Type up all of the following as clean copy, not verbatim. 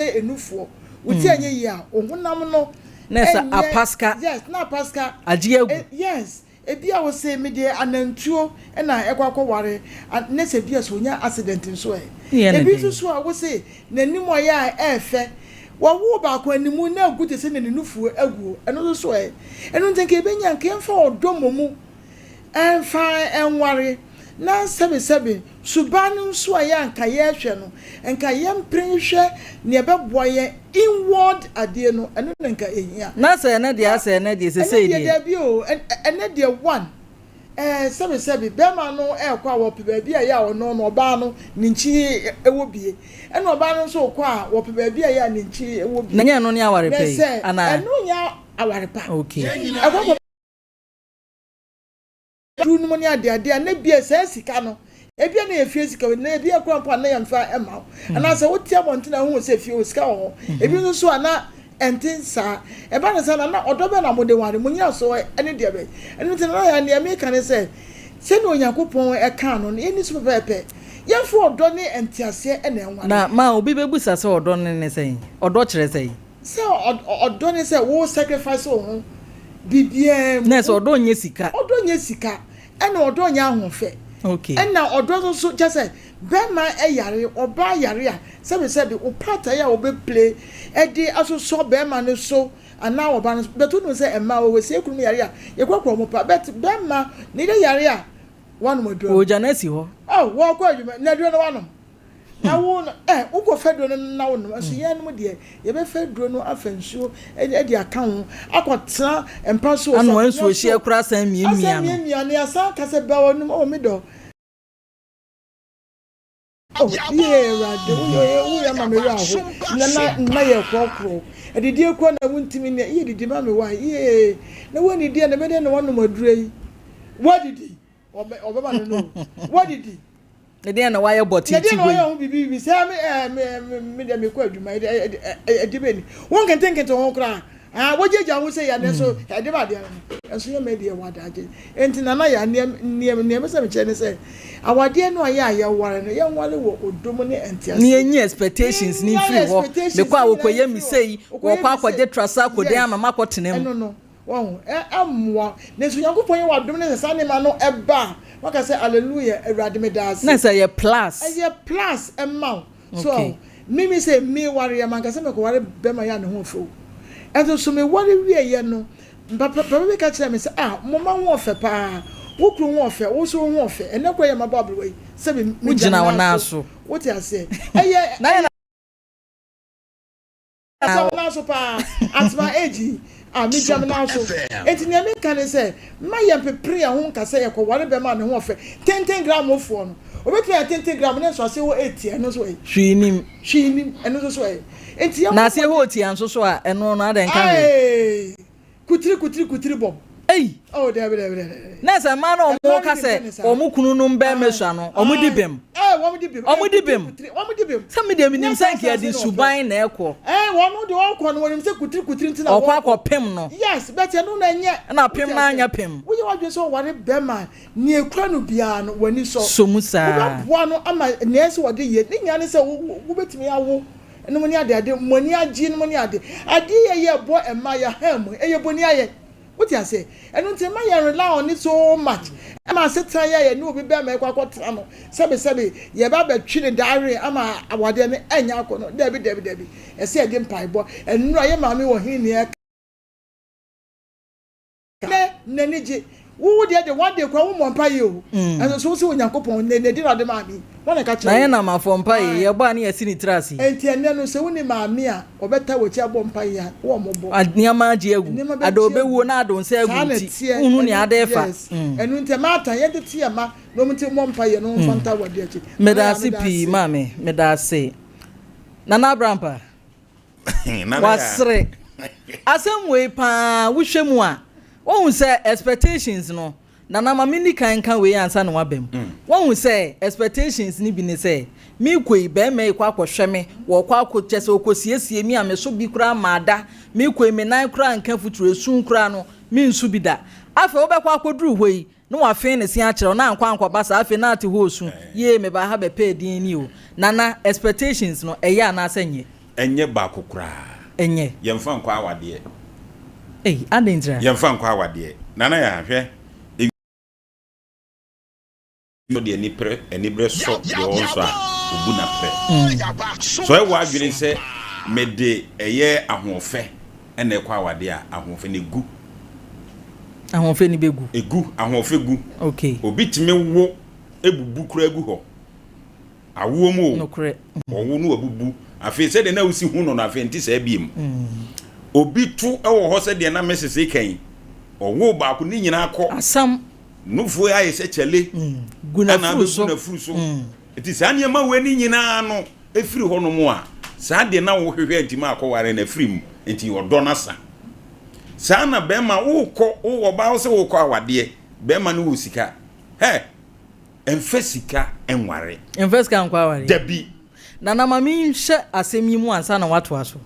Enufoɔ, wo ti anyɛ yie a, wo honam no Na ɛsɛ ɛnyɛ apaska. Yes, na apaska. Agye agu. Yes, ebi a wose me deɛ anantuo na ɛkɔ akɔware, ne sɛ bi a sɛ onya accident nso ɛ. Ne yɛ ne Ebi den. nso so a wose n'anim ɔyɛ a ɛɛfɛ, wɔwoo baako animu na agu te sɛ nea ne nufoɔ aguo, ɛno nso so ɛ. Ɛno nti nka yɛbɛnya, nka yɛmfa ɔdɔ mmɔ mu ɛmfa nware, na sɛbesɛbe suban no nso a yɛ anka yɛrehwɛ no, nka yɛmpere nhwɛ nea ɛbɛboa yɛn inward adeɛ no, ɛno na nka ɛhia. Na sɛ ɛnɛ deɛ asɛ ɛnɛ deɛ Ɛnɛ sesei deɛ deɛ. Daabi o, ɛnɛ deɛ one sɛbesɛbe bɛrima no ɛrekɔ a, wɔpɛ baabi a yɛ a ɔno no ɔbaa no ne nkyi ɛwɔ bie, ɛna ɔbaa no nso kɔ a, wɔpɛ baabi a yɛ a ne nkyi ɛwɔ bie. Na nyɛ ɛno ne aware Na pɛ yi sɛ anaa? Ɛno nyɛ aware pa. Ɛkɔ kɔ duru no mu ne adeade a, na bia saa sika no ebia na yɛfie sika na ebi akora mpo a na yɛmfa ɛma wo, anaasɛ wote abɔnten a wohu sɛ fie wɔ sika wɔ hɔ. Ebi nso so a na ɛnte saa. Ɛba ne saa na ɔdɔ bɛ na mode ware mo nyina so ɛne deɛ bɛ. Ɛno nti na yɛ nea meka ne sɛ, sɛnea Onyankopɔn ɛka no, yɛni so pɛpɛɛpɛ, yɛmfa ɔdɔ ne nteaseɛ ɛna ɛnware. Na ma obi bɛbusa sɛ ɔdɔ ne sɛn? Ɔdɔ kyerɛ sɛn? Sɛ ɔdɔ ne sɛ wo sacrifice wo ho biribiara mu. Na sɛ ɔdɔ nyɛ sika. Ɔdɔ nyɛ sika, ɛna ɔdɔ nyɛ ahoɔfɛ. Ɛna ɔdɔ nso so kyɛ sɛ bɛrima ɛyare, ɔbaa yare a, sɛbisɛbi wo part a wɔbɛplay ɛde asosɔ bɛrima no so anaa ɔbaa no so bɛto no sɛ mmaa wɔ hɔ sie kunu yare a, yɛkɔkɔ wɔn pa bɛt bɛrima ne de yare a, wanom aduro. Ogya no asi hɔ. Ɔ wɔkɔ adwuma na aduro no wanom na wo no wokɔ fɛ duro no na wo nom nso, yɛn nom deɛ yɛbɛfɛ duro no afa nsuo ɛde aka ho akɔtena mpa so. Anoa nsuo hyɛ koraa san miamia. Asan no. Miamia no, yɛasan kasa bɛ wɔ nom. Ɔ mi dɔ, oh yie, Awurade, woyɛ woyɛ ama me werɛ aho na yɛ korɔkorɔ adidie kora na wontumi ne yie didi ma me wa yie na woanidi a, na mɛdɛ na woanom aduro yi woadidi ɔbɛma no woadidi. Ne deɛ na wayɛ bɔ na deɛ titi na wei. Ɔyɛ ho biribi bibi sɛ me ɛ me me me deɛ mekɔ adwuma ɛde ɛde bɛ ni wɔn nketenkete ho koraa ah, wɔgyegya ho sɛ yɛ ne so ɛde ba adeɛ no nso yɛ mɛ deɛ wɔ adagye. Nti nana yɛ nneɛma nneɛma sɛ mekyerɛ ne sɛ awadeɛ no a yɛ a yɛware no, yɛnware wɔ ɔdɔ mu ne nteaseɛ. Ne yɛnyi expectations ne mfiri hɔ. Expectations mekɔ a ne wɔkɔyɛ nyinaa mi mfiri hɔ. sei, Wɔkɔyɛ wɔkɔ mi akɔgye sei. trasa akɔdan ama makɔtena mu. Ɛno no wɔn ɛmmoa ne nso Nyankopɔn yɛ w'adom ne sɛ saa nneɛma no ɛba a, waka sɛ hallelujah, Awurade, meda ase. Na sɛ yɛ plus. Ɛyɛ plus ɛma wo so. Mimi sɛ mi ware yɛ manka sɛ mekɔware bɛma yɛ a ne ho ɔfɛ o. Ɛnso so meware wie yɛ no, papa bi ka kyerɛ me sɛ, ah, moma ho ɔfɛ paa, wo kunu ho ɔfɛ, wo nso wo ho ɔfɛ. Ɛnɛ kɔ yɛ mabɔ aberewa yi sɛ mi Wogyina wo nan so. Wote aseɛ, ɛyɛ Na yɛ ɛsɛ wo nan so paa at my age yi a megyina me nan so. Enti nea meka ne sɛ mma yɛn pepere yɛn ho nka sɛ yɛkɔware bɛma a ne ho ɔfɛ tenten gram foɔ no. Obetumi ayɛ tenten gram ne nso ase hɔ etia, ɛno nso ɛ Hwee nim. Hwee nim, ɛno nso so ɛ enti yɛn Na aseɛ hɔ otia nso so a, ɛno no adɛn ka hwee? Ayi kutiri kutiri kutiri bɔm. Ei! Oh, dɛbi dɛbi dɛbi. Na sɛ mmaa no ɔmo ka sɛ ɔmo kunu nom bɛrima sua no, ɔmo di bem. Wɔn di bem. Ɔmo di bem. Wɔn di bem. Sɛ mi deɛ mi nim sɛ nka yɛde suban na ɛkɔ. Wɔn de wɔkɔ no, wɔnim sɛ kutiri kutiri nti na ɔkɔ akɔpem no. Yes, but ɛno na ɛnyɛ. Ɛna pem na anya pem. Woyɛ wadwene sɛ ɔware bɛrima nea ekura no biara no, w'ani sɔ. So mu saa. Wobɛboa no ama nea ɛsɛ wɔde yɛ ne nyinaa ne sɛ wobɛtumi awo nom ne ade ade mo ani agye nom ne ade ade yɛ yɛ bɔ ɛma yɛ ha mu ɛyɛ bɔni ayɛ. Wote ase? Ɛno nti ma yɛn rely on it so much ɛma asetena yɛ yɛ ne obi bɛrima ɛkɔ akɔtena no, sɛbisɛbi, yɛba abɛtwe ne daare ama awadeɛ no ɛnyɛ akɔ no. Dɛbi dɛbi dɛbi, ɛsɛ yɛde mpaebɔ ɛnura yɛ maame wɔ hin ne ɛka ne n'ani gye. Wo deɛ de one day kora wo mmɔ mpa yi o, ɛnso so wo sɛ Onyankopɔn ne ne di na ɔde maame wɔn na ɛka kyerɛ Na wo. Yɛn nam afɔ mpa yi yɛbɔ a ne yɛsi ne tiri ase. Nti ɛnɛ no, sɛ wo ne maame a ɔbɛta wɔ akyi abɔ mpa yi a, wɔn mo bɔ. Nneɛma agye agu. Nneɛma bɛgye Ada obɛwuo agu. na ado nsa Saa agu na ti ɛteɛ. wohunu nea ade fa. Yes, ɛnu nti ɛma yɛn tete yɛ ma na wɔn ti mmɔ mpa yɛ no nfa nta wɔ ade akyi. Meda Nana, ase meda pii ase. Maame, meda ase. Nana Abrampa. Nana ya. Wasere asɛm wei paa. Wohwɛ mu a, wohu sɛ expectations no, Nana, ma menni kan nka wei ansa na waba mu. Wohu sɛ expectations no bi ne sɛ meekɔ yi, bɛrima yi kɔ akɔhwɛ me, wɔkɔ akɔ kyɛ sɛ ɔkɔsiesie mi a me so bi koraa maada. Meekɔ yi, me nan koraa nka futuro esu koraa no mensu bi da. Afei wobɛkɔ akɔduru hɔ yi na wafee ne se akyerɛ wo na ankɔ ankɔba saa. Afei na ate hɔ osu yee, meba ha bɛpɛ edin ni o. Nana, expectations no, ɛyɛ anaasɛ nyɛ? Ɛnyɛ baako koraa. Ɛnyɛ. Yɛmfa nkɔ awadeɛ. Ei, adɛn ntira? Yɛmfa nkɔ awadeɛ. Nana Yaa, hwɛ, Ewia deɛ aniprɛ, anibrɛ sɔ deɛ ɔnsɔ a, obu no aprɛ. Sɛ ɔyɛ w'adwene sɛ mede ɛyɛ ahoɔfɛ na ɛkɔ awadeɛ a, ahoɔfɛ no egu. Ahoɔfɛ no bɛgu. Egu, ahoɔfɛ gu. Okay. Obi tumi wo bubu koraa gu hɔ. Awoɔ mu o. Nokorɛ. Ɔwo no wabubu. Afei sɛdeɛ na wosi hu no no afei nte saa biem. Obi to wɔ hɔ sɛdeɛ na Mrs. reka yi. Ɔwo baako ne nyinaa kɔ. Asam. Nufoɔ ayɛ sɛ kyale. Gu Ɛna n'afuru abɛgu so. n'afuru so. Nti saa nneɛma wei ne nyinaa no ɛfiri hɔ nom a, saa deɛ na wohwehwɛ nti ma akɔware no afiri mu. Nti ɔdɔ no asa. Saa na bɛrima wokɔ, wo ɔbaa wo sɛ wokɔ awadeɛ, bɛrima no wɔ sika. Hɛ! Mfa sika nware. Mfa sika nkɔ awareɛ. Dabi. Nana ma menhyɛ asɛm yi mu ansa na woatoa so.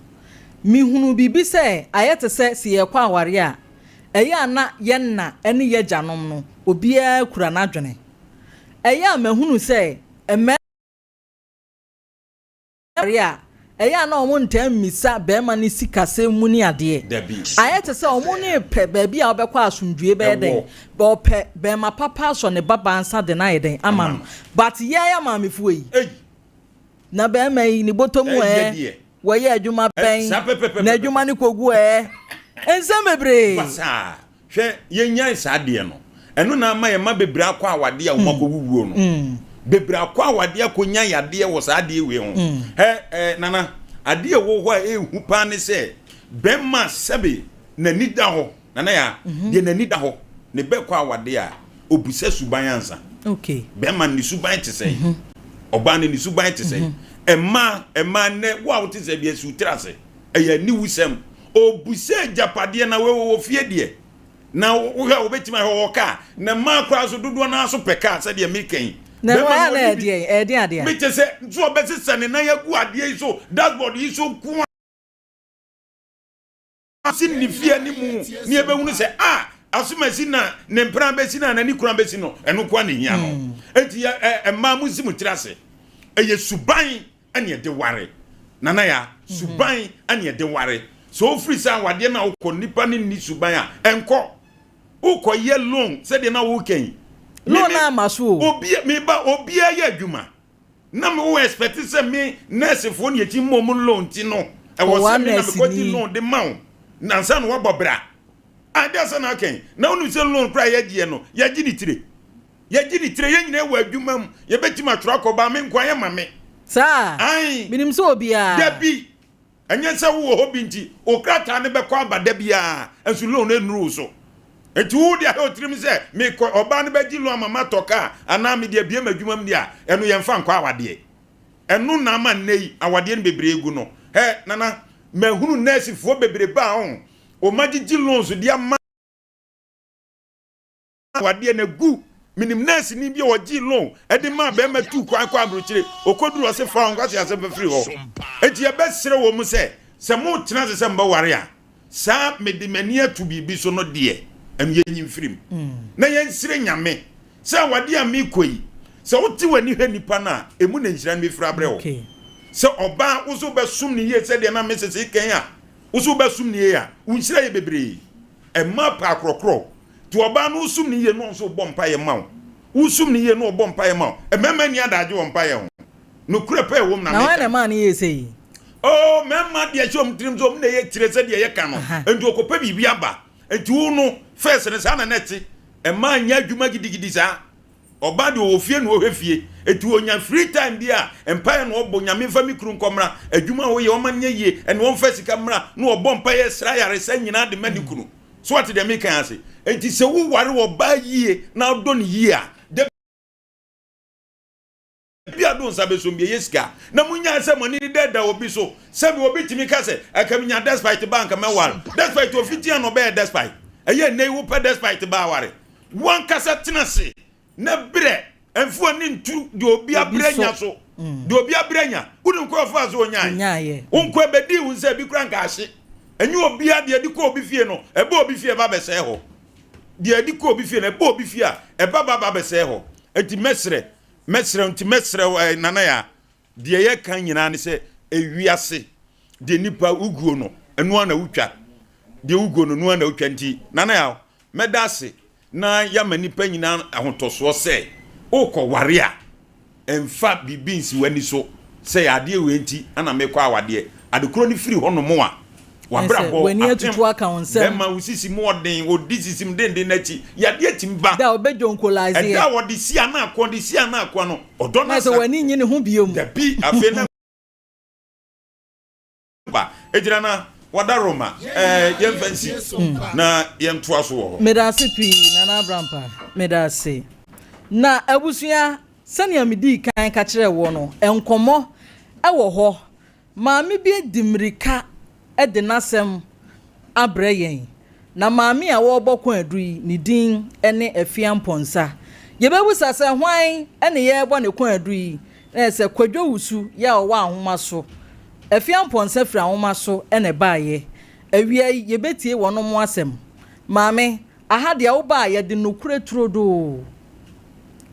Mehunuu biribi sɛ ayɛ te sɛ sɛ yɛrekɔ awareɛ a, ɛyɛ a na yɛn na ne yɛn agyanom no, obiara kura n'adwene. Ɛyɛ a mahunu sɛ mmarima. Aware a, ɛyɛ a na wɔntaa mmisa barima no sikasɛm mu ne adeɛ. Dabi. Ayɛ te sɛ wɔn no repɛ baabi a wɔbɛkɔ asomdwoeɛ bɛyɛ dɛn? Ɛwɔ. Ɔpɛ barima papa asɔ ne babaa nsa de no ayɛ dɛn? Ama Ama no. no. But yɛn amaamefoɔ yi, Ei! na barima yi ne bɔtɔ mu Ɛyɛ ɛ, deɛ. wɔyɛ adwuma Ɛ, bɛn? saa pɛpɛpɛpɛpɛ. N'adwuma no kɔgu ɛ? Nsɛm bebree. Basaa. Hwɛ, yɛnnyae saa adeɛ no. Ɛno na ama yɛn mma bebree akɔ awadeɛ a wɔakɔwuwuo no. Bebree akɔ awadeɛ akɔnya yadeɛ wɔ saa adeɛ wei ho. Hɛ, eh, Nana, adeɛ a ɛwɔ hɔ a ɛyɛ hu paa ne sɛ, bɛrima sɛbe n'ani da hɔ, Nana Yaa, deɛ n'ani da hɔ, ne bɛ kɔ awadeɛ a, ɔbisa suban ansa. Okay. Bɛrima no ne suban te sɛn? Ɔbaa no ne suban te sɛn? Mmaa, mmaa nnɛ, wo a wote sɛ bi asi wo tiri ase. Ɛyɛ aniwusɛm. Ɔbisa agyapadeɛ na wei wɔwɔ fie deɛ. Na wohwɛ a wɔbɛtumi ahwɛ wɔwɔ kaa. Na mmaa koraa nso dodoɔ no ara nso pɛ kaa sɛdeɛ meka yi. Na ɛno Bɛrima ɛyɛ no na ɔnni bi. ɛdeɛn? Ɛyɛ adeɛ a? Mekyɛ sɛ nso ɔbɛsesa ne nan agu adeɛ yi so, dashboard yi so nko ara si ne fie anim ne yɛbɛhunu sɛ a asomasi na ne mpena bɛsi no a n'ani kura bɛsi no ɛno nko ara na ɛhia no. Enti mmaa monsi mo tiri ase. Ɛyɛ suban ɛne ɛde ware. Nana ya, suban ɛne ɛde ware. Sɛ ofiri sɛ awadeɛ no a wokɔ nipa no nni suban a, ɛnkɔ. Wokɔ yɛ loan sɛdeɛ na woka yi. Loan no ama so o. Obi, meba, obiara yɛ adwuma. Na me wo expect sɛ me nurse foɔ ne akyi mmɔ mu loan ti no. Ɛwɔ sɛ me na mekɔ gye loan de ma wo. Nansa na wabɔ bra. Ade asɛ na aka yi. Na wonim sɛ loan koraa yɛgyeɛ no, yɛgye ne tire. Yɛgye ne tire, yɛn nyinaa wɔ adwuma mu, yɛbɛtumi atwerɛ akɔ baa me nko ara yɛ ma me. Saa? Ae. Menim sɛ obiara. Dabi, ɛnyɛ sɛ wowɔ hɔ bi nti, wo krataa no bɛkɔ aba da biara, nso loan no nnuru wo so. Nti wo de ayɛ wo tirim sɛ mekɔ, ɔbaa no bɛgye loan ama matɔ kaa anaa mede abue m'adwuma mu deɛ a, ɛno yɛmfa nkɔ awadeɛ. Ɛno na ama nnɛ yi awadeɛ no bebree gu no. Hɛ, Nana, mahunu nɛɛsefoɔ bebrebe a ɔho, wɔagyegye loans de ama. Awadeɛ no agu. Menim nɛɛseni bi a ɔgyee loan de maa barima tuu kwan kɔ aburokyire. Ɔkɔduru ɔse fa wo nkwaseasɛm fa firi hɔ. Enti yɛbɛsrɛ wɔn sɛ, sɛ motena ase sɛ mobɛware a, saa mede m'ani ato biribi so no deɛ, ɛno yɛnyi mfiri mu. Na yɛnsrɛ Nyame sɛ awadeɛ a merekɔ yi, sɛ wote w'ani hwɛ nipa no a, ɛmu na nhyira no bɛfiri abrɛ wo. Sɛ ɔbaa, wo nso wobɛsom no yie sɛdeɛ na Mrs. reka yi a, wo nso wobɛsom no yie a, wo nhyira yɛ bebree. Mmaa pɛ akorɔkorɔ. Nti ɔbaa no wosum no yie na ɔnso ɔbɔ mpaeɛ ma wo. Wosum no yie na ɔbɔ mpaeɛ ma wo. Mmarima nni adagye wɔ mpaeɛ ho. Nokorɛ pɛ ɛwom na Na hwan meka. na ɛmaa no yɛɛ sei? Oh, mmarima deɛ ɛhyɛ wɔn tirim sɛ wɔn na ɛyɛ tire sɛdeɛ yɛka no. Nti ɔkɔpɛ biribi aba. Nti wo no, first no saa na na ɛte. Mmaa nyɛ adwuma gidigidi saa. Ɔbaa deɛ ɔwɔ fie na ɔhwɛ fie. Nti ɔnya free time bi a, mpaeɛ na ɔbɔ, Nyame mfa me kunu nkɔ mmra, adwuma a ɔyɛ ɔmma no nyɛ yie, ɛne ɔmfa sika mmra, na ɔbɔ mpaeɛ srɛ ayaresa nyinaa de ma ne kunu. So wate deɛ meka yi ase? Enti sɛ woware ɔbaa yie na wodɔ no yie a, da bi a wode wo nsa bɛsom bi, ɛyɛ sika. Na monyae sɛ mo ani deda obi so. Sɛbi obi tumi ka sɛ, Anka menya Despite ba a, anka mɛware. Despite ofitia na ɔbɛyɛ Despite. Ɛyɛ nnɛ yi wopɛ Despite ba aware. Wo ankasa tena ase na brɛ mfa w'ani nto deɛ obi abrɛ anya so. Deɛ obi abrɛ anya. Wonim kwan ɔfaa so ɔnyae? Wo nkoa bɛdii wo nsa, ebi koraa nka ahye. Ɛnyɛ obiara deɛ ɛde kɔ obi fie no, ɛba obi fie ɛba bɛsɛe hɔ. Deɛ ɛde kɔ obi fie no, ɛba obi fie a, ɛba ba ba bɛsɛe hɔ. Enti mɛsrɛ, mɛsrɛ, nti mɛsrɛ wo, eh, Nana Yaa, deɛ yɛka nyinaa ne sɛ, ewiase. Deɛ nipa woguo no, ɛno ara na wotwa. Deɛ woguo no, ɛno ara na wotwa nti, Nana Yaw, mɛda ase na yɛama nnipa nyinaa ahotɔsoɔ sɛ, worekɔware a, mfa biribi nsi w'ani so sɛ adeɛ wei nti na merekɔ awadeɛ. Ade korɔ no firi hɔnom a, w'abrabɔ apem, bɛma wo sisi mu ɔden, ɔdi sisi mu denden no akyi, yadeɛ tumi ba. Ɛda a wɔde si anaa akoa, de si anaa akoa no, ɔdɔ no asa. Dabi, afei na. Ba, egyina na wada Roma. Ɛɛ, yɛmfa nsi na yɛntoa so wɔ hɔ. Medase pii Nana Abrampa, medase. Na abusua, sɛnea medii kan ka kyerɛɛ woɔ no, nkɔmmɔ wɔ hɔ. Maame bi de mmirika de n'asɛm abrɛ yɛn. Na maame a wɔrebɔ kwaadu yi, ne din ne Afia Mpɔnsa. Yɛbɛbisa sɛ hwan ne yɛrebɔ ne kwaadu yi? Na ɛyɛ sɛ Kwadwo Wusu yɛ a ɔwɔ ahoma so. Afia Mpɔnsa firi ahoma so na ɛbaeɛ. Awia yi, yɛbɛtie wɔnom asɛm. Maame, aha deɛ woba a, yɛde nokorɛ turodoo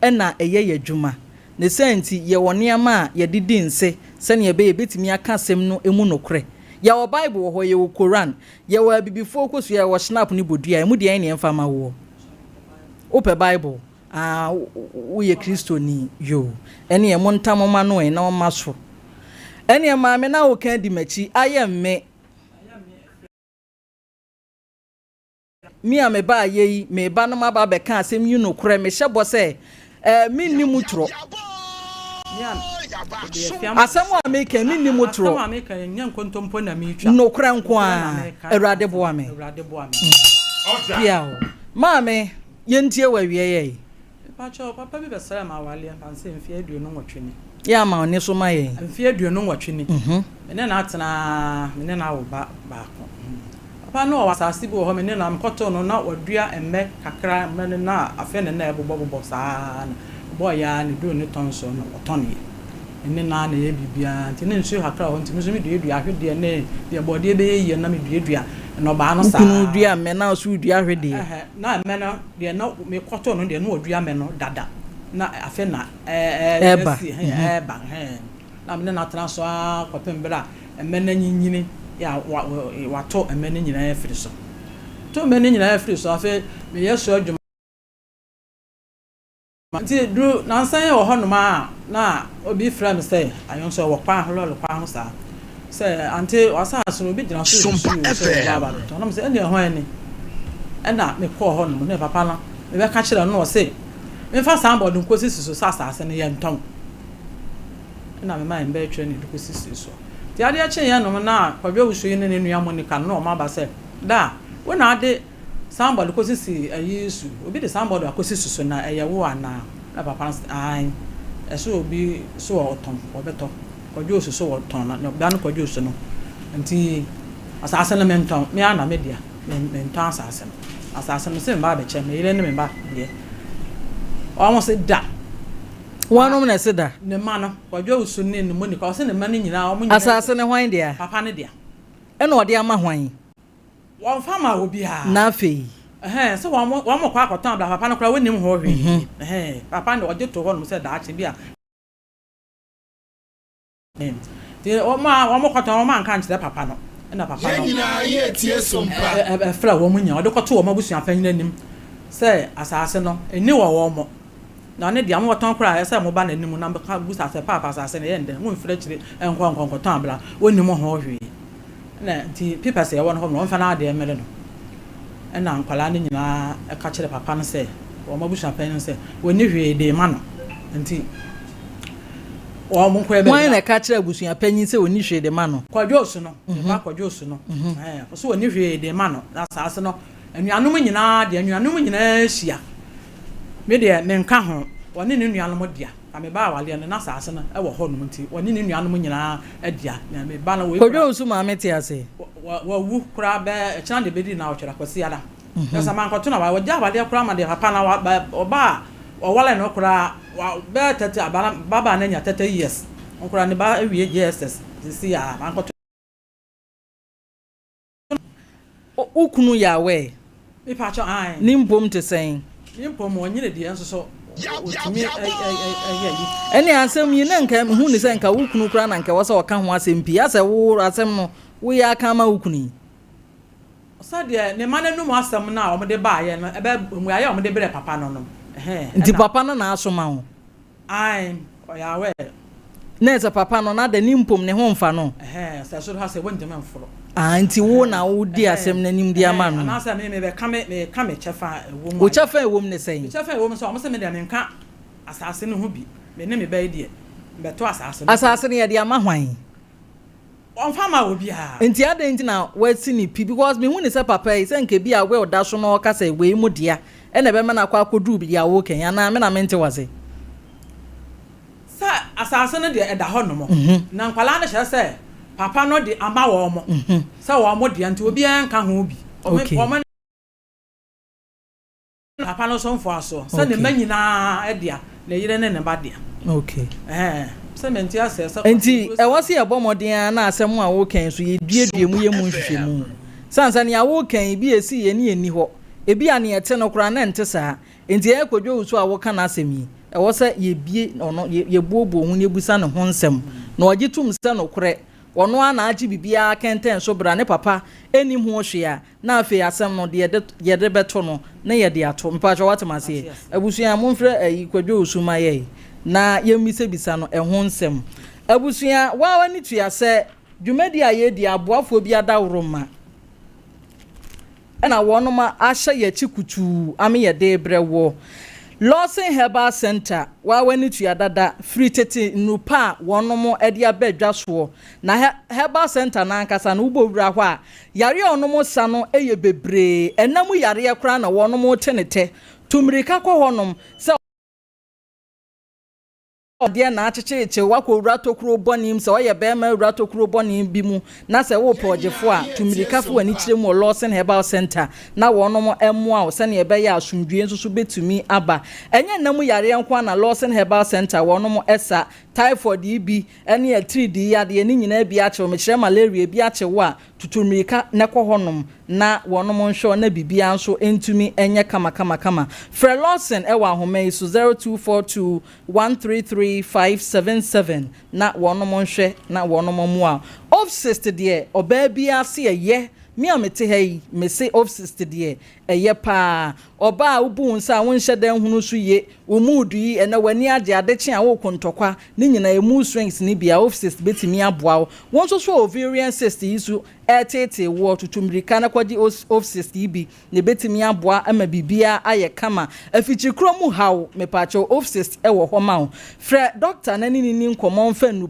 na ɛyɛ yɛn adwuma. Ne saa nti, yɛwɔ nneɛma a yɛde di nse sɛnea ɛbɛyɛ yɛbɛtumi aka asɛm no mu nokorɛ. Yɛwɔ Bible wɔ hɔ, yɛwɔ Koran, yɛwɔ Abibifoɔ kosua, yɛwɔ Schnapp ne bodua. Emu deɛn na yɛmfa mma woɔ? Wopɛ Bible? Ah, woyɛ Kristoni? Yoo. Ɛnneɛ montam mma no ɛ na ɔmma so. Ɛnneɛ maame na woka adi m'akyi, ayɛ mme. Me a mebaa yɛ yi, mereba na maba abɛka asɛm yi nokorɛ, mehyɛ bɔ sɛ, eh, menni mu torɔ. Asɛm a meka yi, menni mu torɔ. Nokorɛ nko ara. Awurade boa me. Piaw. Maame, yɛntie wo awieɛ yi. Mepakyɛw, papa bi bɛsrɛɛ me awareɛ mfa no sɛ mfeɛ 28 ni. Yɛ ama wo nne so ma yɛn. Mfeɛ 28 ni. Me ne no atena ara, me ne no awo ba baako. Papa no wɔ asase bi wɔ hɔ, me ne no, mekɔtoo no na wadua mmɛ kakra, mmɛ no na afei na na ɛbobɔbobɔ saa ara na ɔbɔeɛ ara na ɛduruu ne tɔn so no ɔtɔneeɛ. Me ne no ara na ɛyɛ biribiara nti na nsuo kakra wɔ hɔ nti me nso meduadua ahwedeɛ ne deɛ borɔdeɛ bɛyɛ yie no na meduadua nnɔbaa no Wo saa kunu ara. dua mmɛ na wo nso wodua ahwedeɛ? Ɛhɛ, na mmɛ no deɛ na mekɔtoo no deɛ na wadua mmɛ no dada na afei na Ɛreba. ɛresi, ɛreba, ɛhɛn. Na me ne no atena so ara kɔpem berɛ a mmɛ no anyinyini a wɔato mmɛ no nyinaa afiri so. To mmɛ no nyinaa afiri so, afei meyɛ so adwuma. Nti duru nansa yi wɔ hɔnom a na obi frɛ me sɛ, ayɔ nso ɛwɔ kwan ho, lɔre kwan ho saa, sɛ ante w'asaase no obi gyina so resusu o sɛ ɔba aba bɛtɔn. Na mesɛ ɛnneɛ hwan ni? Ɛna mekɔɔ hɔnom ne papa no mebɛka kyerɛɛ no na ɔse memfa signboard nkɔsisi so sɛ asaase no yɛntɔn. Ɛna memaa mbɛ twerɛ ne de kɔsisii soɔ. Nti adeɛ kyeeɛ nom na Kwadwo Owusu yi ne ne nua Monica no na wɔn aba sɛ, Da, wo na ade signboard kɔsisi ayi yi so, obi de signboard akɔsisi so na ɛyɛ wo anaa? Ɛna papa no se, Aane, ɛso obi so ɔtɔn, wɔbɛtɔ. Kwadwo Owusu so wɔtɔn na ba no Kwadwo Owusu no, nti asaase no mentɔn, me ara na me dea, mentɔn asaase no. Asaase no mese me ba abɛkyɛ, me yere ne me ba deɛ. Wɔn se da. Hwannom na ɛse da? Ne mma no, Kwadwo Owusu ne ne Monica, ɔse ne mma no nyinaa, wɔn nyinaa. Asase no hwan dea? Papa no dea. Ɛna ɔde ama hwan? Wɔnfa mmaa obiara. Na afei? Ɛhɛn, sɛ wɔn, wɔn kɔ akɔtɔn abira, papa no koraa wɔnnim ho hwee. Ɛhɛn, papa no deɛ ɔgye too hɔnom sɛ daakye bi a. Nti wɔn a wɔn kɔtɔn wɔn anka ankyerɛ papa no, ɛna papa no Yɛn nyinaa yɛretie som pa. ɛfrɛ wɔn nyinaa, ɔde kɔto wɔn abusua panyin anim sɛ asaase no nni wɔ wɔn, na ɔno deɛ mobɛtɔn koraa a ɛsɛ sɛ moba n'anim na moka bisa sɛ paapa asaase no ɛyɛ ndɛn, momfiri akyire nkɔ nkɔ nkɔtɔn abira, ɔnnim ho hwee. Ɛna nti papers a ɛwɔ no hɔ no ɔmfa n'adeɛ mmere no. Ɛna nkwadaa no nyinaa ka kyerɛ papa no sɛ, wɔn abusua panyin no sɛ wɔnni hwee de rema no nti wɔn nkɔyɛ baabi. Hwan na ɛka kyerɛ abusua panyin sɛ ɔnni hwee de ma no? Kwadwo Osu no, ne ba Kwadwo Osu no, ɛɛ, ɔsɛ wɔnni hwee de ma no, na asaase no, anuanom nyinaa deɛ, anuanom nyinaa hyia. Me deɛ, menka ho, wɔne ne nuanom dea. Na me ba awareɛ no, n'asaase no wɔ hɔnom nti, wɔne ne nuanom nyinaa dea. Na me ba no, wei Kwadwo koraa. Osu maame te ase? Wawu koraa bɛyɛ, ɛkyena na ɛbɛdi nnawɔtwe da, Kwasiada. Na sɛ mankɔto no awareɛ, wɔgya awareɛ koraa ma deɛ papa no, ɔbaa a ɔwaree no koraa, bɛyɛ 30, ababaa no anya 30 years, ɔno koraa ne ba awie JSS seesei a, mankɔto. Wo kunu yɛ aware? Mepakyɛw, ae. Ne mpom te sɛn? Ne mpom, ɔnyini deɛ nso so. Ɔtumi yɛ yi. Ɛne asɛm yi na nka mehu ne sɛ nka wo kunu koraa na nka ɛwɔ sɛ ɔka ho asɛm pii asɛ wo asɛm no woyɛ aka ama wo kunu yi. Sɛdeɛ ne mma no anum asɛm no a wɔde baeɛ no ɛbɛ mmuaeɛ a wɔde brɛɛ papa no no ɛhɛn Nti ɛna. papa no na asoma wo? Ae, ɔyɛ aware. Na ɛsɛ papa no na dɛ ne mpom ne ho mfa no? Ɛhɛn, sɛ soro ha sɛ wɔntumi mforo. Ah, nti wo Ɛhɛn, na wodi ɛhɛn, asɛm no anim de ama ɛhɛn, no? anaasɛ me mebɛka me meka me kyɛfa a ɛwɔ mu Wo ayɛ. kyɛfa a ɛwɔ mu ne Me sɛn? kyɛfa a ɛwɔ mu sɛ wɔn sɛ me deɛ menka asase no ho bi, me ne me ba yi deɛ mbɛto asase no so. Asase no yɛde ama hwan? Wɔmfa mmaa obiara. Nti adɛn nti na wasi no pi because mehu no sɛ papa yi sɛ nka ebi a will da so na ɔka sɛ wei mo dea ɛna ɛbɛma no akɔ akɔduru deɛ woka yi anaa me na mente wase? Sɛ asase no deɛ ɛda hɔ nom na nkwadaa no kyerɛ sɛ papa no de ama wɔn sɛ wɔn dea nti obiara nka ho bi. Wɔn Papa no so mfoasoɔ sɛ ne mma nyinaa dea, ne yere ne ne ba dea. Okay. Ɛhɛn, sɛ mente aseɛ sɛ. Nti ɛwɔ sɛ yɛbɔ mmɔden ara na asɛm a woreka yi nso yɛduadua mu yɛ mu nhwehwɛmu. Sane sɛ nea woreka yi bi a ɛsii yɛne yɛn nni hɔ, ebi a nea ɛte no koraa na ɛnte saa. Nti ɛyɛ Kwadwo Owusu a woka n'asɛm yi, ɛwɔ sɛ yɛbue ɔno, yɛbuobuo ho na yɛbusa ne ho nsɛm na ɔgye tom sɛ nokorɛ ɔno ara na agye biribiara kɛntɛn so berɛ a ne papa nnim ho hwee a, Na afei asɛm no, deɛ yɛde yɛde bɛto no, na yɛde ato. Mpakyɛw woate m'aseɛ? Abusua, momfrɛ ayi Kwadwo Owusu mma yɛn na yɛmmisabisa no ɛho nsɛm. Abusua, wo ara w'ani tua sɛ dwumadie a yɛredi aboafoɔ bi adaworoma na wɔnom ahyɛ yɛn akyi kutuu ame yɛde rebrɛ woɔ. Lawson Herbal Centre, wo ara w'ani tua dada firi tete nnuru pa a wɔnom de aba dwa soɔ. Na Herbal Centre no ankasa no, wobɔ wura hɔ a, Yareɛ a wɔnom sa no yɛ bebree, ɛna mu yareɛ koraa na wɔnom te ne tɛ. Tu mmirika kɔ hɔ nom, sɛ ɔdeɛ na akyekyerekye wo akɔ wura tokuro bɔne mu, sɛ ɔyɛ barima awura tokuro bɔne bi mu, na sɛ worepɛ ɔgyefoɔ a, tu mmirika fa w'ani kyerɛ mu wɔ Lawson Herbal Centre na wɔnom mmoa wo sɛdeɛ ɛbɛyɛ a asomdwoeɛ nso so bɛtumi aba. Ɛnyɛ nna mu yareɛ nko ara na Lawson Herbal Centre wɔnom sa, typhoid yi bi ne atiridii yadeɛ ne nyinaa bi akye wo, mekyerɛ malaria bi akye wo a, Tutu mmirika na kɔ hɔnom na wɔnom nhwɛ wo na biribiara nso ntumi nyɛ kamakamakama. Frɛ Lawson wɔ ahoma yi so, 0242 133 577 na wɔnom nhwɛ na wɔnom mmoa wo. Ovcyst deɛ ɔbaa biara se ɛyɛ, me a mete ha yi mese Ovcyst deɛ ɛyɛ paa. Ɔbaa a wobu wo nsa a wonhyɛ da nhunu so ye, wo mood yi, ɛnɛ w'ani agye, ade kye a woreko ntɔkwa, ne nyinaa emu swings no bi a, Ovcyst betumi aboa wo. Wo nso so a ovarian cyst yi so reteetee woɔ, tutu mmirika na kɔgye Ovcyst yi bi na ebetumi aboa ma biribiara ayɛ kama. Afikyirikuro mu haw, mepaakyɛw, Ovcyst wɔ hɔ ma wo. Frɛ dɔkta na ne no nni nkɔmmɔ mfa nnuru.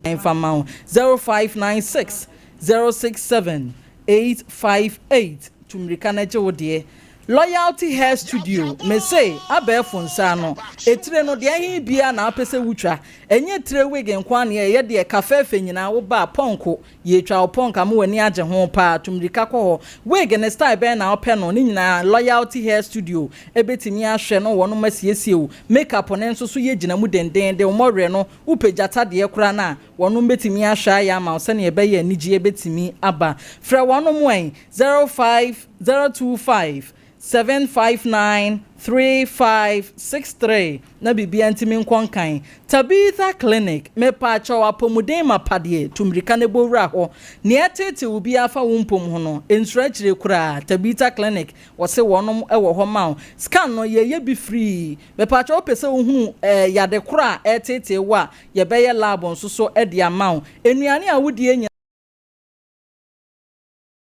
Mfa mma wo 0596 067 858 Tu mmirika na gye wo deɛ Loyalty Hair Studio Mese abɛɛfo nsa ano Etire no deɛ ɛhe biara na wopɛ sɛ wotwa Ɛnyɛ tire wig nko ara na yɛyɛ deɛ ka fɛɛfɛ nyinaa Woba a pɔnko yɛtwa wo pɔnk ama w'ani agye ho paa Tu mmirika kɔ hɔ Wig no style bɛn na wopɛ no Ne nyinaa Loyalty Hair Studio bɛtumi ahwɛ no wɔnom asiesie wo Makeup no nso so yɛgyina mu dendeenden Wo mmɔwerɛ no Wopɛ gyata deɛ koraa no a, wɔnom bɛtumi ahwɛ ayɛ ama wo sɛdeɛ ɛbɛyɛ a anigyeɛ bɛtumi aba. Frɛ wɔnom ɛ, 05025 759 3563 na biribiara ntumi nkɔ nkan. Tabitha Clinic, Mepaakyɛw, apɔmuden mapa deɛ, tu mmirika na bɔ wura hɔ. Nea ɛteetee wo biara fa wo mpom ho no, nsuro akyire koraa. Tabitha Clinic, wɔse wɔnom wɔ hɔ ma wo. Scan no, yɛyɛ bi free. Mepaakyɛw wopɛ sɛ wohunu ɛɛ yade koro a ɛreteetee wo a, yɛbɛyɛ lab nso so de ama wo. Nnuane a wodie nyinaa.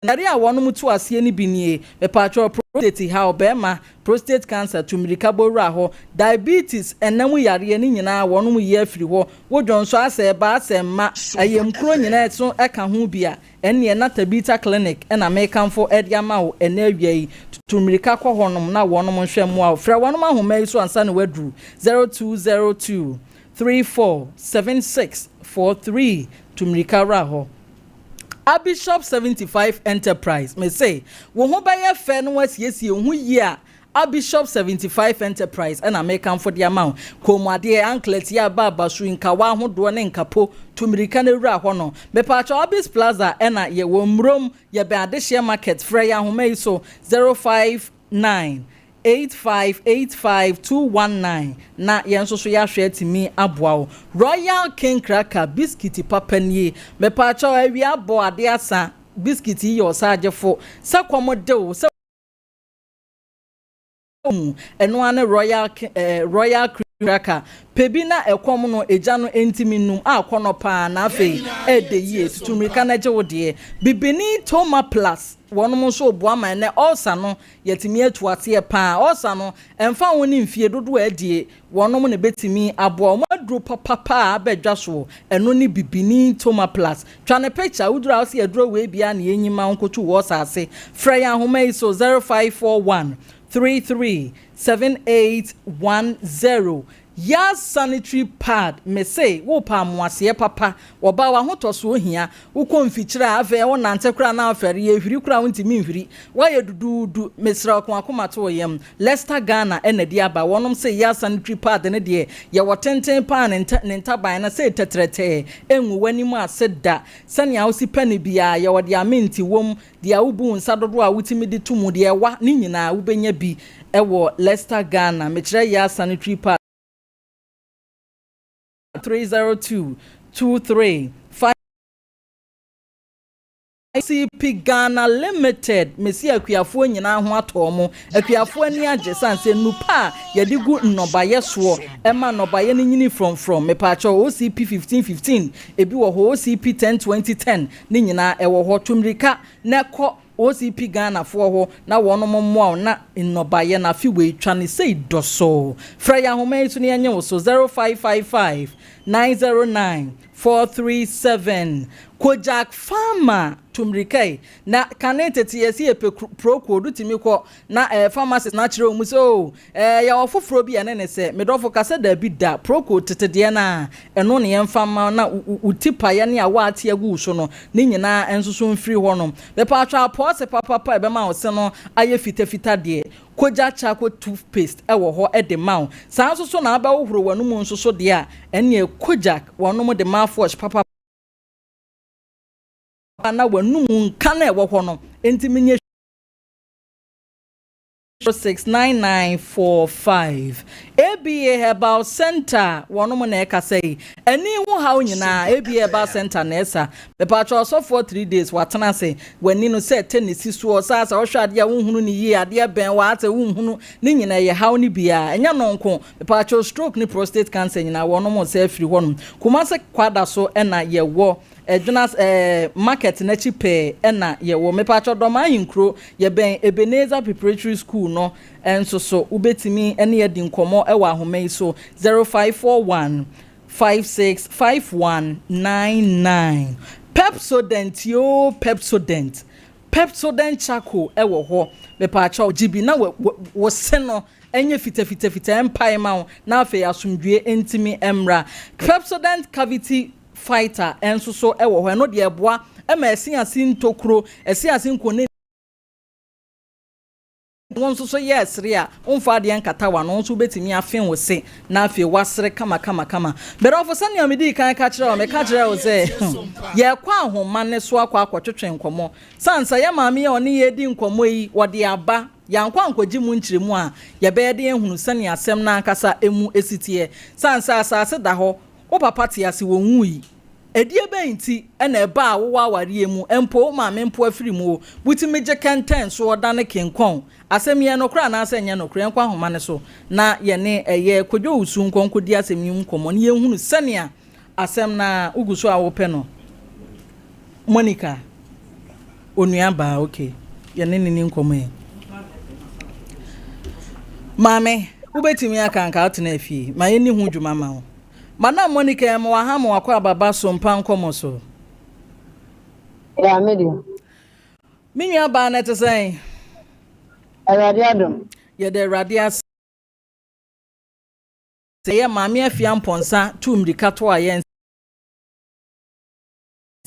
Yare a wɔnom to aseɛ no bi nie, mepaakyɛw prostate haw, bɛɛma, prostate cancer, tu mirika bɔ wura hɔ, diabetes, ɛna mu yareɛ, ne nyinaa wɔnom yi afiri hɔ, wo dwonsɔ asɛ ɛba asɛ mma, ayamkuro nyinaa ɛso ɛka ho bi a, Ɛnneɛ na Tabitha Clinic na merekamfo de ama wo ɛnnɛ awia yi. Tutu mmirika kɔ hɔnom na wɔnom nhwɛ mmoa wo. Frɛ wɔnom ahoma yi so ansa na woaduru, 0202 34 76 43. Tu mmirika wura hɔ. Abishop 75 Enterprise, mese wo ho bɛyɛ fɛ na woasiesie wo ho yie a Abishop 75 Enterprise na mekamfo de ama wo. Kɔnmuadeɛ, anklet, yi aba abaso, nkawa ahodoɔ ne nkapo, tu mmirika na wura hɔ no. Mepaakyɛw Abis Plaza na yɛwɔ, Mmurom, yɛbɛn Adehyeɛ Market, frɛ yɛn ahoma yi so, 059. 8585 219 na yɛn nso so yɛahwɛ atumi aboa wo. Royal King Cracker biscuit papa nie. Mepaakyɛw awia abɔ ade asa biscuit yi yɛ ɔsagyefo sɛ kɔm de wo sɛ mu ɛno ara ne Royal eh, Royal Cracker pɛ bi na ɛkɔm no egya no ntumi num a kɔnɔ paa na afei ɛɛdɛ yie tutu mmirika na gye wo deɛ. Bibini Toma Plus wɔnom nso reboa ma ɛnɛ ulcer no yɛatumi atu aseɛ paa. Ulcer no ɛmfa ho ne mfie dodoɔ a adie wɔnom na ɛbɛtumi aboa wɔn aduro papapa a aba dwa soɔ ɛno ne Bibini Toma Plus. Twa ne picture woduru a wose aduro wei biara na yɛnyi ma wo nkɔtu wo ulcer ase. Frɛ yɛn ahoma yi so 0541 33 7810 Yaz sanitary pad mese wopɛ amoaseɛ papa wɔba w'ahotɔsoɔ hia wokɔ mfikyire a afei wo nante koraa na afɛre yɛ hwiri koraa wontumi nhwiri woayɛ duduudu mesrɛ wo ka w'akoma to wo yam Leicester Ghana ɛna di aba wɔnom se Yaz sanitary pad no deɛ yɛwɔ tenten paa ne nta ne ntaban no sei tɛtrɛtɛɛ ɛngu w'anim ase da sɛnea wosi pɛ no biara yɛwɔ deɛ amenti wom Deɛ wobu wo nsa dodoɔ a wotumi de to mu, deɛ ɛwa, ne nyinaa wobɛnya bi wɔ Leicester Ghana. Mekyerɛ Yaa Sanitary Pad 302 23 5. CP Ghana Limited, Mese akuafoɔ nyinaa ho atɔ wɔn. Akuafoɔ ani agye sane sɛ nnupa a yɛde gu nnɔbaeɛ soɔ ma nnɔbaeɛ no nyini frɔmfrɔm. Mepaakyɛw OCP 1515, ebi wɔ hɔ, OCP 10 20 10, Ne nyinaa ɛwɔ hɔ. Tu mmirika na kɔ OCP Ghana foɔ hɔ na wɔnom mmoa wo na nnɔbaeɛ no afe wei twa no sei dɔsɔɔ. Frɛ yɛn ahoma yi so na yɛnye wo so 0555 909 437. Kojak Pharma tu mmirika yi na kane tete yɛse yɛpɛ procold wotumi kɔ Na ɛɛ pharmacist no akyerɛ wɔn mu sɛ, Oh, ɛɛ yɛwɔ foforɔ bi a ɛne ne sɛ. Me dɔfo, ka sɛ, Dabi da, Procold tete deɛ no ara, ɛno na yɛmfa mma wo na wo ti paeɛ ne awɔ a ate agu wo so no, ne nyinaa nso so mfiri hɔnom. Mepatwɔ apɔɔse papapa a ɛbɛma wo se no ayɛ fitafita deɛ, Kogya charcoal toothpaste wɔ hɔ de ma wo. Saa nso so na wobɛhohoro w'anomu nso so deɛ a, ɛnneɛ Kojak wɔnom de mouthwash papapa na w'anomu nka no a ɛwɔ hɔ no ntumi nyɛ 069945 ABA Herbal Center wɔnom na ɛkasa yi ani ho haw nyinaa ABA Herbal Center na ɛsa mepatwa ɔsɔfoɔ 3 days watena ase w'ani no sɛ tɛ ne si soɔ saa sɛ ɔhwɛ adeɛ a wonhunu ne yie adeɛ bɛn wɔ asɛ wonhunu ne nyinaa ɛyɛ haw ne biara ɛnyɛ no nko mepatwa stroke ne prostate cancer nyinaa wɔnom sɛ afiri hɔnom Kumase kwada so ɛna yɛwɔ Ɛdwena eh, market no akyi pɛɛ na yɛwɔ. Mepakyɛw Dɔm Ahenkuro, yɛbɛn Ebenezer Preparatory School no nso so. Wobɛtumi ne yɛn adi nkɔmmɔ wɔ ahoma yi so, 0541 565199. Pepsodent yoo, Pepsodent. Pepsodent charcoal wɔ hɔ. Mepakyɛw, gye bi na wo se no nyɛ fitafitafita, ɛmpae ma wo, na afei asomdwoeɛ ntumi mmra. Pepsodent cavity Fighter nso so wɔ hɔ, ɛno deɛ ɛboa ma ɛse ase ntokuro, ɛse ase nkone. Wo nso so yɛ sere a, womfa adeɛ nkata w'ano, wo nso wobɛtumi afe wo se na afei woasere kamakamakama. Medɔfo, sɛnea medii kan ka kyerɛɛ wo, meka kyerɛɛ wo sɛ yɛrekɔ ahoma no so akɔ akɔtwetwe nkɔmmɔ. Sane sɛ yɛn maame yi a ɔne yɛn redi nkɔmmɔ yi, ɔde aba, yɛankɔ ankɔgye mu nkyerɛmu a, yɛbɛyɛ den ahunu sɛnea asɛm no ankasa mu si teɛ. Sane sɛ asase da hɔ, Wo papa te ase wonwui. Ɛdeɛ bɛn nti na ɛba a wowɔ awareɛ mu mpo wo maame mpo afiri mu o wotumi gye kɛntɛn soɔ dane kenkɔn? Asɛm yi ɛyɛ nokorɛ anaasɛ ɛnyɛ nokorɛ? Yɛnkɔ ahoma no so na yɛne ɛyɛ Kwadwo Owusu nkɔ nkɔdi asɛm yi ho nkɔmmɔ na yɛnhunu sɛnea asɛm no ara wogu so a wopɛ no. Monica, onua baa, ok, yɛne no ni nkɔmmɔ yi. Maame, wobɛtumi aka anka wotena fie ma yɛnni ho dwuma ma wo. Madam Monica, yɛma waha ma wakɔ ababa so mpa nkɔmmɔ so. Ya, me deɛ. Me nua baa no ɛte sɛn? Awurade adom. Yɛda Awurade ase. Ɛyɛ Maame Afia Mpɔnsa tuu mmirika toaa yɛn.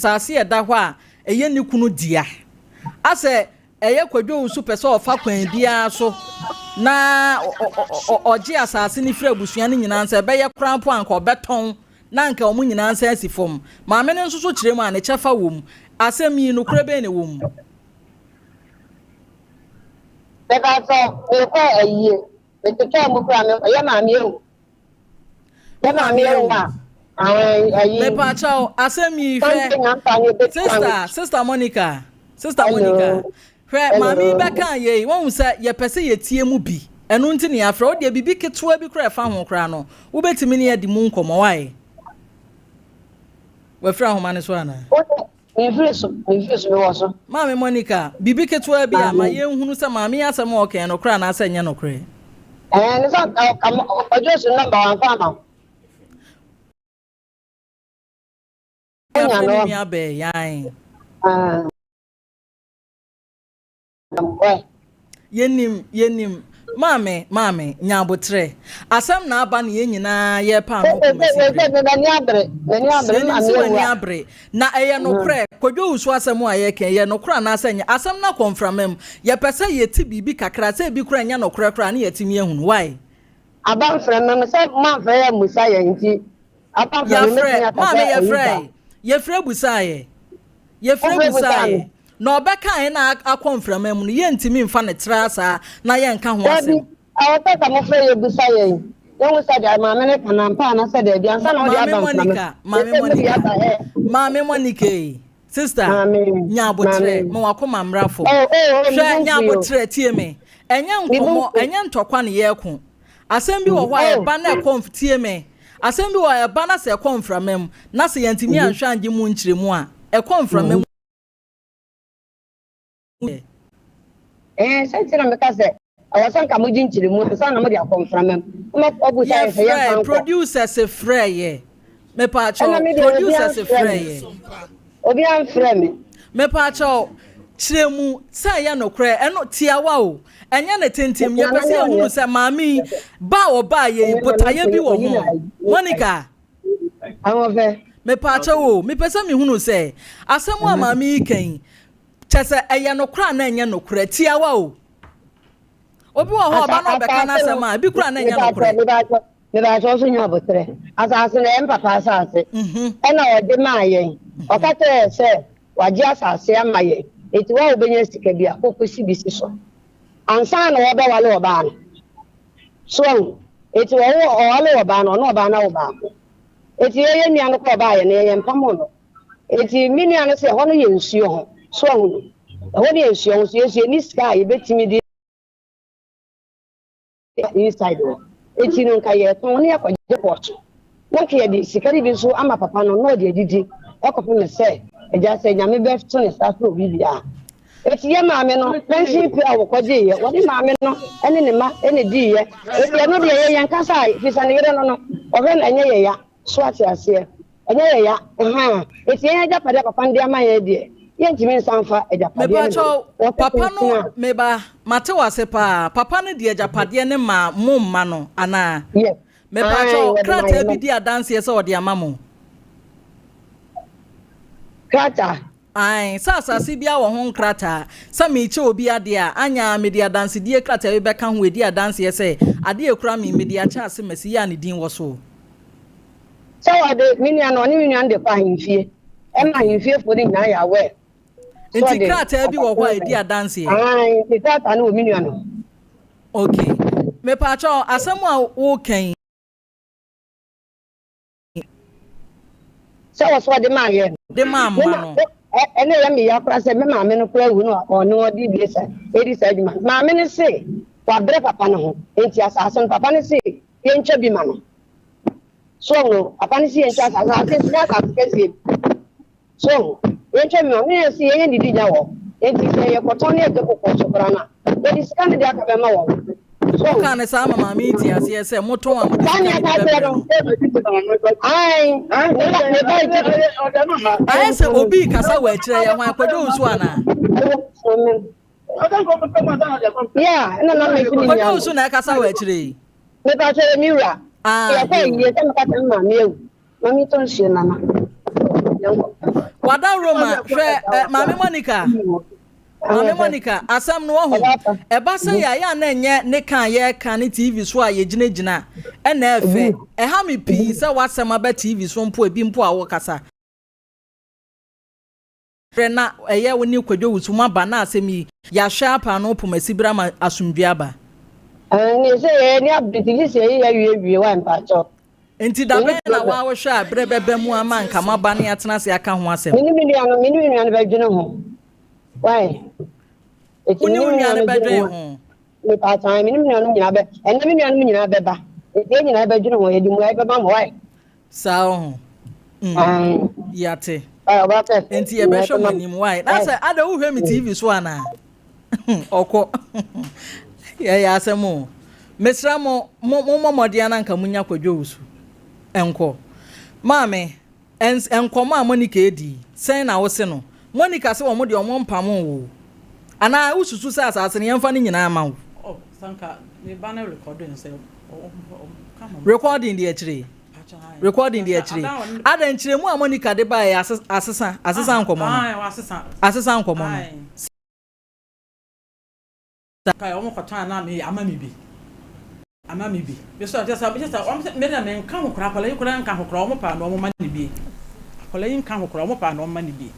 Asase a ɛda hɔ a ɛyɛ ne kunu dea. Asɛ ɛyɛ Kwadwo Owusu pɛ sɛ ɔfa kwan biara so na ɔgye asase no firi abusua no nyinaa nsa, ɛbɛyɛ koraa mpo a anka ɔbɛtɔn na anka wɔn nyinaa nsa asi fam. Maame no nso so kyerɛ mu a ne kyɛfa wɔ mu. Asɛm yi, nokorɛ bɛn na ɛwɔ mu? Mepakyɛw, merekɔ ayie. Mete kaa mu koraa, me yɛ maame awu. Yɛ maame awu a, ae, ayi. Mepakyɛw, asɛm yi hwɛ. Sister, Sister Monica, Sister Monica, hwɛ maame yi bɛka yei, wɔn sɛ yɛpɛ sɛ yɛtie mu bi. Ɛno nti ne yɛafrɛ wo deɛ biribi ketewa bi koraa ɛfa ho koraa no, wobɛtumi ne yɛadi mu nkɔmmɔ, wae? Wafiri ahoma no so anaa? Memfiri so, memfiri so, mewɔ so. Maame Monica, biribi ketewa bi a, ma yɛnhunu sɛ maame yi asɛm a ɔka yɛ nokorɛ anaasɛ ɛnyɛ nokorɛ. Ɛɛ, ne sɛ ɔgye so nɔmba wamfa ama wo. Wonya no. Ne nua bɛɛ yan. Ah. Yɛnim, yɛnim. Maame, maame, nya aboterɛ. Asɛm na aba na yɛn nyinaa yɛrepa ano kɔ masi bere. M'ani abere, m'ani abere, Yɛnim sɛ w'ani abere. Na ɛyɛ nokorɛ, Kwadwo Owusu asɛm a yɛreka yi, ɛyɛ nokorɛ anaasɛ ɛnyɛ? Asɛm no akɔ mframa mu. Yɛpɛ sɛ yɛte biribi kakra, sɛ ebi koraa ɛnyɛ nokorɛ koraa na yɛatumi ahunu. Why? Aba mframa mu, sɛ moamfrɛ yɛn ammusa yɛn nti, aba mframa mu, mɛtumi Yɛafrɛ, aka maame sɛ ayi yɛfrɛe, saa. yɛfrɛ busaeɛ. Yɛfrɛ Wofrɛ busaa busaa yɛ. me. Na ɔbɛkaeɛ na akɔ mframa mu no, yɛntumi mfa no tra saa na yɛnka ho Dabi, asɛm. ɛwɔ sɛ sɛ mofrɛ yɛ bisa yɛn, yɛhu sɛ deɛ maame no ka no ampa anaasɛ daabi ansa na wode Maame aba mframa mu. Monica, Maame Seesei mode Monica, aba ɛ. Maame Monica ei, sister, Maame, nya aboterɛ, maame. ma w'akoma mmra fam. Oh, oh, oh, me Hwɛ, bo nya mfu yi o. aboterɛ, tie me. Ɛnyɛ Me bo nkɔmmɔ, mfu. ɛnyɛ ntɔkwa na yɛreko. Asɛm bi wɔ hɔ a Oh. ɛba na ɛkɔ mf, tie me. Asɛm bi wɔ hɔ a ɛba na sɛ ɛkɔ mframa mu, na sɛ yɛantumi anhwɛ angye mu nkyerɛmu a, ɛkɔ mframa mu yɛ. Ɛɛ, sɛ nti na meka sɛ ɛwɔ sɛ nka mogye nkyerɛmu ansa na mode akɔ mframa mu. Na moabisa yɛn sɛ yɛmfa Yɛfrɛɛ, nkɔ. producers frɛɛ yɛ. Ɛna Mepaakyɛw, me deɛ obiara producers mfrɛ frɛɛ me. yɛ. Obiara mfrɛ me. Mepaakyɛw, kyerɛ mu sɛ ɛyɛ nokorɛ, ɛno, tiawa o, ɛnyɛ ne tentem, yɛpɛ Nana sɛ ne yɛhunu ɔnyɛ. sɛ maame yi, ba a ɔbaa yɛ yi, Ɛnyɛ nana botaeɛ bi wɔ oyi na ho. ayi. Monica. Ahoɔfɛ. Mepaakyɛw o, mepɛ sɛ mehunu sɛ, asɛm a maame yi ka yi, kyɛ sɛ ɛyɛ nokorɛ anaa ɛnyɛ nokorɛ, tiawa o. Obi wɔ hɔ a ɔba na ɔbɛka n'asɛm a, ebi koraa na ɛnyɛ nokorɛ. Mepaakyɛw nso nya aboterɛ. Asase no ɛyɛ me papa asase. Ɛna ɔde maa yɛn. Ɔka kyerɛɛ yɛn sɛ wagye asase ama yɛn. Enti wo a wobɛnya sika bi a, kɔ kɔsi bi si so. Ansa na wɔbɛwale ɔbaa no. So wahu? Enti wɔwo ɔwale ɔbaa no, ɔne ɔbaa no awo baako. Enti yɛn yɛn nua no kɔ ɔbaa yɛn no, yɛn yɛmpamoo no. Enti me nua no sɛ ɛhɔ no yɛ nsuo ho. So wahu no? Ɛhɔ no yɛ nsuo ho. So yɛn nso yɛnni sika a yɛbɛtumi de inside hɔ. Enti no nka yɛtɔn na yɛakɔgye pɔt. Na nka yɛde sika no bi nso ama papa no na ɔde adidi kɔpem sɛ agya sɛ Nyame bɛto ne nsa afrɛ obi biara. Enti yɛ maame no pension pay a wɔkɔgyeeɛ, wɔne maame no ne ne mma na ɛdiiɛ. Enti ɛno deɛ yɛ yɛnkasa a, ɛfiri sɛ ne yere no no, ɔhwɛ no ɛnyɛ yɛ ya. So ate aseɛ? Ɛnyɛ yɛ ya. Ahaa. Enti yɛn agyapadeɛ a papa no de ama yɛn deɛ, yɛntumi nsan mfa agyapadeɛ no ma no. Mepakyɛw, Wɔpɛ papa no, tenten a. me ba, mate wo ase paa. Papa no de agyapadeɛ no maa mo mma no anaa? Yes. Ae, Mepakyɛw, wɔde maa krataa yɛn bi mma. di adanseɛ sɛ ɔde ama mo? Krataa? Ae, sɛ asase biara wɔ ho nkrataa. Sɛ merekyɛ obi adeɛ a, anyɛ ara mede adansedie krataa bi bɛka ho adi adanseɛ sɛ adeɛ a ɛkura me yi, mede akyɛ Asemasi yi a ne din wɔ so. Sɛ wɔde me nua no, ɔne me nua no de kɔ ahemfie. Ɛma ahemfiefoɔ no nyinaa yɛ aware. Sɛ Nti ɔde krataa bi wɔ hɔ a asase no ɛdi adanseɛ? Ae, nti krataa no wɔ me nua no hɔ. Okay. Mepaakyɛw, asɛm a woreka yi. Sɛ wɔsɛ ɔde maa yɛn no. De maa mma no. Ɛna ɛyɛ me ya koraa sɛ me maame no koraa awu no a ɔne ɔde die sa edi saa adwuma no. Maame no se wabrɛ papa no ho nti asase no papa no se yɛntwa bi ma no. So ɔho papa no se yɛntwa asase asase nso nyɛ asase kɛseɛ bi. So ho? Yɛntwa bi ma no, na yɛse yɛnyɛ didi nya wɔ hɔ. Enti sɛ yɛkɔtɔn na yɛgye kɔkɔɔ so koraa no a, yɛde sika no de aka bɛma wɔn. So ho? Wokaa no saa ma maame yi tee aseɛ sɛ motɔn a mode Saa sika nea no bi ɛka kyerɛ bɛbrɛ no. no. Ae, ne ba, ne ba yi Ayɛ sɛ obi rekasa wɔ akyire, ɛyɛ hwan? Kwadwo Nsu anaa? Yeah, ɛna na mesi ne Kwadwo nua no. Nsu na ɛkasa wɔ akyire yi. Mepa kyɛ yɛ me wura. Ah, Yɛkɔ yoo. ayie sɛ meka sɛ me maame awu. Mami tɔ nsuo nana. Wada Roma hwɛ eh, Maame Monica. Maame Monica, asɛm no ɔho. Ɛba sɛ yɛ ayɛ a na ɛnyɛ ne ka a yɛreka ne TV so a yɛgyinagyina ɛna ɛfɛ. Ɛha me pii sɛ w'asɛm aba TV so mpo ebi mpo a wokasa. Berɛ na ɛyɛ wo ne Kwadwo Wusu moaba na asɛm yi yɛahwɛ apa ano pom asibire ama asomdwoeɛ aba. Ɛɛ sɛ yɛn ani abere nti gye sɛ yɛyi awie wie wa mpakyɛw. Nti da bɛn na woa wohwɛ a berɛ bɛba mu ama nka moaba ne yɛatena ase aka ho asɛm? Me ne me nua no me ne me nua no bɛdwene ho wai. Eti Wo me ne ne wo me nua nua no no dwene bɛdwen ho. ho? Mepakyɛw me ne me nuanom nyinaa bɛ ɛnɛ me nuanom nyinaa bɛba eti yɛn nyinaa bɛdwene ho yɛde mmuae bɛma mo wai. Saa ɔho. Mm. Yate. Nti yɛbɛhwɛ mo anim why? Na sɛ ada wohwɛ me TV so anaa? Ɔkɔ. Yɛyɛ asɛm o. Mesrɛ mo, mo mommɔ mmɔden ana nka munya Kwadwo Owusu. Nkɔ. Maame, ɛns nkɔmmɔ a Monica edi yi, sɛn na wose no? Monica se wɔn deɛ wɔn mpamoo wo o. Anaa wosusu sɛ asase no yɛmfa ne nyinaa mma wo? Oh, sɛ nka me ba no recording sɛ ɔka ho. Recording deɛ akyire. Recording deɛ akyire. Adɛn nkyerɛmu a Monica de baeɛ asesa asesa nkɔmmɔ no? Asesa nkɔmmɔ no. Kae wɔn kɔtɔn a na me ama me bi ama me bi me so kyɛ sɛ kyɛ sɛ wɔn sɛ me deɛ me nka ho koraa akwadaa yi koraa nka ho koraa wɔn paa na wɔn ma ne bi akwadaa yi nka ho koraa wɔn paa na wɔn ma ne bi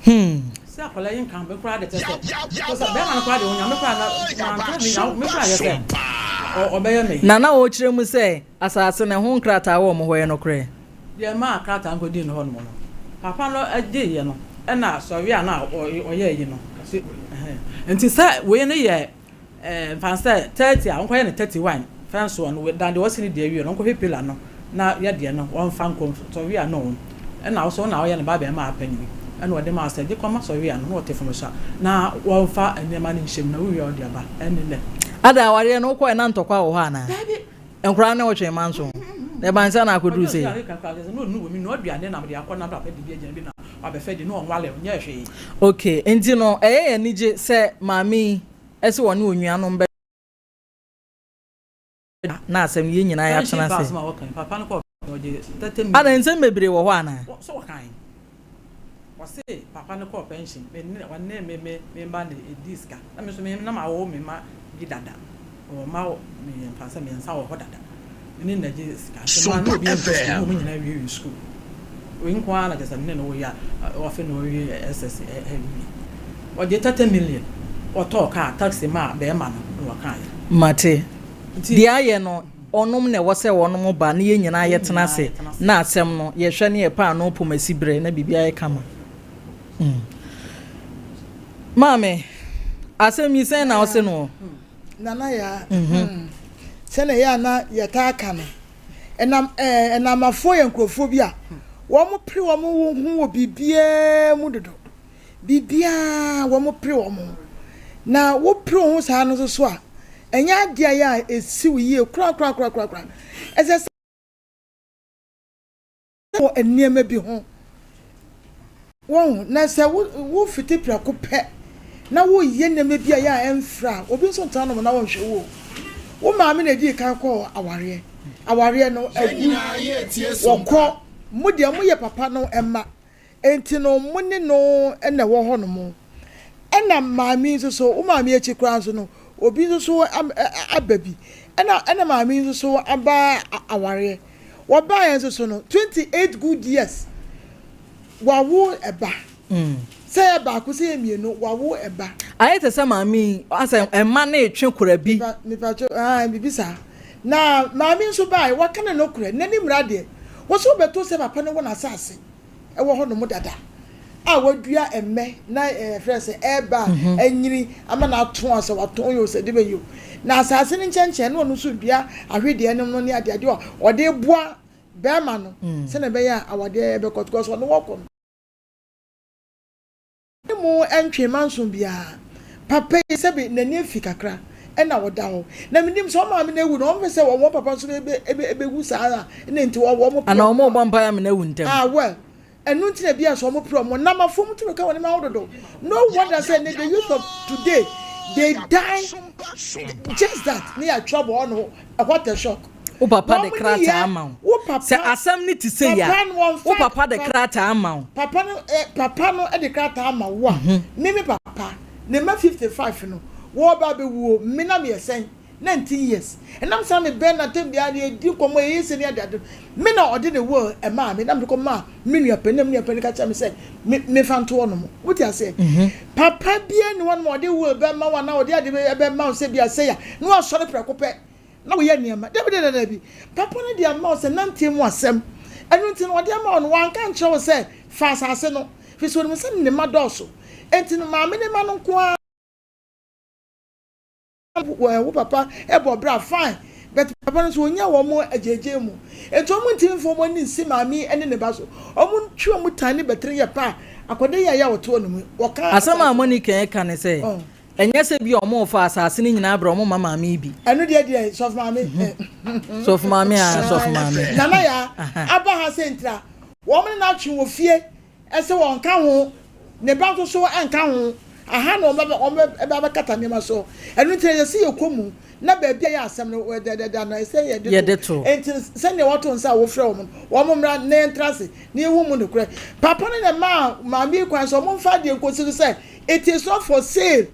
Hmm. Sɛ akwadaa yi nka ho me koraa de kyɛ sɛ kyɛ sɛ bɛrima no koraa de onyame koraa na na nka me na me koraa yɛ sɛ ɔbɛyɛ me. Na na ɔrekyerɛ mu sɛ asase no ɛho nkrataa wɔ wɔn hɔ yɛ nokorɛ. Deɛ ɛmaa krataa no kɔdii ne hɔ nom no, papa no gyeeɛ no, ɛna sɔre a na ɔyɛ ayi no, nti sɛ wei no yɛ mfa no sɛ 30 a, wɔnkɔyɛ no 31 fɛnsoɔ no, dan deɛ wɔasi no deɛ awie no, wɔnkɔhwɛ pillar no na yɛ deɛ no wɔmfa nkɔ sɔre a no, ɛna wo nso wo na woyɛ ne ba bɛrima panin, ɛna ɔde maa sɛ gye kɔma sɔre a no, na ɔte fam so a, na wɔmfa nneɛma no nhyɛ mu na wowie a wode aba, ɛne nnɛ. Ada awareɛ no wokɔɛ na ntɔkwa wɔ hɔ anaa? Daabi. Nkwadaa ne wo twee manso. Na ɛbaa nsa na akɔduru sei. Ok, nti no ɛyɛ yɛn anigye sɛ maame yi se ɔne onuanom bɛ na asɛm no yɛn nyinaa yɛatena ase. Ada nsɛm bebree wɔ hɔ anaa? Ɔse papa no kɔɔ pension me ne ɔne me me me mma na ɛdii sika na me nso me na mawo me mma bi dada mewɔ mma mmiɛnfa sɛ mmiɛnsa wɔ hɔ dada me ne na gye sika nti maa na obi nkɔ sukuu na wɔn nyinaa wie wie sukuu wei nko ara na kyerɛ sɛ me ne no wɔ yi a ɔfe na ɔwie SS awie ɔgye 30 million ɔtɔɔ kaa taxi maa bɛrima no na ɔkaeɛ. Mate. Deɛ ayɛ no Ɔnom na ɛwɔ sɛ wɔnom ba na yɛn nyinaa yɛtena ase na asɛm no yɛhwɛ ne yɛpɛ ano pom asi berɛ na biribiara yɛ kama. Mm. Maame, asɛm yi sɛn na wose noɔ? Nana Yaa, hmm. Sɛnea ɛyɛ a na yɛtaa ka no, ɛnam ɛɛ ɛnamafoɔ yɛ nkurɔfoɔ bi a wɔpere wɔn ho wɔ biribiara mu dodo. Biribiara wɔpere wɔn ho. Na wopere wo ho saa no nso so a, ɛnyɛ adeɛ a ɛyɛ a ɛsi wo yie korakorakorakora. Ɛsɛ sɛ wɔ nneɛma bi ho. Wɔn na sɛ wo wofiti prɛko pɛ na woyɛ nneɛma bi a ɛyɛ a ɛmfra a, obi nso ntena nom na wɔnhwɛ wo o. Wo maame na edii kan kɔɔ awareɛ. Awareɛ no agu. Wɔkɔ mo deɛ moyɛ papa no mma. Enti no mo ne no na ɛwɔ hɔnom. Ɛna maame yi nso so, wo maame akyi koraa nso no, obi nso so aba bi. Ɛna ɛna maame yi nso so aba awareɛ. Wɔbaeɛ nso so no, 28 good years, wawo ɛba. Sɛ yɛ baako, sɛ yɛ mmienu, wawo ɛba. Ayɛ te sɛ maame yi, asɛ mma no retwe kora bi. Mepatwo, ae, biribi saa. Na maame yi nso baeɛ, waka ne nokorɛ, n'anim mmra deɛ, wɔsɛ wobɛto sɛ papa no wɔ n'asase. wɔ hɔnom dada a wɔadua mmɛ na yɛfrɛ sɛ ɛreba a mhm. anyini ama no ato a sɛ watɔn yi o sɛ de bɛyi o na asase no nkyɛnkyɛn na ɔno nso dua ahwedeɛ nom no ne adeade a ɔde boa bɛrima no mm. sɛnea ɛbɛyɛ a awadeɛ bɛkɔ because ɔno wɔkɔ no Ne mu ntwee manso biara. Papa yi sɛbe n'ani afi kakra ɛna ɔda hɔ. Na menim sɛ wɔn maame no awu no wɔn pɛ sɛ wɔn papa nso bɛwu saa ara ɛna nti wɔn wɔn pere. Anaa wɔn rebɔ mpaeɛ ama no awu ntɛm. Ah well ɛno nti na ebia sɛ wɔn pere wɔn nam afɔm tumi ka wɔn nneɛma ho dodo. No wonder sɛ ɛnɛ the youth of today they die just that ne yɛatwerɛ bɔ hɔ no what a shock. Wo papa de krataa ama wo. Sɛ asɛm no te sei a, wo papa de krataa ama wo. Papa no eh, papa no de krataa ama wo a, mhm. me me papa, ne mma 55 no, wɔba abɛwuo, me na meyɛ sɛn? 19 years. Ɛnam saa me bɛn na tɛm biara yɛ di nkɔmɔ yɛ yɛ sɛ ne ade ade. Me na ɔde ne will ɛmaa me na me kɔ maa me nua panin na me nua panin ka kyerɛ me sɛ me me fa nto hɔ nom. Wote aseɛ? Papa biara ni hɔ nom a ɔde will bɛma wo anaa ɔde ade bɛma wo sɛ bi a sɛi a na wasɔre prɛko pɛ na woyɛ nneɛma. Dabi dabi dabi. Papa no de ama wo sɛ nanteɛ mu asɛm. Ɛno nti no ɔde ama wo no wanka ankyerɛ wo sɛ fa asase no. Firi sɛ onim sɛ ne mma dɔɔso. Enti no maame ne mma no nko ara. Wo papa bɔ bra fine but papa no nso ɔnya wɔn agyeegyee mu nti wɔn ntumi nfa wɔn ani nsi maame yi ne ne ba so wɔn ntwi wɔn tan ne bɛtene yɛ pɛ a akwadaa yi a yɛ a ɔte hɔ nom yi wɔka Asɛm a Monica reka ne sɛ, ɛnyɛ sɛ bi a wɔrefa asase no nyinaa brɛ wɔn mma maame yi bi. Ɛno deɛ deɛ sɔfo maame. Sɔfo maame aa sɔfo maame. Nana yaa aba ha sɛ ntira wɔn ne no atwe wɔ fie Ɛsɛ wɔnka ho, ne ba nso so nka ho. Aha na wɔbɛba abɛkata nneɛma so. Ɛno nti ɛsɛ sɛ yɛkɔ mu na baabi a ɛyɛ asɛm no dɛdɛdɛ no ɛsɛ yɛde to. Enti sɛnea wɔto nsa a wofrɛ wɔn no, wɔn mmra na yɛntra ase na yɛnhu mu nokorɛ. Papa no na ɛmaa maame yi kwan sɛ wɔmfa adeɛ nkɔsi so sɛ it is not for sale.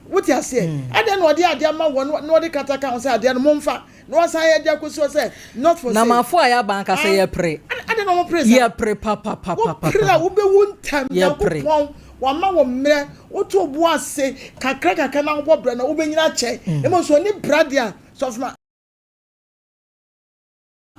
Wote aseɛ? Adɛn na ɔde adeɛ ama wɔn na ɔde krataa ka ho sɛ adeɛ no momfa na wasan yɛ de akɔsi hɔ sɛ not for Na sale? mafo a yɛaba ankasa Ah, yɛpere. adɛn na wɔpere saa? Yɛpere Wopere a papapapapapa. wobɛwu ntɛm. Yɛpere. Nyankopɔn wama wo mmerɛ, woto wo bo ase kakra kakra na wobɔ brɛ no wobɛnyini akyɛ. Mmom sɛ ɔni bra deɛ a, sɔfo ma.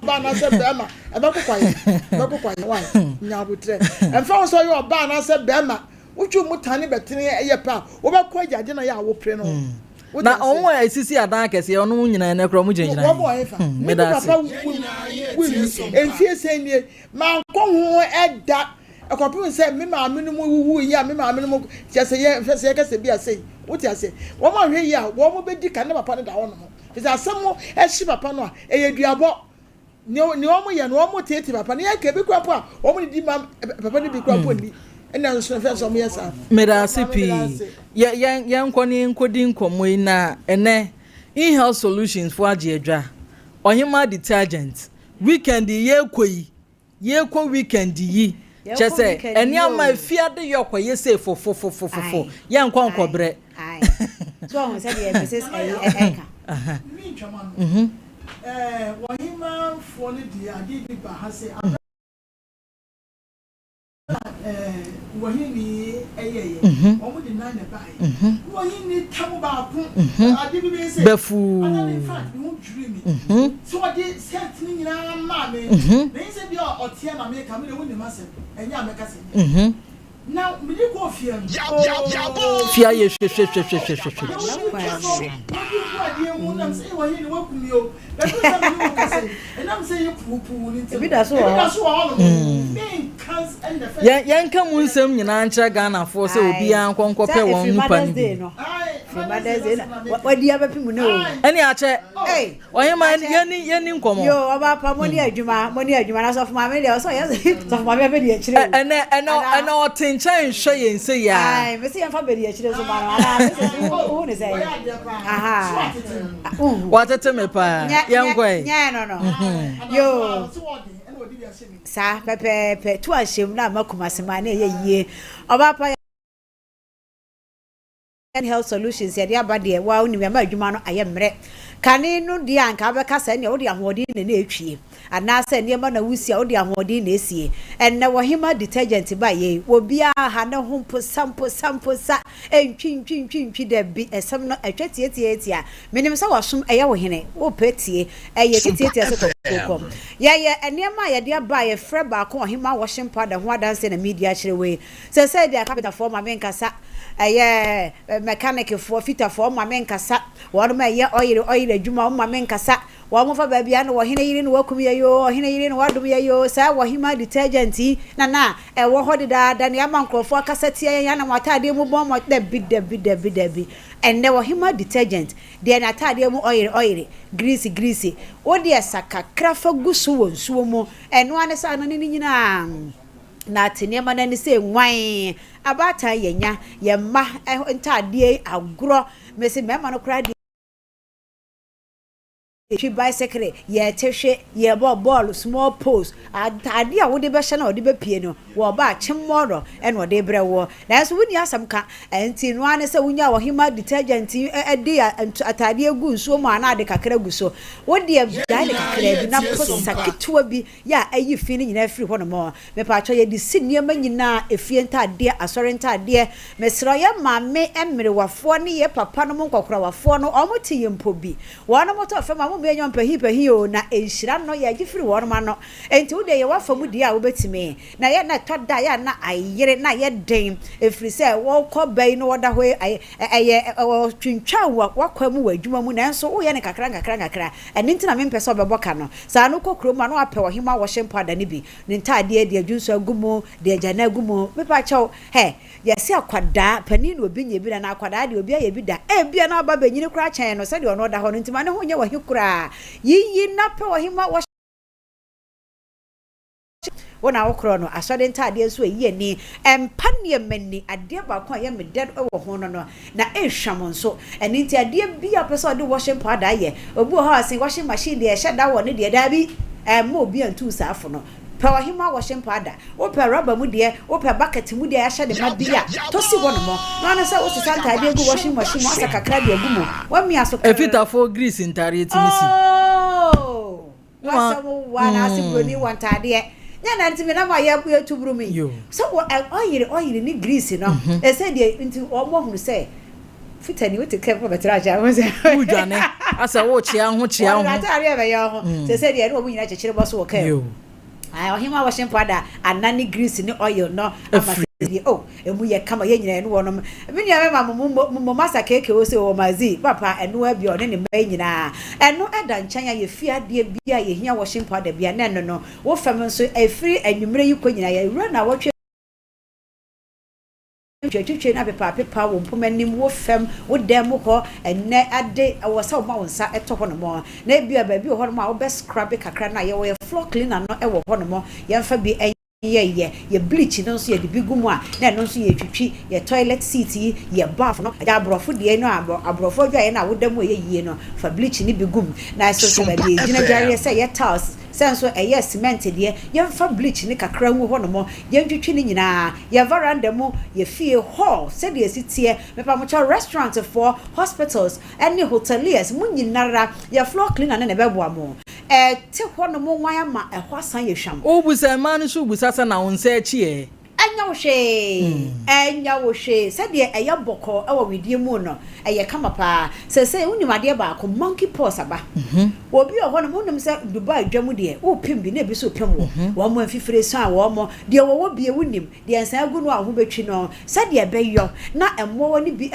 ɔbaa anaasɛ bɛrima ɛbɛkɔ kwaeɛ ɛbɛkɔ kwaeɛ wa nya abotrɛ ɛmfa ho sɛ ɔyɛ ɔbaa anaasɛ bɛrima wotwi mu tane bɛtene ɛyɛ pɛ a wobɛkɔ agyagye na yɛ a wopere no hmm. na wɔn a esisi adan akɛseɛ ɔno nyinaa ɛnɛ korɔ wɔn gyinagyina wɔn wɔ hefa hmm, ne papa wuli mfie sɛn nie mankɔ ho ɛda ɛkɔpem sɛ me maame no mu wuwu yi a me maame no mu kyɛ sɛ yɛ mfɛ sɛ yɛkɛsɛ bi ase wote ase wɔn ahwɛ yi a wɔn bɛdi ka ne papa no da hɔ nom Te sɛ asɛm no hye papa no a, ɛyɛ duabɔ. Nea nea wɔn yɛ no, wɔn teetee papa no. Yɛn ka ebi kura mpo a, wɔn didi ma papa no bi kura mpo nni. Ɛna nso na fɛn sɛ wɔn yɛ saa. Meda ase pii. Yɛ yɛn yɛnkɔ ne yɛnkɔdi nkɔmmɔ yi na ɛnɛ In-house Solutions fo agye adwa. Ɔhemaa detergent. Weekend yi yɛrekɔ yi, Yɛkɔ weekend yi kyɛ sɛ nneɛma efiade yɛ ɔkɔ yɛ sei fofofofofo yɛ nkɔ nkɔ brɛ. So ɔhun sɛ deɛ Mrs. ɛyi ɛka. Mi ntwam ano. Ɛɛ wɔhemanfoɔ no deɛ adeɛ bi ba ha sɛ abɛ Bafuu. Fie ayɛ hwehwehwehwehwehwe. Ebi da so wɔ hɔ. Yɛn yɛnka mu nsɛm nyinaa nkyerɛ Ghanafoɔ sɛ obiara nkɔ nkɔpɛ wɔn nipa no bi. Wadi abɛpem no o. Ɛne akyɛ. Ɔhema yɛni yɛni nkɔmɔ. Yo ɔba pa mo ni adwuma mo ni adwuma na sɔfo maame deɛ ɔsɔ yɛ sɔfo maame abɛ di akyire o. Ɛnɛ ɛnɛ ɛnɛ ɔte nkyɛn nhwɛ yɛn sɛ yia. Ayi mesi yɛn fa bɛ di akyire so ma no anaa mesi wo ne sɛ. Aha. Watete me paa yɛn kɔ yi. Nyɛ no no. Yo. Saa pɛpɛɛpɛ tu ahyɛm na ama Kumasi maa na ɛyɛ yie. Ɔba pa Yɛn Health Solutions yɛde aba deɛ waa wonim yɛama adwuma no ayɛ mmerɛ. Kane no deɛ anka wobɛka sɛ ɛneɛ wode ahoɔden na na ɛtwie anaasɛ nneɛma na wosi a wode ahoɔden na ɛsie. Ɛnnɛ wɔ Hema detergent ba yei obiara ha ne ho mposa mposa mposa ntwi ntwi ntwi ntwi dabi ɛsɛm no ɛtwa tiatiatia. Menim sɛ wasom ɛyɛ wo hene wopɛ tie ɛyɛ tiatiatia sɛ kɔkɔkɔ. Yɛyɛ nneɛma a yɛde aba a yɛfrɛ baako Ɔhema washing powder ho adanseɛ na medi akyerɛ wei. Sɛsɛi deɛ kapentafoɔ ma menkasa Ɛyɛ mɛkanɛkefoɔ, fitafoɔ, wɔmma me nkasa. Wɔnom a ɛyɛ ɔyere ɔyere adwuma, wɔmma me nkasa. Wɔn fa baabi a na ɔhene yere na wakum yɛ yoo, ɔhene yere na wadom yɛ yoo. Saa wɔhemaa detergent yi na na ɛwɔ hɔ dedaada, nea ama nkurɔfoɔ akasa tia yɛn, ana mo ataadeɛ mu bɔn mo, dabi, dabi, dabi, dabi. Ɛnnɛ wɔhemaa detergent deɛ n'ataadeɛ mu ɔyere ɔyere, grease grease, wo deɛ sa kakra fa gu so wɔ nsuo mu, ɛno ara ne sɛ anane no nyinaa. Na ate nneɛma no ani sɛ nwan. Abaatan yɛnya yɛn mma ntaadeɛ yi agorɔ. Mese mmarima no koraa deɛ. Yɛtwi baesekre, yɛte hwe, yɛbɔ bɔɔl, small post, atade a wode bɛhyɛ na wɔde bɛpue no, wɔ ba a, kyemmɔɔrɔ na wɔde rebrɛ woɔ. Nanso wonni asɛm ka, ɛnti no ara ne sɛ wonya ɔhemmaa detergent yi de atadeɛ gu nsuo mu a na ade kakra gu so. Wo deɛ gyae no kakraa bi na posa ketewa bi yɛ a ayi fi no nyinaa afiri hɔnom. Mepaakyɛw yɛde si nneɛma nyinaa, efie ntaadeɛ, asɔre ntaadeɛ, mesrɛ yɛ maame mmerewafoɔ ne yɛ papa nom nkɔkorawafoɔ no wɔn te yɛ mpo bi, wɔnom tɔ fam a momma yɛnyɛ wɔn pahipahi oo, na nhyira no yɛgye firi wɔnom ano, enti wo deɛ yɛ w'afa mu deɛ a wobɛtumi, na yɛ na ɛtɔ da a yɛ a na ayere na ayɛ den, ɛfiri sɛ wokɔ ba yi na wɔda hɔ yi ɛyɛ wɔtwintwan w'akwan mu wɔ adwuma mu nanso woyɛ no nkakra nkakra nkakra, ɛno nti na mempɛ sɛ ɔbɛbɔ ka no. Saa no wokɔ kurom a na wapɛ ɔhemmaa wɔhyɛ mpo ada no bi, ne ntaadeɛ, deɛ adwunsɔ agu mu, deɛ agyanan agu mu. Mepa kyɛw, hɛ, yɛse akwadaa, panin na obi nyɛ bi da, na akwadaa deɛ obi ayɛ bi da. Ebia na waba bɛnyini koraa kyɛn no sɛdeɛ ɔno ɔda hɔ no, nti ma ne ho nyɛ wahi koraa. Yiyi na pɛ ɔhemmaa wɔhyɛ. Wo na wokorɔ no, asɔre ntaadeɛ nso ɛyi ani. Ɛmpa nneɛma nni. Adeɛ baako a ɛyɛ me dɛ wɔ ho no no, na ɛhwam nso. Ɛno nti adeɛ biara a wopɛ sɛ wode washing powder yɛ, obi wɔ hɔ a ɔse washing machine deɛ ɛhyɛ da wɔ ne deɛ, daabi, ɛmma obi antu wo saa fo no. Pɛ ɔhemmaa washing powder, wopɛ rɔba mu deɛ, wopɛ bucket mu deɛ a yɛahyɛ ne ma bi a, tɔ si hɔ nom. Na ɔno sɛ wosesa ntaadeɛ gu washing machine mu, asa kakra de agu mu, woamia so krrr. Afitafoɔ grease ntaadeɛ tumi si. Oh! W'asɛm wa na ase broni wɔ ntaadeɛ. Nyɛ na nti me nam a yɛ yɛtu buru mi. Sɛ wɔ ɔyere ɔyere ne grease no. Ɛsɛ deɛ nti wɔn ahunu sɛ fitani wote kɛ kɔ bɛtena akyɛ ahun sɛ. Wudwane asɛ wokyea ho kyea ho. Wɔde ataadeɛ bɛyɛ ho. Sɛ sɛ deɛ ɛne wɔn nyinaa kyekyere bɔ so wɔ kɛ. Ae ɔhema wɔhyɛ mpo ada ana ne grease ne oil no ama sɛ deɛ oh emu yɛ kama yɛ nyinaa ɛne wɔnom me nua mɛma mo mo mo masa keke o sɛ wɔ mazi papa ɛno abia ɔne ne mma yi nyinaa ɛno ɛda nkyɛn a yɛfie adeɛ bi a yɛhia washing powder bi a na ɛno no wo fam nso ɛfiri anwummerɛ yi kɔ nyinaa yɛwura na wɔtwe Twetwetwe na pepapepa wo mpoma anim, wo fam, wo dan mu hɔ, ɛnnɛ ade, ɛwɔ sɛ woma wo nsa tɔ hɔnom. Na ebia baabi wɔ hɔnom a wobɛ scrub kakra no a, yɛwɔ yɛn floor cleaner no wɔ hɔnom, yɛmfa bi nyɛ yɛ, yɛ bleach no nso yɛde bi gu mu a, na ɛno nso yɛtwitwi yɛ toilet seat yi, yɛ bath no, agya aborɔfo deɛ no a, aborɔfo adwaeɛ no a woda mu a ɛyɛ yie no, fa bleach no bi gu mu. Na ɛso sɛ baabi a yɛgyina dwareɛ sɛ ɛyɛ tiles, Sɛ nso ɛyɛ cement deɛ, yɛmfa bleach no kakra ngu hɔnom, yɛntwitwi ne nyinaa, yɛn veranda mu, yɛn fie, hall, sɛdeɛ ɛsi teɛ, mepamokyɛw restaurant foɔ, hospitals, ne hoteliers, mo nyinara, yɛn floor cleaner no na ɛbɛboa mo. Ɛte hɔnom nwan ama ɛhɔ asan yɛ hwam. Wobusa mmaa no nso wobisa sɛ na wo nsa akyi ɛ? Ɛnyɛ wo hwee, ɛnyɛ wo hwee. Sɛdeɛ ɛyɛ bɔkɔɔ wɔ wedeɛ mu no, ɛyɛ kama paa. Seesei wonim adeɛ baako, monkey pox aba. Obi wɔ hɔnom, wonim sɛ Dubai dwa mu deɛ, worepem bi na ebi nso repem wo. Wɔn mfifire suan wɔn, deɛ wɔwɔ bie wonim, deɛ nsa agu no a wo ho bɛtwi no, sɛdeɛ ɛbɛyɔ na mmoawa no bi.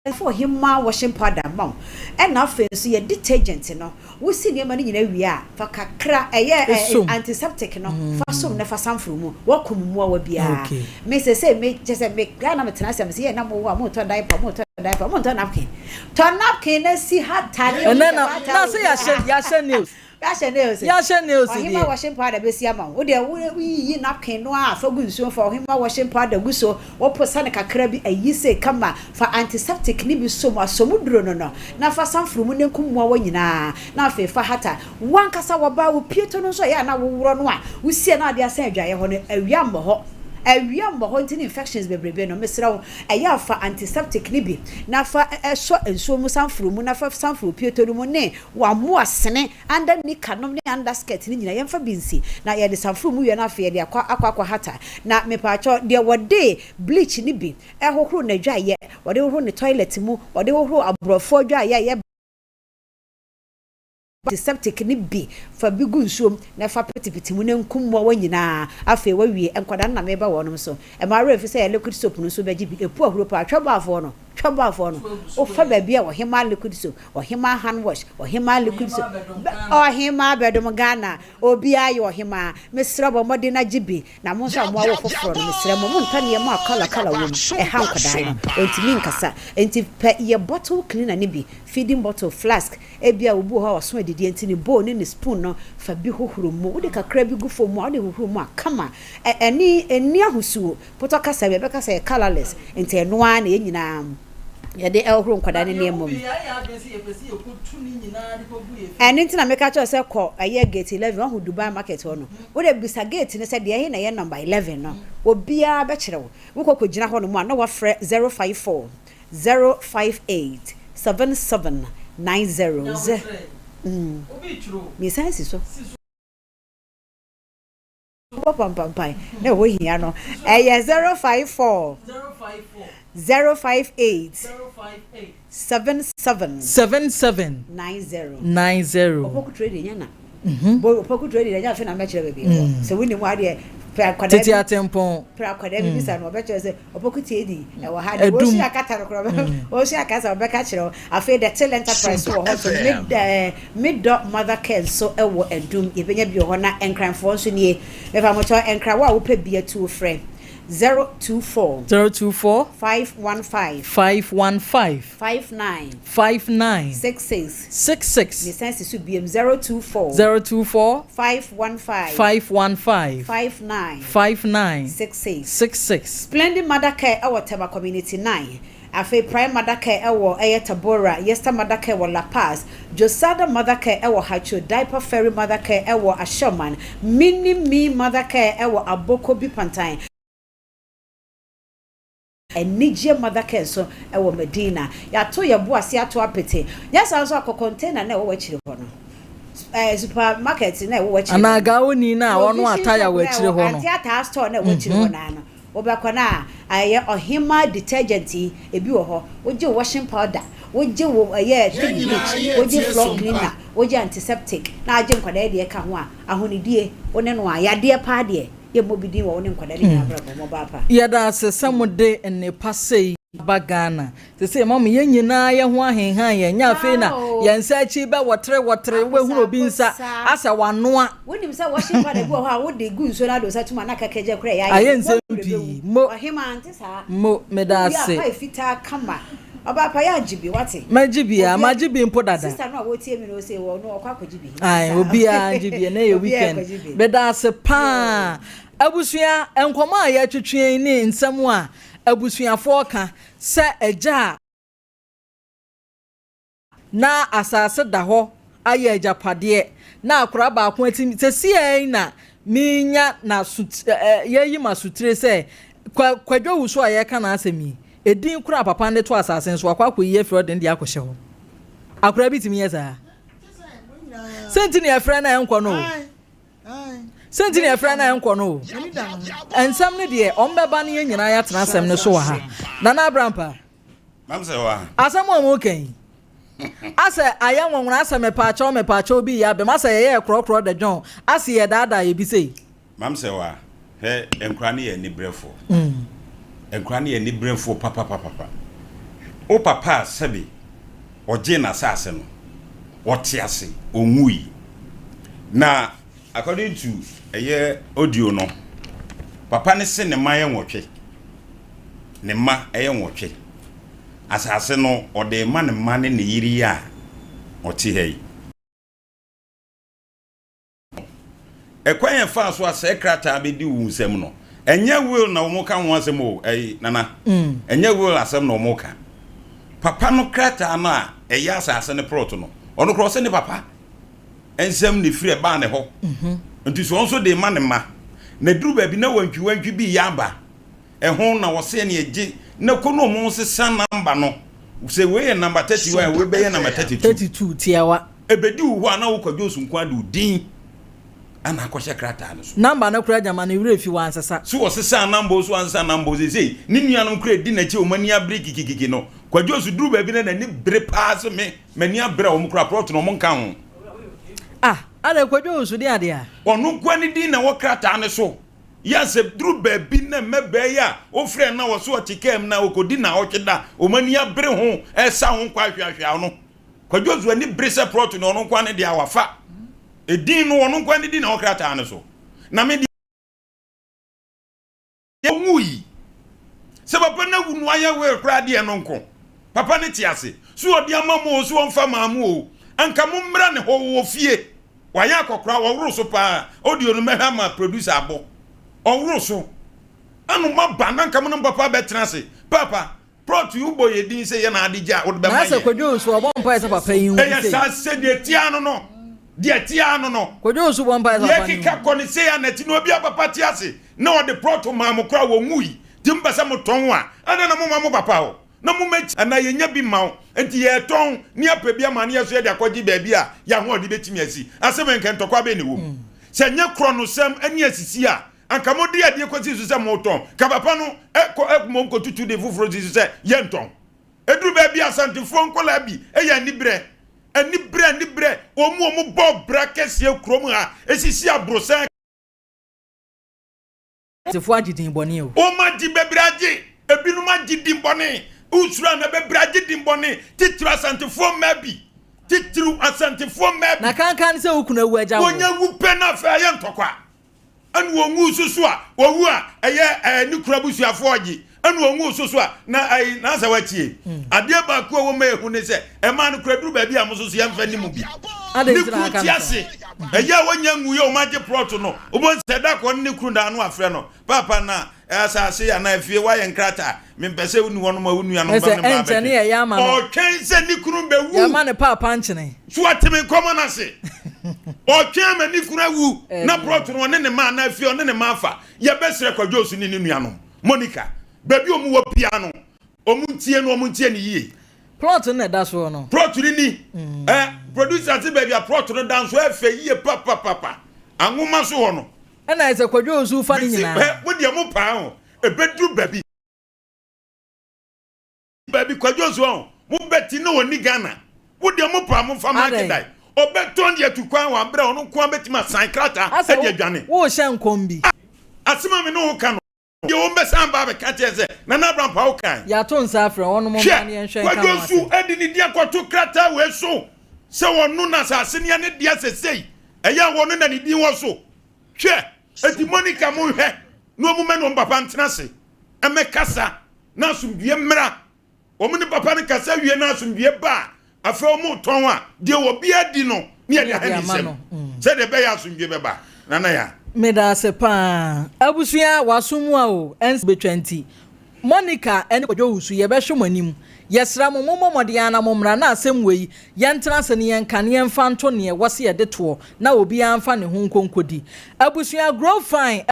Fa ɔhemmaa washing powder ma wo. Ɛna afei nso yɛ detergent no, wosi nneɛma no nyinaa wie a, fa kakra, ɛyɛ ɛ antiseptic no, fa som na fa samforo mu. Woakum mmoawa biara. Me seesei me kyerɛ sɛ me a na metena ase a mese yɛ na mowɔ a montɔ diaper, montɔ diaper, montɔ napkin. Tɔ napkin na si ha tadeɛ mu Ɛnɛ na na sɛ yɛahyɛ yɛahyɛ nails. Yɛahyɛ nails. Yɛahyɛ nails deɛ. Ɔhemmaa washing powder bɛsi ama wo. Wo deɛ woyiyi napkin no ara fa gu nsuo mu, fa ɔhemmaa washing powder gu so, woposa no kakra bi, ayi sei kama, fa antiseptic no bi sɔ mu, asɔ mu duro no no, na fa samforo mu na nku mmoawa nyinaa, na afei fa hata. Wo ankasa wɔbaa wo pieto no nso a ɛyɛ a na woworɔ no a, wosie na wode asɛn adwaeɛ hɔ no, awia mmɔ hɔ. Awia mmɔ hɔ nti ne infections bebrebe no, mesrɛ wo, ɛyɛ a fa antiseptic no bi na fa sɔ nsuo mu samforo mu na fa samforo pieto no mu ne W'amoa sene under nika nom ne under skirt no nyina yɛnfa bi nsi na yɛde sanforo mu wie no afei yɛde akɔ akɔ akɔ hata na mepaakyɛw deɛ wɔde bleach no bi hohoro n'adwaeɛ wɔde hohoro ne toilet mu wɔde hohoro aborɔfoɔ adwaeɛ a ɛyɛ antiseptic no bi fa bi gu nsuom na fa petepete mu na nku mmoawa nyinaa afei wawie nkwadaa no na meba wɔnom so ɛma werɛ mfi sɛ yɛ liquid soap no nso bɛgye bi ɛpu ahuro paa twɛbɔafoɔ no twɛbɔafoɔ no wofa baabi a ɔhemaa liquid soap Ɔhemaa hand wash, ɔhemaa liquid soap, ɔhemaa bɛdom Ghana, obiara yɛ ɔhemaa, mesrɛ bɔ mmɔden na gye bi, na mo nso a moawo foforɔ no mesrɛ mo montɔ nneɛma a colour colour wɔ mu, ɛha nkwadaa no, ɔntumi nkasa, nti pɛ yɛ bottle cleaner no bi, feeding bottle, flask, ebia obi wɔ hɔ a ɔso adidie nti ne bowl ne ne spoon no fa bi hohoro mu, wode kakra bi gu fam a wode hohoro mu a kama, ɛ ɛne ɛnni ahosuo, potɔ kasa bi ɛbɛka sɛ ɛyɛ colourless, nti ɛno ara na yɛn nyinaa. Yɛde ɛhohoro nkwadaa no nneɛma mu. Ɛno nti na meka kyerɛ sɛ kɔ ɛyɛ gate 11 wahu Dubai market hɔ no. Wode bisa gate no sɛ deɛ ɛhe na ɛyɛ number 11 no. Obiara bɛkyerɛ wo. Wokɔ kɔgyina hɔ nom a na wafrɛ 054 058 7790. Ze mm. Mesan si so. Bɔ pampampan na ɛhɔ hia no. Ɛyɛ 054 058 77 77 90. 90. Opoku trading nyɛ na. Bo Opoku trading ɛnyɛ afei na mɛkyerɛ baabi ɛwɔ. Sɛ wonim hɔ adeɛ pɛ akwadaa Tete bi atempɔn. pɛ akwadaa bi bisa no ɔbɛkyerɛ sɛ Opoku trading ɛwɔ ha deɛ Adum. wɔsua kata no koraa wɔsua kasa ɔbɛka kyerɛ wo. Afei The Till Enterprise wɔ hɔ nso mid ɛɛ Medɔ Mother Care nso wɔ Adum yɛbɛnya bi wɔ hɔ na Nkranfoɔ nso nie. Mefa mo kyɛw Nkran wo a wopɛ bi atuo frɛ 024 024 515 515 59 59 66 66 Mesan si so biom 024 024 515 515 59 59 66 66. Splendid Mother Care wɔ Tema Community 9, afei Prime Mother Care wɔ ɛyɛ Tabora, Yester Mother Care wɔ La Paz, Josada Mother Care wɔ Hacho, Diaper Fairy Mother Care wɔ Ashorman, Mini Me Mother Care wɔ Abokobi Pantan, Anigyeɛ Mother Care nso wɔ Medina. Yɛato yɛn bo ase ato apete. Nyɛ saa nso a, kɔ container no a ɛwɔ w'akyire hɔ no, ɛɛ supermarket no a ɛwɔ w'akyire hɔ Anaa no, Gaoni no a ɔno provision ataya shop wɔ no a akyire ɛwɔ hɔ no. Auntie Ataa store no a ɛwɔ akyire hɔ no ara no. Wobɛkɔ no a, ɛyɛ ɔhemaa detergent yi, ebi wɔ hɔ. Wogye wo washing powder, wogye wo ɛyɛ Yɛn thick nyinaa bleach, yɛ wogye tie floor som pa. cleaner, wogye antiseptic, na agye nkwadaa yi deɛ ka ho a, ahonidie, wo ne no a, yadeɛ paa deɛ, yɛmmɔ bi din wɔ wo ne nkwadaa no nyinaa abrabɔ mu, ɔbaa pa. Yɛda ase sɛ mode nnepa sei aba Ghana. Sesei mama yɛn nyinaa yɛn ho ahenhan yɛn, nyɛ afei na Saa o. yɛn nsa akyi bɛ wɔtere wɔtere, wobɛhunu Akosa obi nsa akosa. asɛ wanoa. Wonim sɛ washing powder bi wɔ hɔ a wode gu nsuo no ade wo nsa tom a na kɛkɛgyɛ koraa ɛyɛ Ayɛ ayɛ nsɛm wo werɛ pii. bɛwu. Mo. Ɔhemaa nte saa. Mo, meda Wowie a ase. pae fitaa kama. Ɔbaa pa yɛ agye bi wate. Magye bi a, Obia magye bi mpo dada. Sister no a wotie me no ose wɔ no ɔkɔ akɔgye bi. Nti Ae, saa. obiara ngye bi, ɛnɛ yɛ Obiara weekend. kɔgye bi. Meda ase paa. Abusua, nkɔmmɔ a yɛtwetwe yi ne nsɛm a abusuafoɔ ka sɛ agya a na asase da hɔ ayɛ agyapadeɛ na akwadaa baako atumi sɛsiɛ yi na menya n'aso ɛ yɛyi m'asotire sɛ kwa kwadwo wusu a yɛka n'asɛm yi edin koraa papa no de to asase nso akɔ akɔyi afiri ɔde ne deɛ akɔhyɛ hɔ akwadaa bi tumi yɛ saa sɛ nti na yɛfrɛ no a ɛnkɔ no o. Sɛ nti na yɛfrɛ no a ɛnkɔ no o. Nsɛm no deɛ ɔmo bɛba no yɛn nyinaa yɛatena asɛm no so wɔ ha. Nana Abrampa. Asɛm a ɔmo ka yi. Asɛ ayɛ nwɔnwona asɛ mepaakyɛw mepaakyɛw bi yɛ abɛm asɛ yɛyɛ korɔkorɔ da dwɔn ase yɛ daadaa yɛ bi sei. Mam sɛ wa hwɛ nkora no yɛ anibrɛfoɔ. Nkora no yɛ anibrɛfoɔ papapapapa. Wo papa a sɛbe ɔgyee n'asase no ɔte ase ɔnwui. Na according to ɛyɛ audio no papa no se ne mma yɛ nwɔtwe. Ne mma yɛ nwɔtwe. Asase no ɔde rema ne mma ne ne yere yi a ɔte ha yi. Ɛkwan a ɛfaa so a sɛɛ krataa bɛdi wo nsam no, ɛnyɛ will na wɔka ho asɛm o, ɛyi, Nana. Ɛnyɛ will asɛm na wɔka. Papa no krataa no a ɛyɛ asase no plot no, ɔno koraa ɔsɛ ne papa nsam na ɛfiri ɛbaa ne hɔ. Nti sɛ ɔno nso de ma ne mma, na ɛduru baabi na wantwiwantwi bi reyɛ aba, ɛho na wɔsɛ ɛne ɛgye na kɔ na wɔn sesa number no, sɛ wei yɛ number 31 a, wei bɛyɛ number 32. 32, tiawa. Ɛbɛdi wo hɔ a na wo Kwadwo Osu nko ara de wo din ana akɔhyɛ krataa no so. Number no koraa gyama ne werɛ fi wansesa. So ɔsesaa number o so wansesa number o seesei ne nuanom koraa di n'akyi a wɔn ani abere kikikiki no Kwadwo Osu duru baabi na n'ani bere paa se me m'ani abere a wɔn koraa plot no wɔn nka ho. Ah adɛn Kwadwo Osu de adeɛ a. Ɔno nko ara ne din na ɛwɔ krataa no so. Yɛ sɛ duru baabi na mmɛbɛɛ yi a wofrɛ no na wɔso ɔte kaa mu na ɔkɔdi naawɔtwe da wɔn ani abere ho ɛsa ho nkɔ ahweahwea no. Kwadwo Ozu ani bere sɛ prɔto no ɔno nkoa ne deɛ wafa edin no ɔno nkoa ne din na ɛwɔ krataa no so na me deɛ ɔwui sɛ papa no awu no ayɛ will koraa deɛ no nko papa no te ase so ɔde ama mo o so ɔmfa maa mo o anka mo mmra ne hɔ wɔ fie wayɛ akɔkora ɔworo so paa audio no mɛhwɛ ama producer abɔ ɔworo so ano maba na anka mo ne mo papa bɛtena ase papa. Plot yi wobɔ yɛ din sɛ yɛ na ade gya a wode Na bɛma sɛ yɛ. Kwadwo nso ɔbɔ mpaeɛ sɛ papa yi nwu Ɛyɛ sei. saa sɛ deɛ ɛteɛ ano no, deɛ ɛteɛ ano no. Kwadwo nso bɔ mpaeɛ sɛ Deɛ papa no ɛkeka nwu. kɔ no sei a na ɛte na obi a papa te ase na ɔde plot maa mo koraa wɔnwui nti mopɛ sɛ motɔn a adɛn na momma mo papa hɔ na momma akyi anaa yɛnya bi mma wo nti yɛtɔn ne apɛ bi ama ne yɛ so yɛde akɔgye baabi a yɛn ahoɔden bɛtumi asi asɛm nka ntɔkwa bɛn na ɛwɔ mu sɛ nyɛ korɔnosɛm ne asisi a anka mode adeɛ kɔsi so sɛ motɔn ka papa no kɔ mmom kɔtutu de foforɔ si so sɛ yɛntɔn. Ɛduru baabi a Asantefoɔ nkwadaa bi yɛ aniberɛ, aniberɛ, aniberɛ, wɔn wɔn bɔ bra kɛseɛ kurom ha, ɛsisi aborosan. Asantefoɔ agye din bɔne o. Wɔn agye bebree agye, ebinom agye din bɔne, wosuro ana bebree agye din bɔne, titiriw Asantefoɔ mmaa bi, titiriw Asantefoɔ mmaa bi. Na kankan ne sɛ wo kunu awu agya wo. Wɔnya wu pɛ na afei ayɛ ntɔkwa. Ɛna ɔnwu nso so a, ɔwu a, ɛyɛ ɛɛ ne kunu abusuafoɔ gye. Ɛna ɔnwu nso so a, na ɛyi n'asɛ watie. Adeɛ baako a ɛwɔ mu a ɛhu ne sɛ, ɛmaa no kura duru baabi a mo nso so yɛmfa nni mu bi. Adɛn Ne nti na kunu aka te no saa? ase. Ɛyɛ a wɔnya nwuiɛ a wɔagye plɔt no, wobɛhu sɛ da koro ɔne ne kunu da ano afrɛ no, Paapa na asase anaa afie woayɛ nkrataa, mempɛ sɛ wonni hɔnom a wo nuanom Ɛsɛ ba ne mmaa ɛnkyɛ ne bɛtwe. yɛyɛ ama no. Ɔretwɛn sɛ ne kunu bɛwu. Yɛama no paapa nkyene. So wate me nkɔmmɔ no ase? Ɔretwɛn ama ne kunu awu na Ɛbi. plɔt no ɔne ne mma anaa fie ɔne ne mma afa. Yɛbɛsrɛ Kwadwo Osu ne ne nuanom, Monica, baabi a wɔwɔ biara no, wɔntie no, wɔntie no yie. Plɔt no na ɛda soɔ no. Plɔt no ni. Ɛ producer se baabi a plɔt no da nso ɛfɛ yie papapapa. Anwoma so hɔ no. Ɛna ɛsɛ Kwadwo Osu fa ne Mese nyinaa. hwɛ, mo deɛ mo paa ho, ɛbɛduru baabi. Baabi Kwadwo Osu ho, mo bɛte na ɔnni Ghana. Mo deɛ mo paa mo fa Mark Adɛn? dan. Ɔbɛtɔn de atu kwan wɔ aberɛ a ɔno nko ara bɛtumi asan krataa Asɛ de wo adwane. worehyɛ nkɔm bi. Asɛm a me ne wo ka no, deɛ wɔn bɛsan ba abɛka kyerɛ sɛ Nana Abrampah wo kan. Yɛato nsa afrɛ wɔnom mmra Hwɛ, na yɛnhwɛ nka Kwadwo ho Osu asɛm. de ne din akɔto krataa wei so sɛ ɔno na asase no yɛ ne dea sesei. Ɛyɛ a ɔno na ne din wɔ so. Hwɛ, enti Monica monhwɛ na wɔn mma ne wɔn papa ntena ase mmɛkasa na asomdwoeɛ mmra. Wɔn ne papa no kasa wie na asomdwoeɛ ba a, afei wɔretɔn a, deɛ obiara di no ne yɛde Ne aha yɛde ne ama nsam no. sɛdeɛ ɛbɛyɛ a asomdwoeɛ bɛba. Nana Yaa. Medaase paa. Abusua, w'aso mu a o, ɛnsa betwa nti. Monica ne Kwadwo Owusu, yɛbɛhwɛ mo anim. Yɛsrɛ mo, mommɔ mmɔden ara na mommra na asɛm wei, yɛntena ase na yɛnka na yɛmfa nto nea ɛwɔ sɛ yɛde toɔ na obiara mfa ne ho nkɔ nkɔdi. Abusua, Grow Fine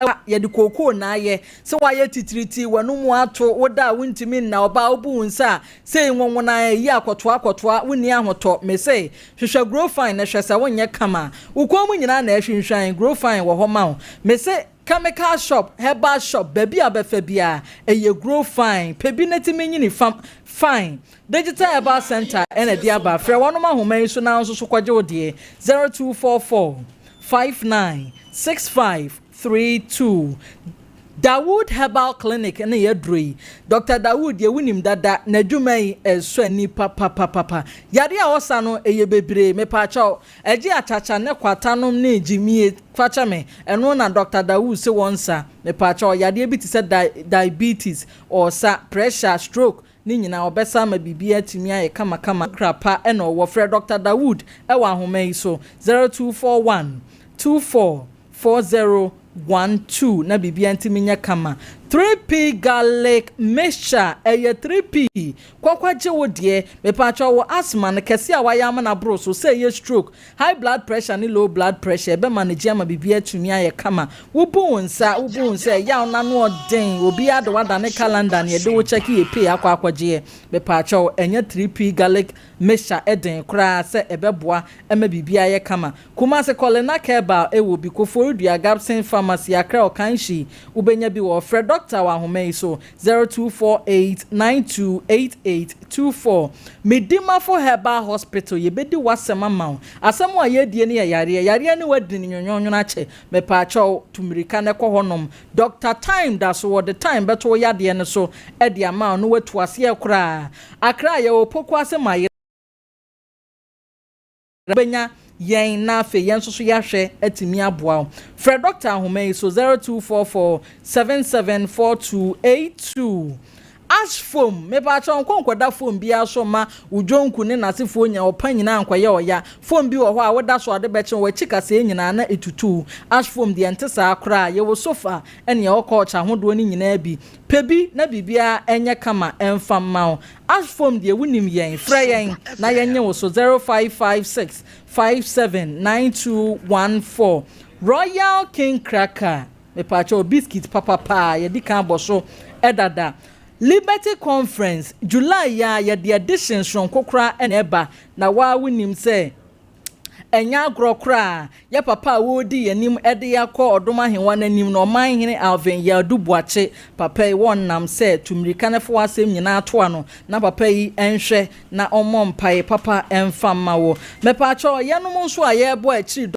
a yɛde kookoo na ayɛ, sɛ woayɛ titiritii, w'anomu ato, woda a wontumi nna, ɔbaa wobu wo nsa a, sei nwonwona a ɛyi akɔtoa akɔtoa, wonni ahotɔ. Mese, hwehwɛ Grow Fine na hwɛ sɛ wonyɛ kama a. Wo kɔn mu nyinaa na ɛhwinhwan, Grow Fine wɔ hɔ ma wo. Mese, Chemical shop, herbal shop, baabi a wobɛfa biara, ɛyɛ Grow Fine. Pɛ bi na tumi nyini fam, fine. Digital Herbal Centre na ɛde aba. Frɛ wɔnom ahoma yi so na wo nso so kɔgye wo deɛ, 0244 59 65 32. Dawood Herbal Clinic ne yɛaduro yi. Doctor Dawood deɛ wonim dada, n'adwuma yi ɛsɔ ani papapapapa. Yadeɛ a ɔsa no ɛyɛ bebree, mepaakyɛw. Ɛgye akyakya ne kwata nom ne gyimie fakyɛ me, ɛno na Doctor Dawood se wɔnsa, mepaakyɛw. Yadeɛ bi te sɛ di diabetes, ɔɔsa, pressure, stroke, Ne nyinaa ɔbɛsa ama biribiara atumi ayɛ kamakama. Kra pa na ɔwɔ. Frɛ Dɔkta Dawood wɔ ahoma yi so, 0241 24 4012 na biribiara ntumi nyɛ kama. 3P Garlic Mixture, ɛyɛ 3P. Kɔ kɔgye wo deɛ. Mepaakyɛw wo asthma no kɛse a wayɛ ama no aboro so, sɛ ɛyɛ stroke, High blood pressure ne low blood pressure, ɛbɛma no gye ama biribiara atumi ayɛ kama. Wobu wo nsa, wobu wo nsa, ɛyaw no ano ɔden, obiara de wo adane calendar na yɛde wo check yɛ pay akɔ akɔgyeɛ. Mepaakyɛw, ɛnyɛ 3P garlic mixture den koraa sɛ ɛbɛboa ma biribiara ayɛ kama. Kumasi Colina Herbal wɔ bi, Koforidua Gabson Pharmacy, Accra Okanshi, wobɛnya bi wɔ hɔ. Frɛ doctor wɔ ahoma yi so, 0248 9288 24. Medimafo Herbal Hospital, yɛbɛdi w'asɛm ama wo. Asɛm a yɛredie no yɛ yareɛ. Yareɛ ne w'adi no nwonwonwono akyɛ. Mepaakyɛw, tu mmirika na kɔ hɔnom. Doctor Time da so, wɔde time bɛto wo yadeɛ no so de ama wo na woatu aseɛ koraa. Accra, yɛwɔ Pokuase Mayera. Wobɛnya yɛn na afei yɛn nso so yɛahwɛ atumi aboa wo. Frɛ dɔkta ahoma yi so 0244 774282. Ash foam, mepaakyɛw nkɔ nkɔda foam biara so mma wo dwonku ne n'asefoɔ nyinaa, ɔpa nyinaa nkɔyɛ ɔya. Foam bi wɔ hɔ a woda so a ade bɛkye wo, w'akyi kaseɛ nyinaa na ɛtutu wo. Ash foam deɛ ɛnte saa koraa. Yɛwɔ sofa ɛne yɛwɔ couch ahodoɔ no nyinaa bi. Pɛ bi na biribiara nyɛ kama mfa mma wo. Ash foam deɛ wonim yɛn, frɛ yɛn na yɛnnye wo so 0556 57 9214. Royal King Cracker. Mepaakyɛw biscuit papa paa yɛdi kan abɔ so dada. Liberty Conference, July yi ara yɛde edition soronko koraa na ɛba na wo ara wonim sɛ ɛnyɛ agorɔ koraa. Yɛ papa a ɔredi yɛn anim de yɛn akɔ Ɔdom Ahenwa no anim no, Ɔmanhene Alvin Yadu Boakye, papa yi wɔnam sɛ tu mmirika na fa w'asɛm nyinaa to ano na papa yi nhwɛ na ɔmmɔ mpaeɛ papa mfa mma wo. Mepaakyɛw yɛnom nso a yɛrebɔ akyiri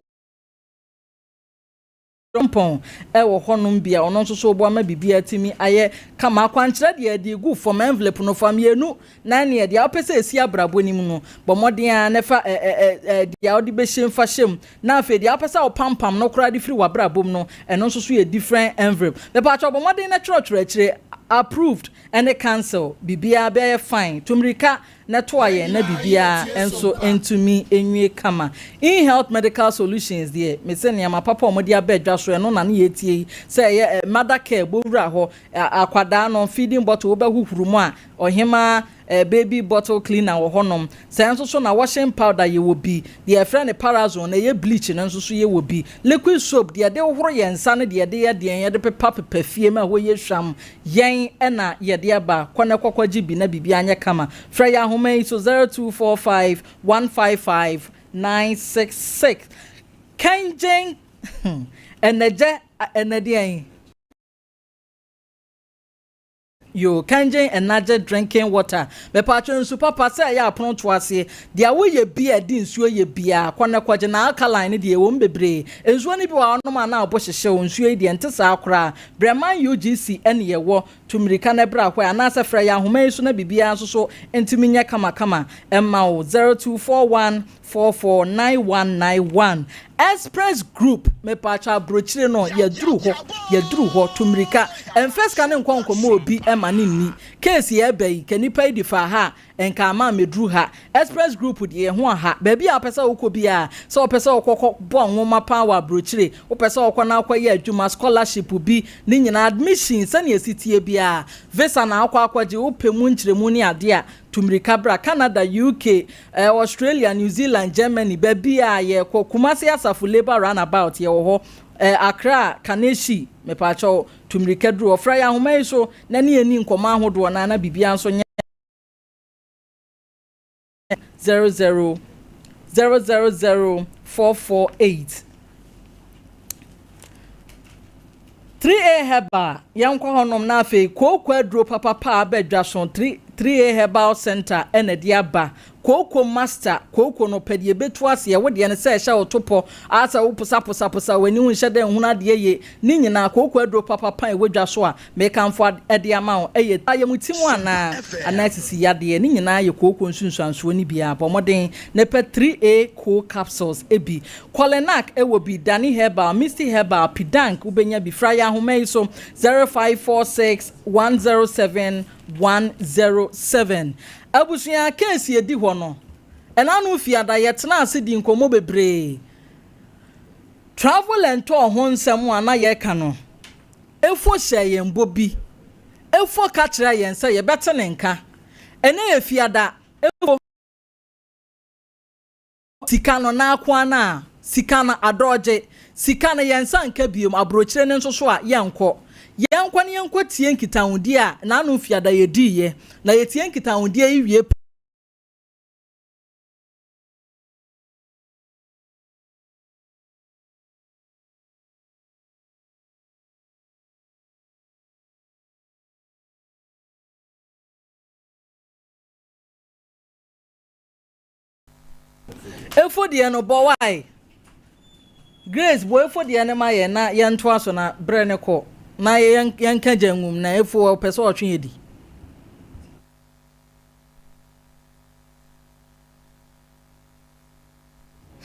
Dɔmpɔn wɔ hɔnom bi a ɔno nso so boa ma biribiara tumi ayɛ kama. Akwankyerɛ deɛ yɛde regu fam, envelope no fa mmienu na ɛneɛ deɛ wopɛ sɛ ɛsi abrabɔ no mu no, bɔ mmɔden ara na fa ɛ ɛ ɛ deɛ wode bɛhyɛ mu fa hyɛ mu. Na afei deɛ wopɛ sɛ wopampam no koraa de firi w'abrabɔ mu no, ɛno nso so yɛ different envelope. Mepaakyɛw bɔ mmɔden na twerɛtwerɛ akyire, approved ne cancel, biribiara bɛyɛ fine. Tu mmirika na ɛtoa yɛn na biribiara nso ntumi nwie kama. InHealth Medical Solutions deɛ, mese nneɛma papa a wɔde aba adwa so, ɛno na ne yɛretie yi, sɛ ɛyɛ mother care, bɔwura hɔ, akwadaa no feeding bottle wobɛhohoro mu a, ɔhemaa baby bottle cleaner wɔ hɔnom. Saa nso so na washing powder yɛwɔ bi, deɛ yɛfrɛ no Parazone, ɛyɛ bleach no nso so yɛwɔ bi. Liquid soap, deɛ yɛde hohoro yɛn nsa ne deɛ yɛde yɛ deɛn, yɛde pepa pepa fie ma ɛhɔ yɛ hwam, Yɛn na yɛde aba, kɔ na kɔ kɔgye bi na biribiara nyɛ kama. Frɛ yɛn ahoma yi so 0245 155 966. Kɛngyen ɛnɛgyɛ ɛnɛ deɛn? Yoo, Kɛngyen ɛnagye drinking water. Mepatwo nsu papa sɛ ɛyɛ apono to aseɛ. Deɛ woyɛ bi a ɛde nsuo yɛ biara, kɔ na kɔgye na alkaline no deɛ ɛwɔ mu bebree. Nsuo no bi wɔ hɔ a wonom a na wo bo hyehye wo. Nsuo yi deɛ ɛnte saa koraa. Breman UGC ne yɛwɔ, tu mmirika na bra hɔ ɛ, anaasɛ frɛ yɛn ahoma yi so na biribiara nso so ntumi nyɛ kamakama mma wo, 0241 44 9191. Express Group, mepaakyɛw aburokyire no, yɛaduru hɔ, yɛaduru hɔ, tu mmirika, mfa sika no nkɔ nkɔma obi ma no nni. Case yi ɛreba yi, ka nnipa yi di faa ha a, Nka ama meduru ha. Express group deɛ yɛho aha. Baabi a wopɛ sɛ wokɔ biara, sɛ wopɛ sɛ wokɔ kɔ bɔ nwoma paa wɔ abrokyire, wopɛ sɛ wokɔ na wokɔ yɛ adwuma, scholarship bi, ne nyinaa, admission, sɛnea ɛsi teɛ biara, visa na wokɔ akɔgye, wopɛ mu nkyerɛmu ne adeɛ a, tu mmirika bra. Canada, UK, eh, Australia, New Zealand, Germany, baabiara yɛkɔ. Kumasi Asafo Labour Runabout yɛwɔ hɔ. Eh, Accra, Kaneshie, mepaakyɛw, tu mmirika duru hɔ. Frɛ yɛn ahoma yi so na ne yɛn nni nkɔmmɔ ahodoɔ no ara na biribiara nso nyɛ 00 000 448 3A Herbal, yɛnkɔ hɔnom na afei kooko aduro papapa a aba dwa so 3 3A Herbal Center ɛna ɛde aba. Kooko master, kooko no pɛ deɛ ɛbɛtu aseɛ, wo deɛ no sɛ ɛhyɛ wo to pɔ, asɛ wo posa posa posa w'ani wo nhyɛ dɛ nhunu adeɛ yie, ne nyinaa kooko aduro papapa a ɛwɔ dwa so a mekamfo de ama wo ɛyɛ ayamtim anaa anaa sisi yadeɛ, ne nyinaa yɛ kooko nsunsuansoɔ no bi ara, bɔ mmɔden na pɛ 3A Koo capsules bi, Kɔlenak wɔ bi, Dani Herbal, Misty Herbal, Pidank wobɛnya bi, fra yɛn ahoma yi so 0546 107 107. Abusua case edi hɔ no, ɛna ano fiada yɛtenaa ase dii nkɔmmɔ bebree. Travel and tour ho nsɛm a na yɛreka no, Efo hyɛɛ yɛn bɔ bi. Efo ka kyerɛɛ yɛn sɛ yɛbɛte ne nka. Ɛnnɛ yɛ fiada, Efo. Sika no n'akoa no a, sika no adɔɔgye, sika no yɛn nsa nka biom, aburokyire no nso so a, yɛnkɔ. Yɛnkɔ na yɛnkɔ tie nkitahodie a n'ano mfiada yɛdiiɛ, na yɛtie nkitahodie yi wie pɛ. Efo deɛ no bɔ wae. Grace bɔ efo deɛ no ma yɛn na yɛntoa so na berɛ no kɔ na yɛnka gya ngum na efo ɔpɛ sɛ ɔtwe yɛ di.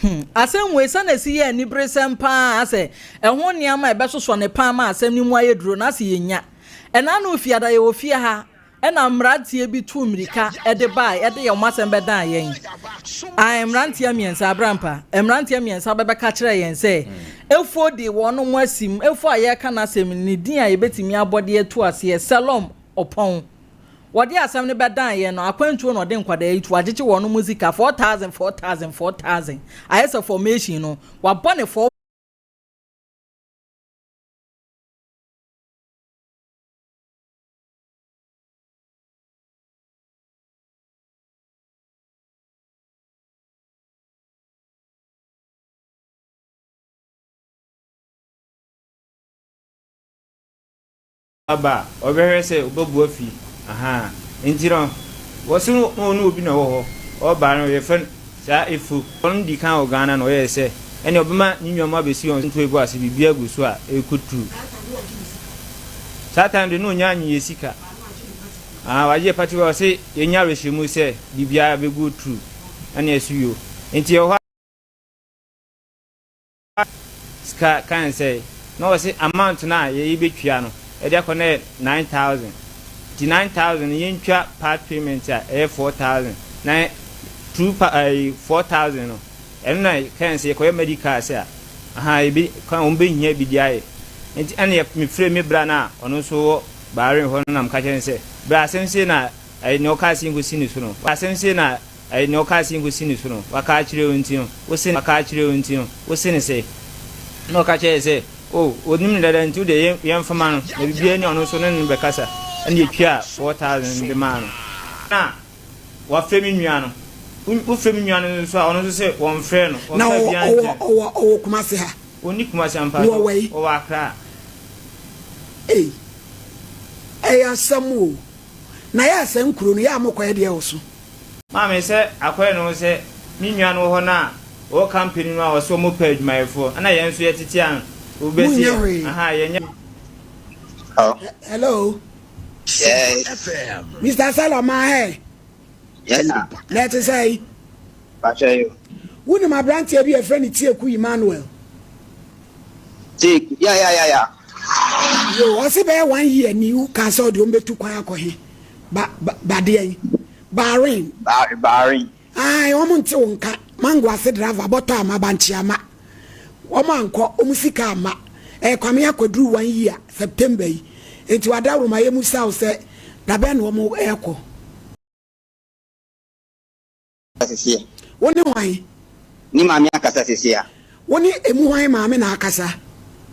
Hmm, asɛm wei sɛ na esi yɛ aniberesɛm paa asɛ ɛho nneɛma a ɛbɛsosɔ ne paa ma asɛm no mu ayɛ duro na asɛ yɛnya. Ɛna ano fiada yɛwɔ fie ha. Ɛna mmeranteɛ bi tuu mmirika de bae de wɔn asɛm bɛdan yɛn. Ae, mmeranteɛ mmiɛnsa, Abrampa, mmeranteɛ mmiɛnsa bɛbɛka kyerɛɛ yɛn sɛ, Efuo de wɔnom asim, Efuo a yɛreka n'asɛm yi, ne din a yɛbɛtumi abɔ de atu aseɛ, Selom Ɔpɔn. Wɔde asɛm no bɛdan yɛn no, akwantuo na ɔde nkwadaa yi tu, wagyegye wɔnom sika, 4,000, 4,000, 4,000, ayɛ sɛ formation no, wabɔ ne 4. Aba a, ɔbɛhwɛ sɛ ɔbɛbu afi ahaa nti no wɔse no na ɔne obi na ɛwɔ hɔ ɔba no yɛfrɛ no saa Efo ɔno di kan wɔ Ghana na ɔyɛɛ sɛ ɛne ɔbɛma ne nua mu abɛsi wɔn ntoe bɔ ase biribi agu so a ɛrekɔ turu saa time de na ɔnya nyeyɛ sika ahaa wagye pati wɔ ɔse yɛnya awerɛhyɛmu sɛ biribiara bɛgu turu ɛne ɛso yo nti ɛwɔ hɔ sika kan sɛ na ɔse amount no a yɛbɛtua no ɛde akɔ no yɛ 9000 nti 9000 no yɛntwa part payment a ɛyɛ 4000 na through pa ɛyi 4000 no ɛno na kan sɛ yɛkɔyɛ medical sɛ a aha ebi kan wɔn bɛhia bi de ayɛ nti ɛna yɛ mefrɛ me bra no a ɔno nso wɔ Bahrain hɔ no na meka kyerɛ no sɛ bra asɛm sei na ɛyi nea ɔkaa sɛ yɛnkɔsi ne so no asɛm sei na Ɛyɛ nea ɔkaa sɛ nkosi ne so no, waka akyerɛ wo nti no, wose no, waka akyerɛ wo nti no, wose no sɛ. Ɛnna ɔka kyerɛɛ sɛ, O, onim no dada nti wo deɛ yɛmfa ma no, na biribiara ni a ɔno nso ne no bɛkasa. Ɛnna yɛtuaa 4,000 no de maa no. Na wafrɛ me nua no. Wofrɛ me nua no nso a, ɔno nso se wɔmfrɛɛ no, Na wɔmfaa ɔwɔ biara ɔwɔ nkyerɛɛ no. ɔwɔ ɔwɔ Kumasi ha? Ɔnni Kumasi ampa Na so, ɔwɔ he? ɔwɔ Accra. Ei, ɛyɛ asɛm o. Na yɛ a saa nkuro no, yɛ a mokɔyɛ deɛ wɔ so? Maame, sɛ akɔyɛ ne ho sɛ me nua no wɔ hɔ no a ɔwɔ company no a ɔse ɔmo pɛ adwumayɛfoɔ ɛna yɛn nso yɛtete a obi bɛse Monyɛ yɛn hwee. ahaa yɛnyɛ. Hello. Yes. Mister Salom ahɛ. Yes sir. Na ɛte sɛ yi. Pakyɛ yo. Wonim aberanteɛ bi a yɛfrɛ no Tieku Emmanuel? Tieku, ya ya ya ya. Yo, ɔse bɛyɛ one year ni wo kaa sɛ ɔde wɔn bɛtu kwan akɔ he? Ba, ba, badeɛn? Bahrain. Ba, Bahrain. Ae, wɔn nte wo nka. Mango ase driver, bɔtɔ ama, bankye ama. Wɔn ankɔ, wɔn sika amma. Ɛyɛ Kwame akɔduru one year, September yi. Enti wadaworoma yɛmusa wo sɛ, dabɛn na wɔn ɛɛkɔ? Sese. Wo ne hwan? Ne maame akasa sese a. Wo ne emu hwan maame na akasa?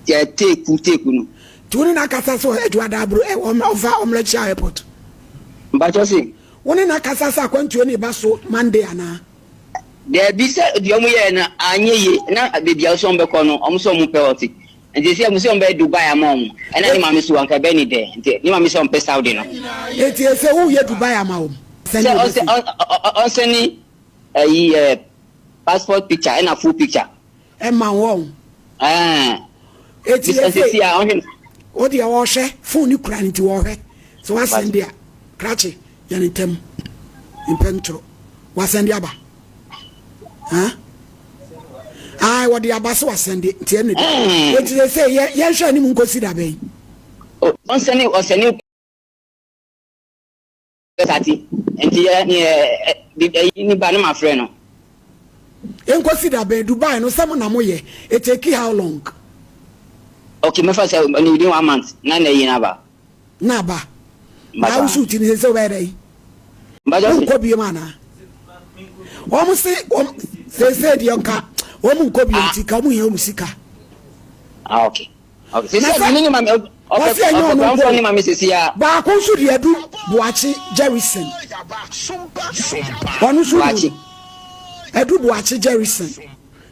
Yɛ teeku teeku no. Nti wo ne no akasa sɛ Adwuada aburo ɛ ɔmfa ɔmmra Kyia airport? Mpakyɛw se. Wo ne no akasa sɛ akwantuo no reba so Monday anaa? Daabi sɛ deɛ ɔmo yɛɛ no anyɛ yie na baabi a ɔsɛ ɔmo bɛkɔ no ɔmo sɛ ɔmo pɛ hɔ te nti sɛ ɔmo sɛ ɔmo bɛyɛ Dubai ama ɔmo ɛna ne maame so anka ɛbɛyɛ ne dɛ nti ne maame sɛ ɔmpɛ Saudi no. Nti ese wo yɛ Dubai ama wɔn? Sɛ ɔsɛ ɔnsɛne ɛyi ɛ passport picture ɛna full picture. Ɛma wɔn. Ɛɛ. Eti ese o deɛ ɔhwɛ phone ne kura ne nti ɔhwɛ sɛ wasɛn de a krakye yɛ ne ntɛm mpɛ ntoro wasɛn de aba. Huh? Ae wɔde aba sɛ wasɛn de nti ɛne de. Eti ese yɛ yɛnhwɛ anim nkosi da bɛn. Ɔnsɛne ɔsɛne Sati nti yɛ ne ɛyi ne ba ne ma frɛ no. Enkosi da bɛn Dubai no sɛ mo na mo yɛ it take how long. Okay mɛfa sɛ ne within one month na na ɛyi na aba. Na aba na awosu ti ne sɛ wobɛyɛ dɛ yi wonkɔ biem anaa wɔn se wɔn sese deɛ nka wɔn nkɔ biem ti ka wɔn hia wɔn sika. Ah okay. Na sɛ wɔsi ɛnyɛ ɔno mpo baako nso de adu Boakye Jerryson ɔno nso wu adu Boakye Jerryson.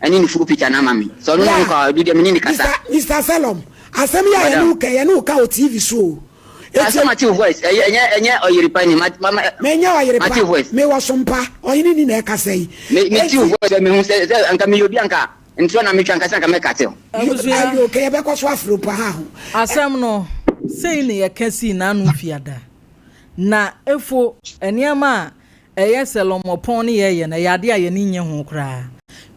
Ɛne ne full picture na ama mi sɛ ɔno ne nkɔ adu deɛ mi ne ne kasa. Mr Salom asɛm yi a yɛne wo ka yɛne wo ka wɔ TV so o. Asɛm ate wo voice ɛyɛ ɛnyɛ ɛnyɛ ɔyere pa ni ma ma ma. Menyɛ ɔyere pa mewɔ sompa ɔhene ni na ɛkasa yi. Me me ti wo voice mehu sɛ sɛ anka meyɛ obi anka. Ntorɔ na metwa ankasa anka mɛka tew. Abusua. Ayo kɛ yɛbɛkɔ so afrɛ mpo aha ho. Asɛm no, sei na yɛka sii n'ano fiada. Na efo, nneɛma a ɛyɛ sɛ lɔmmɔpɔn ne yɛyɛ no, ɛyɛ ade a yɛn ani nnye ho koraa.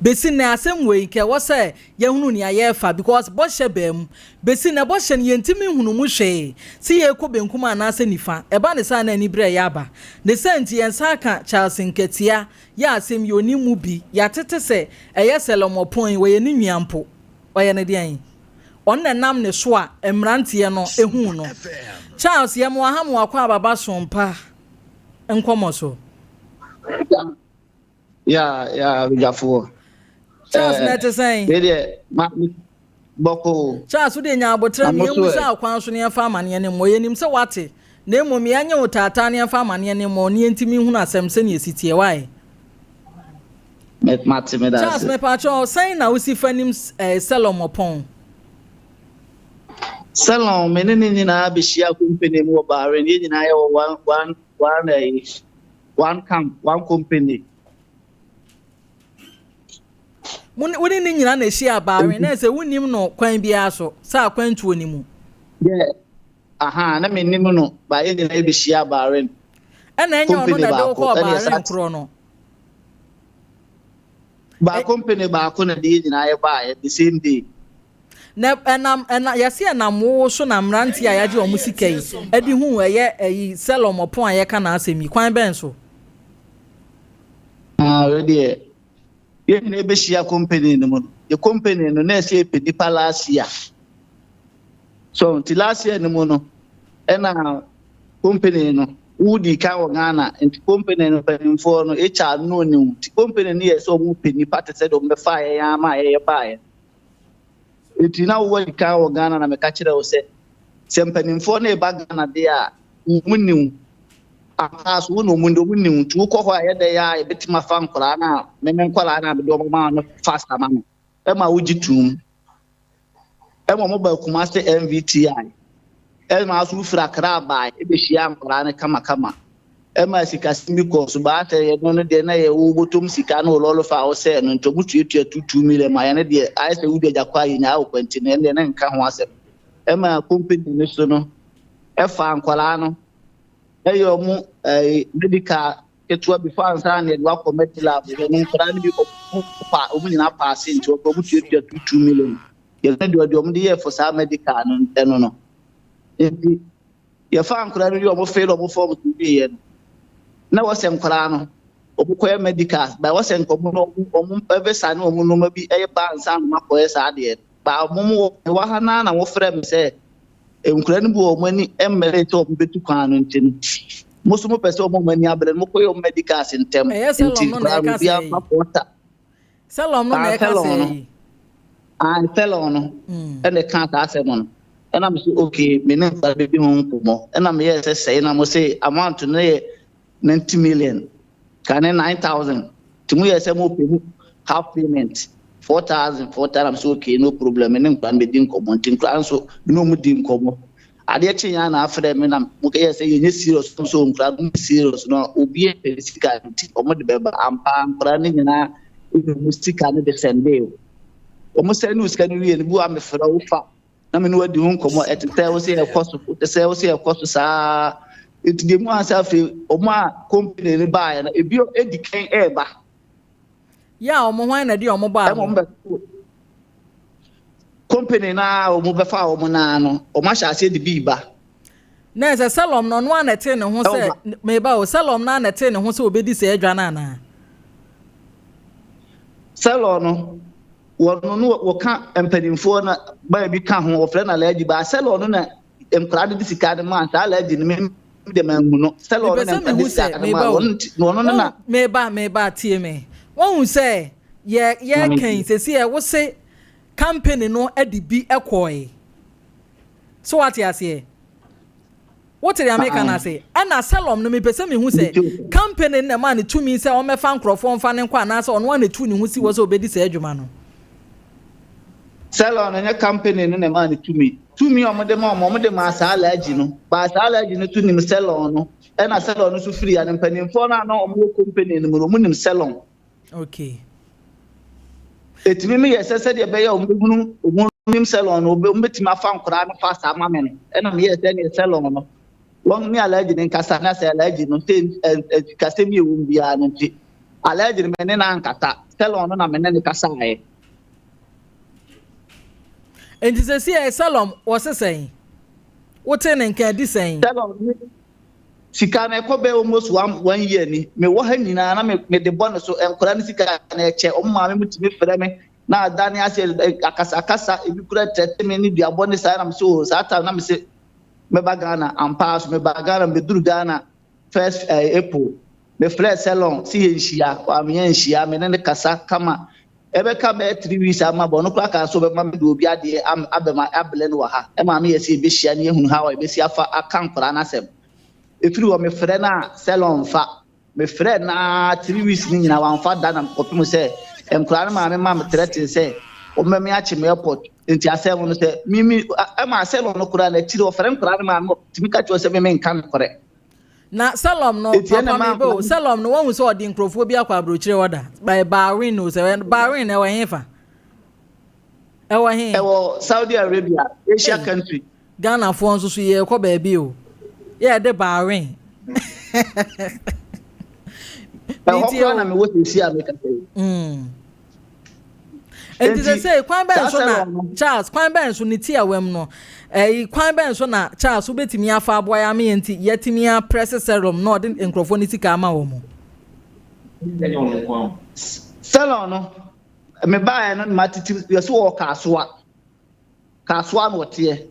Besi nnɛ asɛm wei nka ɛwɔ sɛ yɛhunu nea yɛrefa because bɔhyɛ baa mu. Besi nnɛ bɔhyɛ no yɛntumi nhunu mu hwee se yɛrekɔ benkum anaasɛ nifa. Ɛba ne saa na aniberɛ reyɛ aba. Ne saa nti yɛn nsa aka Charles Nkatia yɛ asɛm yi ɔnim mu bi. Yɛatete sɛ ɛyɛ Sɛlɛmɔpɔn yi wɔyɛ ne nua mpo. Ɔyɛ no deɛn? Ɔno na ɛnam ne so a mmeranteɛ no huu no. Charles yɛmoa ha moa kɔ ababa sompa nkɔmɔ so. Ya ya abadwafoɔ. Charles na ɛte sɛn? Wei deɛ ma bɔkoo. Charles wo deɛ nya aboterɛ no yɛn musa akwan so na yɛmfa amaneɛ no mmɔ yɛnim sɛ wate na mmom yɛanye wo taataa na yɛmfa amaneɛ no mmɔ na yɛntumi nhunu asɛm sɛnea ɛsi teɛ wae. Mate meda Charles ase. mepakyɛw sɛn na wosi fa nim eh, Selom Ɔpɔn? Selom me ne ne nyinaa bɛhyia company mu wɔ Bahrain yɛn nyinaa yɛwɔ one one one ɛyi. One camp, one company. Mo ne, wo ne ne nyinaa na ehyia Bahrain, na ɛsɛ wonim no kwan biara so, sɛ akwantuo no mu. Yeah, aha, na menim no, ba yɛn nyinaa yɛbɛhyia Bahrain. Ɛna ɛnyɛ ɔno na ɛde wo kɔɔ Bahrain korɔ no. Ba company baako na ɛde yɛn nyinaa yɛbaeɛ the same day. Na ɛnam ɛna yɛse ɛnam wo so na mmeranteɛ a yɛagye wɔn sika yi de hu ɛyɛ ɛyi Selom ɔpon a yɛka n'asɛm yi kwan bɛn so? Ah, wei deɛ yɛn nyinaa bɛhyia company no mu no yɛ company no na ɛsɛ yɛpɛ nipa last year so nti last year no mu no ɛna company no wodi kan wɔ Ghana nti company no mpanimfoɔ no HR no ɔnim nti company no yɛ sɛ wɔn pɛ nipa te sɛ deɛ wɔn bɛfa yɛn ama yɛyɛ baeɛ. Enti na wowɔ kan wɔ Ghana na meka kyerɛ wo sɛ, sɛ mpanimfoɔ no reba Ghana deɛ a, wɔn nni wo. Ampa so wo na wɔn wɔn nni wo. Nti wokɔ hɔ a ɛyɛ dɛ a yɛbɛtumi afa nkwadaa no a me me nkwadaa no a mede wɔn maa no fast ama me. Ɛma wogye toom. Ɛma wɔn ba Kumasi MVTI. Ɛma nso wofiri Accra bae bɛhyiaa nkwadaa no kamakama. Ɛma sikasɛm bi kɔɔ so baa sɛ yɛno no deɛ na yɛ wobɔtɔm sika ne wo lɔre fa a wosɛɛ no nti ɔmo tuatua 2 million ma yɛno deɛ ayɛ sɛ wodi agya kɔ a yɛnyaa wo kwa nti no ɛno deɛ na nka ho asɛm. Ɛma company no so no ɛfaa nkwadaa no ɛyɛ ɔmo ɛɛ medical ketewa bi fa ansa na yɛde wakɔ medilab hɔ no nkwadaa no bi ɔmo pa ɔmo nyinaa paase nti ɔmo tuatua 2 million. Yɛno deɛ ɔde ɔmo de yɛɛ for saa medical no ɛno no. Nti yɛfaa nkwadaa no wie ɔmo fill ɔmo forms wieɛ no na wɔsɛ nkwadaa no ɔmo kɔyɛ medical ba wɔsɛ nka ɔmo no ɔmo visa ne ɔmo nneɛma bi ɛyɛ ba ansa na ɔmo akɔyɛ saa adeɛ no ba ɔmo mo wɔ ha naa na wɔfrɛ me sɛ nkwadaa no bi wɔ ɔmo ani mmere sɛ ɔmo bɛtu kwan no nti no mo so mo pɛ sɛ ɔmo ɔmo ani abere no mo kɔyɛ ɔmo medicals ntɛm nti nkwadaa no obiara fa kɔɔta. Selom no na ɛka sɛɛ yi. Ah, Selom no ɛna ɛka saa asɛm no. Ɛna me sɛ okay, me ne nkwadaa bɛdi ho nkɔmmɔ. Ɛna meyɛɛ sɛ sɛe na mo se amount no yɛ 90 million, kane 9,000. Nti mo yɛ sɛ mo pɛ mu half payment, 4,000, 4,000. Me sɛ okay, no problem, me ne nkwadaa no bɛdi nkɔmmɔ. Nti nkwadaa nso, me ne wɔn di nkɔmmɔ. Adeɛ kye yɛn na afrɛ me na mo yɛ sɛ yɛnyɛ serious nso nkwadaa no serious no obi pɛ sika nti wɔn de bɛba ampa nkwadaa no nyinaa wɔn sika no de sɛnde o wɔn sɛnde o sika no wie no bi wa mefrɛ wo fa na me ne wadi ho nkɔmmɔ ɛte sɛ wo sɛ yɛkɔ so te sɛ wo sɛ yɛkɔ so saa nti deɛ mu ansa afei wɔn a company no baeɛ no ebi edi kan ɛɛba. Yɛ a wɔn hwan na ɛde wɔn baa hɔ? Company no a wɔn bɛfa wɔn naa no, wɔn ahyɛ aseɛ de bi ba. Na ɛsɛ Selom no ɔno ara na ɛtee ne ho sɛ meba o Selom no ara na ɛtee ne ho sɛ obedi saa adwa no anaa? Selom no wɔn no wɔka mpanimfoɔ no baa bi ka ho wɔfrɛ no Alhaji baa Selom no na nkwadaa no de sika no maa saa Alhaji no me deɛ manhu no Selom no na nkwadaa de sika no maa wɔn no na. Meba meba tie me wɔn sɛ yɛ yɛ kɛn sɛsi ɛ wose company no de bi kɔe so wate aseɛ wote deɛ meka no ase ɛna Selom no mepɛ sɛ mehu sɛ company no na ɛmaa no tumi sɛ ɔmmɛfa nkurɔfoɔ mfa no nkɔ anaasɛ ɔno ara na ɛtuu ne ho si hɔ sɛ ɔbɛdi saa adwuma no. Selom no nyɛ company no na ɛmaa no tumi. Tumi a wɔde ma wɔn, wɔde maa saa Alhaji no. Baa saa Alhaji no to nim Selom no, ɛna Selom no nso firi ha no, mpanimfoɔ no a na wɔwɔ company no mu no, wɔnim Selom. Okay. Ɛtumi meyɛ sɛ sɛdeɛ ɛbɛyɛ a wɔbɛhunu wɔn nim sɛlɔn no wɔbɛtumi afa nkoraa no fast ama me no ɛna meyɛɛ sɛ neɛ sɛlɔn no wɔn ne alagye no nkasa na sɛ alagye no sɛ sikasɛm yɛ wɔm biara no nti alagye no me ne no ankasa. Selon no na me ne no kasaeɛ. Enti seesei Selom wɔ se sɛn? Wotee ne nka adi sɛn? Selom ne sika no ɛkɔ bɛyɛ almost one one year ni. Mewɔ ha nyinaa na me mede bɔ ne so. Nkwadaa no sika no ɛkyɛ. Wɔn maame mo tumi frɛ me na adane ase akasa akasa ebi kura tɛte me ne duabɔ ne saa na me se o saa time na me se mɛba Ghana ampa ara so mebaa Ghana mebɛduru Ghana first eh, April mefrɛɛ Selon sɛ yɛnhyia wameyɛ nhyia me ne no kasa kama ɛbɛka bɛyɛ 3 weeks ama bɔ ɔno koraa kaa sɛ ɔbɛma me de obi adeɛ abɛma abrɛ no wɔ ha ɛma meyɛ sɛ yɛbɛhyia ne yɛhunu how a yɛbɛsi afa aka nkwadaa no asɛm ɛfiri hɔ mefrɛ no a Selon mfa Mefrɛɛ no ara 3 weeks no nyinaa wamfa da na kɔpem sɛ nkwadaa no maame maa me threaten sɛ wɔbɛma me akye me airport nti asɛm no sɛ mimi ɛma asɛm no koraa n'akyiri ɔfrɛ nkwadaa no maame ɔtumi ka kyerɛ sɛ me menka nokorɛ. Na Salom no Eti ɛna papa maa me bo nkwadaa no Salom no wahu sɛ ɔde nkurɔfoɔ bi akɔ aburokyire hɔ da by Bahrain o sɛ Bahrain ɛwɔ he fa ɛwɔ he? Ɛwɔ Saudi Arabia, Asia Ei country. Ghanafoɔ nso so yɛrekɔ baabi o yɛde Bahrain Ɛhɔ metie koraa na o. mewɔ seesei a mekasa yi. Mm. Enti Enti sesei kwan bɛn saa so na Salom no Charles kwan bɛn so ne ti a wam no ɛyi kwan bɛn so na Charles wobɛtumi afa aboa yɛ ama yɛn nti yɛatumi aprɛse serum na ɔde nkurɔfoɔ no sika ama wɔn. Salon no mebaeɛ no na matete yɛso wɔ Kasoa. Kasoa na ɔteɛ.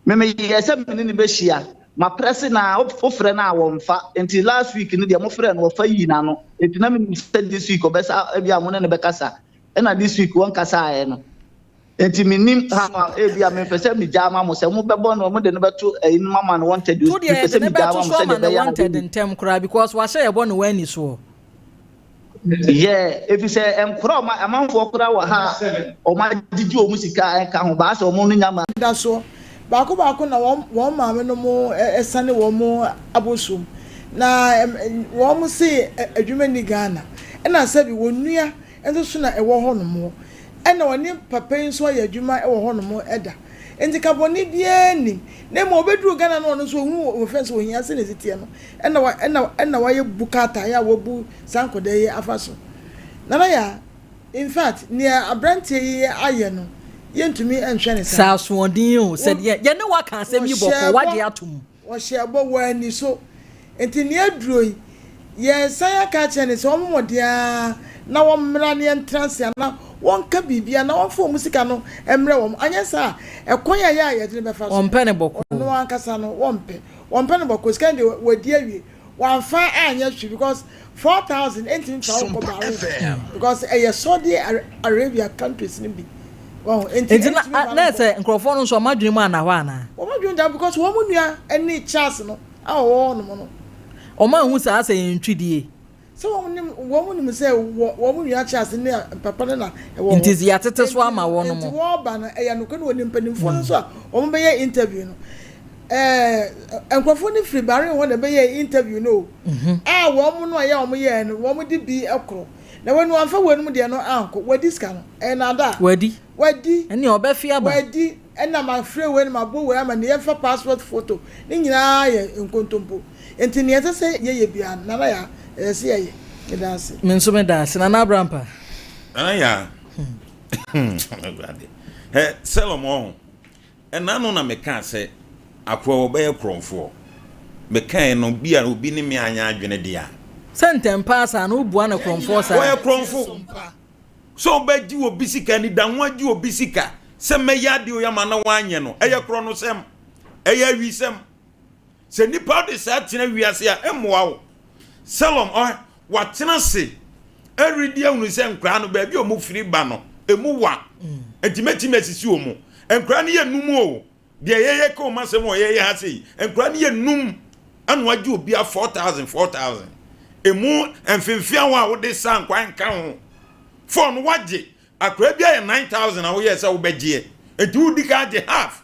Me meyɛɛ sɛ me ne no bɛhyia. Maprɛse no a, wofrɛ no a wɔmfa. Nti last week no deɛ mofrɛɛ no wɔfa yii n'ano. Nti na menim sɛ this week ɔbɛsa ebi a mo ne no bɛkasa. Ɛna this week wɔnkasaeɛ no. Nti mennim how a ebi a mempɛ sɛ megyaa ma mo sɛ mobɛbɔ no mode no bɛto ɛyi no mama no wanted o. To deɛ Mepɛ yɛde sɛ no megyaa bɛto ma mo so ama sɛdeɛ no ɛbɛyɛ a wanted ntɛm koraa because wahyɛ yɛbɔ ne wɔ ani soɔ. Yeah, efisɛ nkora ɔma amanfoɔ koraa wɔ ha a wɔn agyegye wɔn sika a ɛnka ho baasa wɔn no nya ma. Anidasoɔ baako baako na wɔn wɔn maame nom sane wɔn abosom na wɔn se adwuma nni Ghana ɛna sɛbi wɔn nua nso so na ɛwɔ hɔ nom ɛna ɔne papa yi nso ayɛ adwuma wɔ hɔ nom da nti ka bɔne biara nnim na mmom ɔbɛduru Ghana no ɔno nso ɔhunu wɔfɛn sɛ ohia sɛnea ɛsi teɛ no ɛna wa ɛna ɛna wayɛ bu krataa a wabu saa nkɔdaa yi afa so. Nana Yaa, in fact, nea aberanteɛ yi ayɛ no, yɛntumi nhwɛ no Sɛ saa. asoɔden o, sɛ Wɔ deɛ yɛne wo aka asɛm yi wɔhyɛɛ bɔkɔɔ, bɔ, woagye atom. wɔhyɛɛ bɔ, wɔanni so. Nti nea aduro yi, yɛresan aka akyerɛ no sɛ wɔmmɔ mmɔden ara na wɔmmra na yɛntena ase anaa wɔnka biribi anaa wɔmfa wɔn sika no mmrɛ wɔn. Anyɛ saa a, ɛkwan a ɛyɛ a yɛde no bɛfa so no, Wɔmpɛ no bɔkɔɔ. ɔno ankasa no, wɔmpɛ. Wɔmpɛ no bɔkɔ sika no deɛ wadi awie wamfa anyɛ hwee because 4000 ɛntumi mfa wo nkɔ Bahrain because ɛyɛ Saudi Arabia countries no bi wɔn nti Nti na ɛntumi mfa no na nkɔ. sɛ nkurɔfoɔ no nso wɔn adwene mu anna hɔ anaa? Wɔn adwene da because wɔn nua ne Charles no a ɔwɔ hɔ nom no. Wɔn anhu saa sɛ yɛn ntwidie. Sɛ wɔn nim wɔn nim sɛ wɔ wɔn nua Charles ne papa no na ɛwɔ hɔ. Nti yɛatete so Nti ama no wɔn nti mo. wɔreba no ɛyɛ nokorɛ na wɔnim mpanimfoɔ no nso a wɔn bɛyɛ interview no ɛɛ nkurɔfoɔ no firi Bahrain hɔ na ɛbɛyɛ interview no o a wɔn no a ɛyɛ wɔn yɛɛ no wɔn de bi korɔ na wɔn wɔamfa wɔn mu deɛ no ankɔ wɔadi sika no ɛyɛ naadaa Wadi. wadi Ɛnneɛ ɔbɛfe aba. wadi ɛna mafrɛ wei na mabɔ wei ama no yɛmfa passport photo ne nyinaa yɛ nkontompo. Nti nea ɛsɛ sɛ yɛyɛ biara no, Nana Yaa, ɛsɛ sɛ yɛyɛ. Meda ase. Me nso meda ase. Nana Abrampa. Nana Yaa, Awurade. Hɛ, Selom ɔho, ɛna no na mekaa sɛ akoa wɔbɛyɛ korɔmfoɔ. Mekae no, bi a obi ne me anyɛ adwene deɛ a. Sɛ ntɛmpaa saa no, wobua no korɔmfoɔ saa. Wɔyɛ korɔmfo. Sɛ wobɛgye obi sika, anidaho agye obi sika sɛ mɛyɛ adeɛ oyi ama na wanyɛ no, ɛyɛ korɔnosɛm. Ɛyɛ awisɛm. Sɛ nnipa de saa tena wiase a, ɛmmoa wo. Selom, ɔh, watena ase redi ahunu sɛ nkoraa no, baabi a wɔfiri ba no, emu wa. Nti mɛtumi asisi wɔn. Nkoraa no yɛ num o. Deɛ yɛyɛ ka wɔn asɛm wɔ yɛyɛ ha sei. Nkoraa no yɛ num. Ɛna wagye obia 4,000, 4,000. Emu mfemfea hɔ a wode sa nkwan nka ho. Four no wagye. Akoraa bi ayɛ 9,000 a woyɛɛ sɛ wobɛgyeɛ. Nti wodi ka agye half.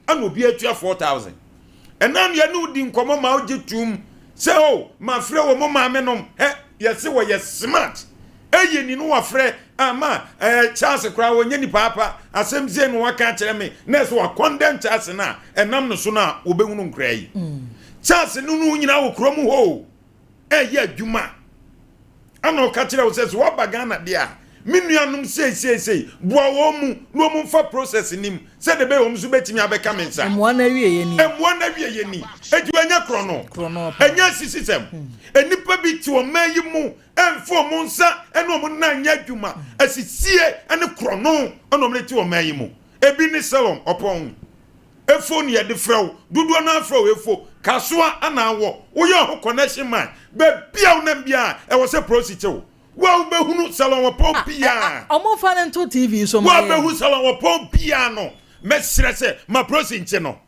Ɛna obi atua 4000. Ɛna no yɛne wo di nkɔmmɔ ma wogye tom sɛ o oh, mafrɛ wɔ mo maame nom. Hɛ, yɛse wɔyɛ smart. Ɛyɛ ni no wafrɛ ama ɛɛ Charles koraa wɔnyɛ nipa apa. Asɛm sei no waka akyerɛ me. Na ɛsɛ wakɔndɛm Charles no a ɛnam no so no a wɔbɛhunu nkoraa yi. Charles no no nyinaa wɔ kurom hɔ o. Ɛyɛ adwuma. Ɛna ɔka kyerɛ wo sɛ sɛ woaba Ghana deɛ a, me nuanom sei sei sei, boa wɔn mu na wɔn mfa process no mu sɛdeɛ ɛbɛyɛ wɔn nso bɛtumi abɛka me nsa. Mmoa no awieɛ ni. Mmoa no awieɛ ni. Enti ɛnyɛ korɔno. Korɔno paa. Ɛnyɛ asisisɛm. Nnipa bi te ɔman yi mu ɛmfa wɔn nsa ne wɔn nan nyɛ adwuma. Asisie ne korɔno na wɔde te ɔman yi mu. Ebi ne Selom Ɔpɔn. Efo na yɛde frɛ wo. Dodoɔ no ara frɛ wo Efo. Kasoa anaa wɔ. Woyɛ ɔho connection man. Baabi a wonam biara, ɛwɔ sɛ polisi kye wo. Wo a wobɛhunu Salon Ɔpɔn biara. Wɔmfa no nto TV so Wo a ma yɛn. wobɛhu Salon Ɔpɔn biara no, mɛsrɛ sɛ ma polisi nkye no.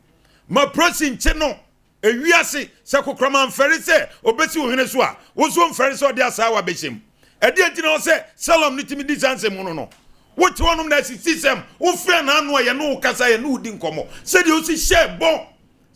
Ma polisi nkye no. Ewiase, sɛ kokoram amfɛre sɛ obesi wo hwene so a, wo nso mfɛre sɛ ɔde asaawa bɛhyɛ mu. Ɛdeɛn nti na ɛwɔ sɛ Salom no tumi di saa nsɛm hunu no? Wote hɔnom na asisisɛm, wofrɛ n'ano a yɛne wo kasa, yɛne wo di nkɔmmɔ. Sɛdeɛ wosi hyɛɛ bɔ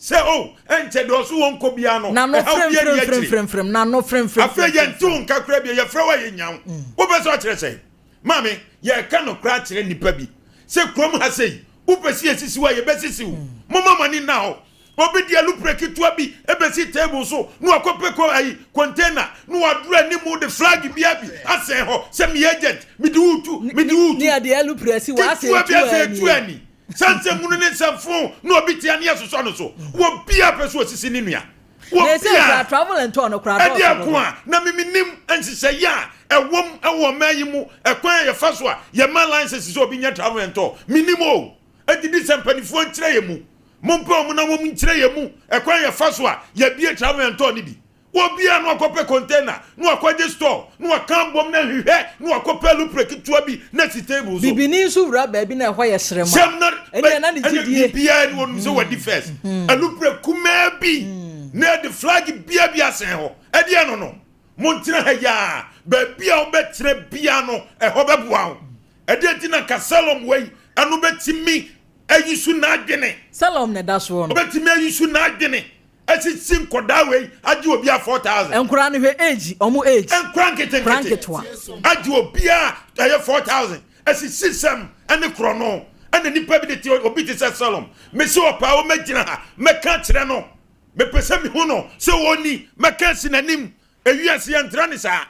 sɛ, O, ɛnkyɛ deɛ ɔso wɔn nkɔ biara no, N'ano ɛhaw biara nni akyire. fremfremfremfrem, n'ano Afei yɛnte wo fremfremfremfrem. nka koraa bio, yɛfrɛ wo a yɛnnya wo. Wopɛ sɛ ɔkyerɛ sɛn? Maame, yɛreka nokorɛ akyerɛ nnipa bi sɛ kurom ha sei, wopɛ sɛ yɛsisi wo a, yɛbɛsisi wo. Momma mo ani nna hɔ. Obi de alupre ketewa bi besi table so na wakɔpɛ ko ayi container na wadoro anim de flag bia bi asɛn hɔ sɛ meyɛ agent, mede wo retu, mede wo retu. Ne yɛde alupre asi hɔ asɛ Ketewa bi etu asɛ ani. etu ani. Saa nsɛmhunu ne nsɛmfoo na obi tea ne yɛsosɔ no so. Obiara pɛ sɛ osisi ne nua. Na ɛsɛ Obiara. koraa travel and tour no koraa Ɛdeɛ dɔɔso nko dodo. a na me menim nhyehyɛeɛ a ɛwom wɔ ɔman yi mu, ɛkwan a yɛfa so a yɛma license sɛ obi nyɛ travel and tour, menim o. Enti di sɛ mpanifoɔ nkyerɛ yɛn mu. Mompɛ wɔn na wɔn nkyerɛ yɛn mu ɛkwan yɛfa so a yɛbie travel and tour no bi. Obiara na wakɔpɛ container na wakɔgye store na waka abom na nhwehwɛ na wakɔpɛ lupre ketewa bi na asi table so. Bibini nso wura baabi na ɛhɔ yɛ hyerɛm a, Hyɛm na ɛnneɛ na ne ɛnneɛ gyidie. biribiara ni wɔnom sɛ wadi first. Alupre kumaa bi na ɛde flag bia bi asɛn hɔ. Ɛdeɛ no no. Montena ha yi ara. Baabi a wobɛtena biara no ɛhɔ bɛboa wo. Ɛdeɛn nti na nka Salom wei ɛno bɛtumi ayi so n'adwene? Salom na ɛda soɔ no. Ɔbɛtumi ayi so n'adwene asisi nkɔdaa wei agye obiara 4000. Nkoraa no hwɛ age, ɔmo age. Nkora nketenkete. Nkora nketewa. Agye obiara ɛyɛ 4000. Asisi sɛm ɛne korɔno ɛna nipa bi de te obi te sɛ Salom. Mese ɔpaa ɔmɛgyina ha mɛka akyerɛ no. Mepɛ sɛ mehu no sɛ ɔni mɛka asi n'anim. Ewiase yɛntra ne saa.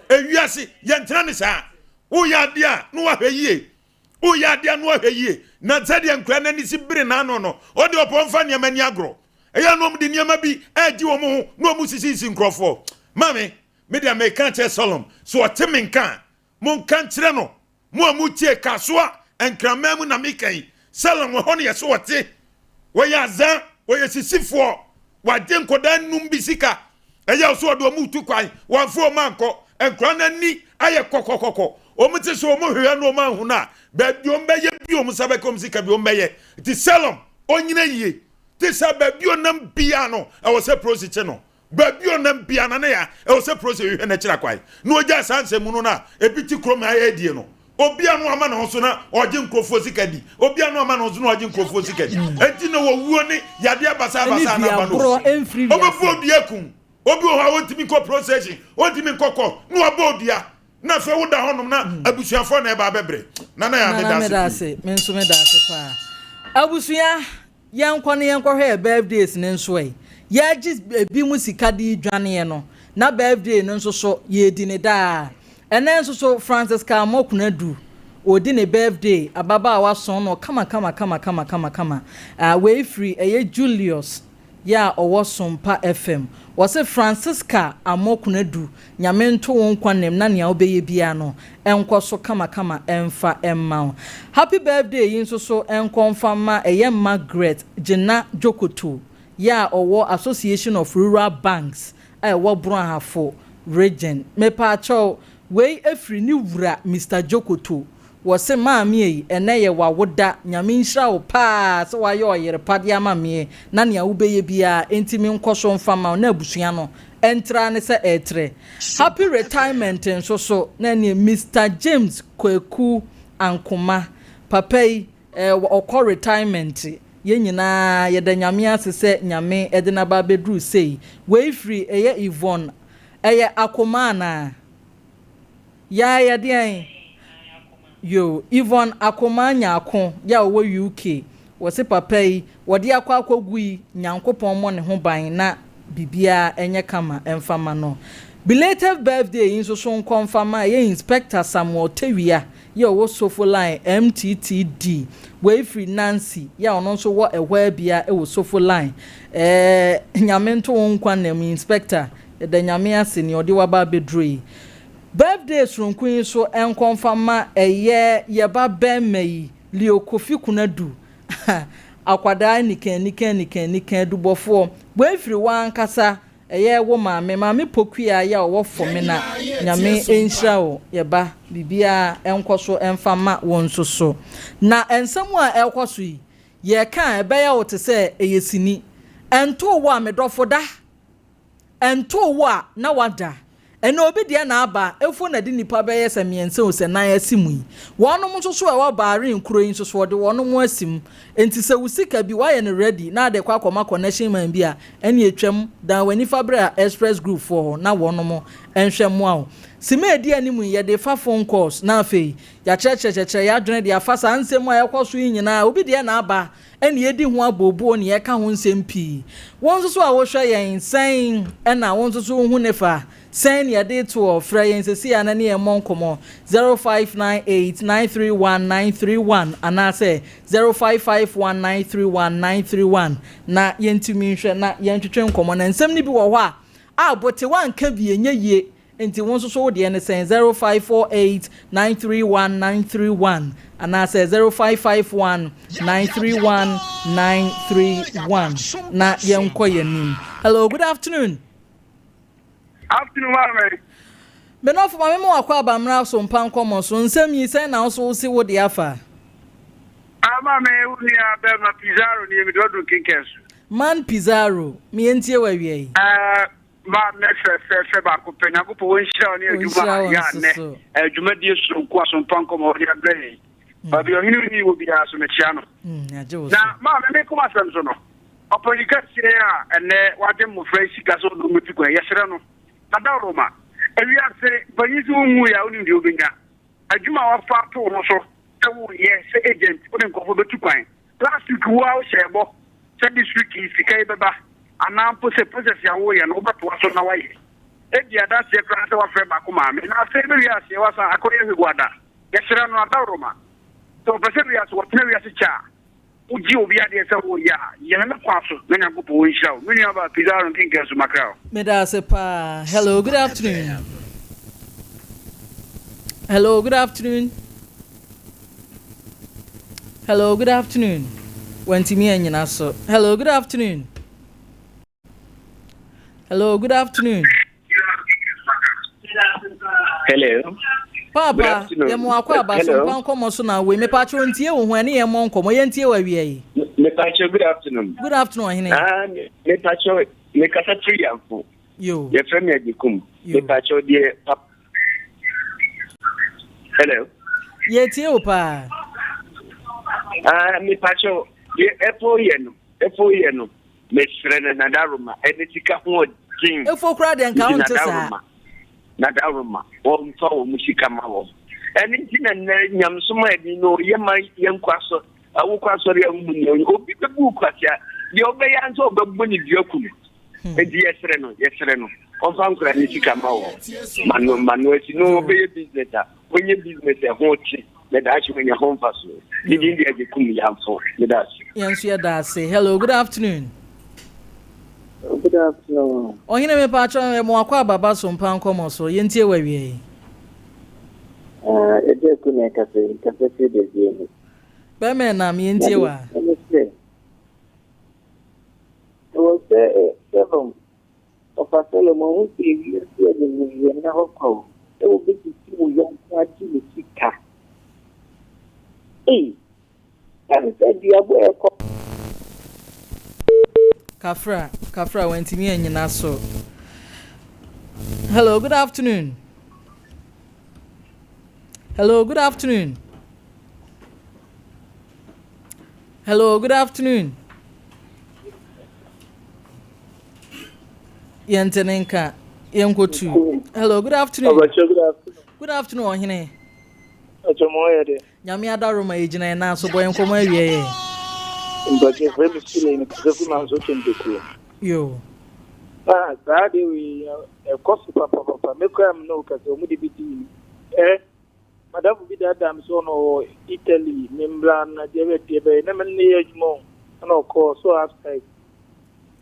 Ewiase yɛntra ne saa. Woyɛ adeɛ a na wahwɛ yie. Woyɛ adeɛ a na wahwɛ yie. Na sɛdeɛ nkwadaa no ani si bere n'ano no, ɔde ɔpɔ mfa nneɛma ani agorɔ. Ɛyɛ na wɔde nneɛma bi regye wɔn ho na wɔsisisisi nkurɔfoɔ. Maame, me deɛ meka kyerɛ Solomon, sɛ ɔte me nka a, monka nkyerɛ no. Mo a motie Kasoa Nkraman mu na meka yi, Salem ɛhɔ no yɛse wɔte. Wɔyɛ azaa, wɔyɛ sisifoɔ, wɔagye nkɔdaa nnum bi sika. Ɛyɛ so wɔde wɔn retu kwan, wɔamfa wɔn ankɔ. Nkwadaa no ani ayɛ kɔkɔkɔkɔ. Wɔn te sɛ wɔn hwehwɛ na wɔn anhu no a, baabi wɔn bɛyɛ bi wɔn nsa bɛka wɔn sika bi wɔn bɛyɛ. Nti Salem, ɔnyina yie. Te sɛ baabi ɔnam biara no, ɛwɔ sɛ polisi kye no. Baabi a ɔnam biara na ne ya ɛwɔ sɛ polisi hwehwɛ n'akyiri akwan na ogyaa saa nsɛmmu no na ebi te kurom ha ɛredie no. Obi ano ama ne ho so na ɔgye nkurɔfoɔ sika di. Obi ano ama ne ho so na ɔgye nkurɔfoɔ sika di. Enti na wɔwuo ne yadeɛ basabasa na aba no. Ɔbɛbɔ odua akum. Obi wɔ hɔ a ɔntumi nkɔ police station, ɔntumi nkɔ court na wabɔ odua. Na afei woda hɔnom na abusuafoɔ na ɛba abɛbrɛ. Nana Yaa meda ase pii. Me nso meda ase paa. Abusua. Yɛnkɔ na yɛnkɔhwɛ yɛ birthdays no nso ɛ. Yɛregye ebinom sika de redwaneɛ no, na birthday no nso so yɛredi no daa. Ɛnnɛ nso so Francis Kalmoh Konadu, ɔredi ne birthday, ababaawa so no kama kama kama kama kama kama. Ah, wei firi ɛyɛ Julius yɛ a ɔwɔ Sompa FM. Wɔse Francisca Amoh Konadu, Nyame nto wo nkwa nnem na nea wobɛyɛ biara no nkɔ so kamakama mfa mma wo. Happy birthday yi nso so nkɔ mfa mma ɛyɛ Margaret Gyena Dwokoto yɛ a ɔwɔ Association of Rural Banks a ɛwɔ Brong Ahafo Region. Mepaakyɛw, wei firi ne wura Mister Dwokoto Wɔse maame ei ɛnɛ yɛ wawoda Nyame nhyira wo paa sɛ wayɛ ɔyere pa de ama meɛ na nea wobɛyɛ biaa enti me nkɔso mfa ma wo na abusua no ɛntra ne sɛ ɛtrɛ Happy retirement nso so na ɛneɛ Mister James Kwaku Ankoma papa yi eh ɔkɔ retirement yɛn nyinaa yɛda Nyame ase sɛ Nyame de no aba abɛduru sei Wei firi ɛyɛ Yvonne ɛyɛ Akoma anaa? Yaa yɛ deɛn? Yoo, Yvonne Akomaa Nyarko yɛ a ɔwɔ UK, wɔse papa yi wɔde akɔ akɔgu yi Nyankopɔn mmɔ ne ho ban na biribiara nyɛ kama mfa ma no. Belated birthday yi nso so nkɔ mfa ma ɛyɛ Inspector Samuel Tawia yi a ɔwɔ Sofo Line MTTD. Wei firi Nancy yi a ɔno nso wɔ ɛhɔ abia wɔ Sofo Line. Ɛɛ Nyame nto wo nkwa nna mu Inspector, yɛda Nyame ase nea ɔde wo aba abɛduro yi. Birthday soronko yi nso nkɔ mfa ma ɛyɛ yɛba bɛɛma yi, Leo Kofi Konadu. Akwadaa anikan anikan anikan anikan adubɔfoɔ. Wei firi wo ankasa Ɛyɛ wo maame, maame Pokuaa yi a ɔwɔ Fomena, Nyame nhyira wo yɛ ba, biribiara nkɔ so mfa ma wo nso so. Na nsɛm a ɛrekɔ so yi, yɛreka a ɛbɛyɛ wo te sɛ ɛyɛ sini. Ɛntoo wo a, me dɔfo da. Ɛntoo wo a, na woada. Ɛnna obi deɛ na aba, efo na de nnipa bɛyɛ sɛ mmiɛnsa o sɛ nan asi mu yi. Wɔnom nso so a ɛwɔ Bahrain kuro yi nso so wɔde wɔnom asi mu. Enti sɛ wo sika bi woayɛ no ready na ade kɔ akɔma connection man bi a, ɛnneɛ twam, dan w'ani fa bra Express Group foɔ hɔ na wɔnom nhwɛ mmoa wo. Sima a ɛdi anim yi yɛde fa phone calls na afei yɛakyerɛkyerɛ kyerɛkyerɛ yɛn adwene de afa saa nsɛm a ɛkɔ so yi nyinaa. Obi deɛ na aba ɛna yɛdi ho abooboo na yɛka ho nsɛm pii. Wo nso so a wohwɛ yɛn, sɛn na wo nso so wohu ne fa? Sɛn na yɛde toɔ? Frɛ yɛn seesei ara na ne yɛn mmɔ nkɔmmɔ, 0598 931 931 anaasɛ 0551 931 931 na yɛntumi nhwɛ na yɛntwetwe nkɔmmɔ. Na nsɛm no bi wɔ hɔ a, a bote woanka bi ɛnyɛ yie. Enti wo nso so wo deɛ ne sɛn? 0548 931 931 anaasɛ 0551 931 931 na yɛnkɔ yɛn anim. Hello, good afternoon. Afternoon, maame. Benɔfo, maame ma wakɔ aba mmra so mpa nkɔmmɔ so. Nsɛm yi, sɛn na wo so wo se wo de afa? Ah, maame, wo nua bɛrima Pizarro nie, mede ɔduru nkenkɛn so. Man Pizarro, me yɛntie wɔ awia yi. Uh, Maame fɛfɛɛfɛ baako pɛ Nyankopɔn ɔnhyira wo ne adwuma a yɛ a nnɛ ɛyɛ dwumadie soronko asompa nkɔmɔ ɔde abrɛ yɛn mm. baabi ɔhene ni wɔ biara so mekyia no mm, na maame me kɔm asɛm so no ɔpanyin kɛseɛ a ɛnɛ wagye mmɔfra yi sika sɛ ɔdɔ mu kwan yɛsrɛ no na dawroma ewiase mpanyin sɛ wonwu yɛ a wonim deɛ wobɛnya adwuma a wafa ato wo ho so sɛ woyɛ sɛ agent wode nkurɔfoɔ bɛtu kwan Last week wo ara wohyɛɛ bɔ sɛ this week yi sika yi bɛba anaa mpo sɛ process a woreyɛ no wobɛtoa so na woayɛ. Edi adanseɛ koraa sɛ woafrɛ baako maame na afei bɛwie aseɛ woasan akɔyɛ hwiguada. Yɛsrɛ no adaworoma sɛ ɔpɛ sɛ wiase wɔtena wiase kyɛ a wogye obi adeɛ sɛ woreyɛ a yɛ no ne kwan so na Nyankopɔn ɔnhyira wo. Me nuabaa Pizarro Nkenkansu makra wo. Meda ase paa. Hello, good afternoon. Hello, good afternoon. Hello, good afternoon. Wantumi anyina so. Hello, good afternoon. Hello, good afternoon. Hello. Papa, yɛ mo akɔ aba so mpa nkɔmɔ so na wei mepakyɛ ntie wo ho ɛne yɛn mmɔ nkɔmɔ yɛn ntie wɔ awia yi. Mepakyɛ good afternoon. Good afternoon ɔhene. Ah, mepakyɛ mekasa firi yamfo. Yo. Yɛfrɛ me Agyekum. Mepakyɛ deɛ papa Hello. Yɛtie wo paa. Ah, mepakyɛw, deɛ ɛfo yɛ no, ɛfo yɛ no, mesrɛ no nadaroma, ɛne sika ho ɔden. Efo koraa deɛ nka wonte saa. Nadaroma, wɔmfa wɔn sika ma wɔn. Ɛne nti na nnɛ nyamesom a ɛdi no yɛ ma yɛnkɔ asɔ, wokɔ asɔre a womu nea obi bɛbu kwasea, deɛ ɔbɛyɛ ansa ɔbɛbɔ ne dua kum. Hmm. Enti yɛsrɛ no, yɛsrɛ no, ɔmfa nkora ne sika ma wɔ. Ma no, ma no asi no ɔbɛyɛ business a, ɔnyɛ business ɛho te, na daakye wanya ho mfasoɔ. Ne din de Agyekum Yamfo. Meda ase. Yɛn nso yɛda ase. Hello, good afternoon. Good afternoon. Ɔhene me paatwa yɛ mo akɔ ababa so mpa nkɔmɔ so. Yɛntie wɔ awia yi. Ah, ɛdɛ ku na ɛkasa yi, kasa firi baabi mu. Bɛmɛ nam yɛntie wɔ a. Ɛwɔ sɛ Shalom, ɔfa Solomon ho sɛ wiase a yɛwɔ yi nna hɔ kwa o, sɛ wobɛsisi wo yɔnko agye ne sika. Ei, ɛne sɛ duabɔ a ɛkɔ. Kafra, Kafra, wantumi annyina so. Hello, good afternoon. Hello, good afternoon. Hello, good afternoon. Yɛnte ne nka, yɛnkɔtu. Hello, good afternoon. Abakyɛ, good afternoon. Good afternoon, ɔhene. Akyɛ mo yɛ de. Nyame adaroma yɛgyina yɛn nan so bɔ yɛn nkɔmmɔ awie yɛ. Mpakyɛ frɛ me Sule, mekasa fi Manso Twentekuo. Yo. Ah, saa adeɛ wei ɛkɔ so papapapa. Me koraa me ne wo kasa, wɔn de bi dii me. Eh, madamfo bi daadaa me sɛ ɔno ɔwɔ Italy, me mbra na deɛ bɛ deɛ bɛyɛ, na me ne no yɛ adwuma o. Ɛna ɔkɔɔ so outside.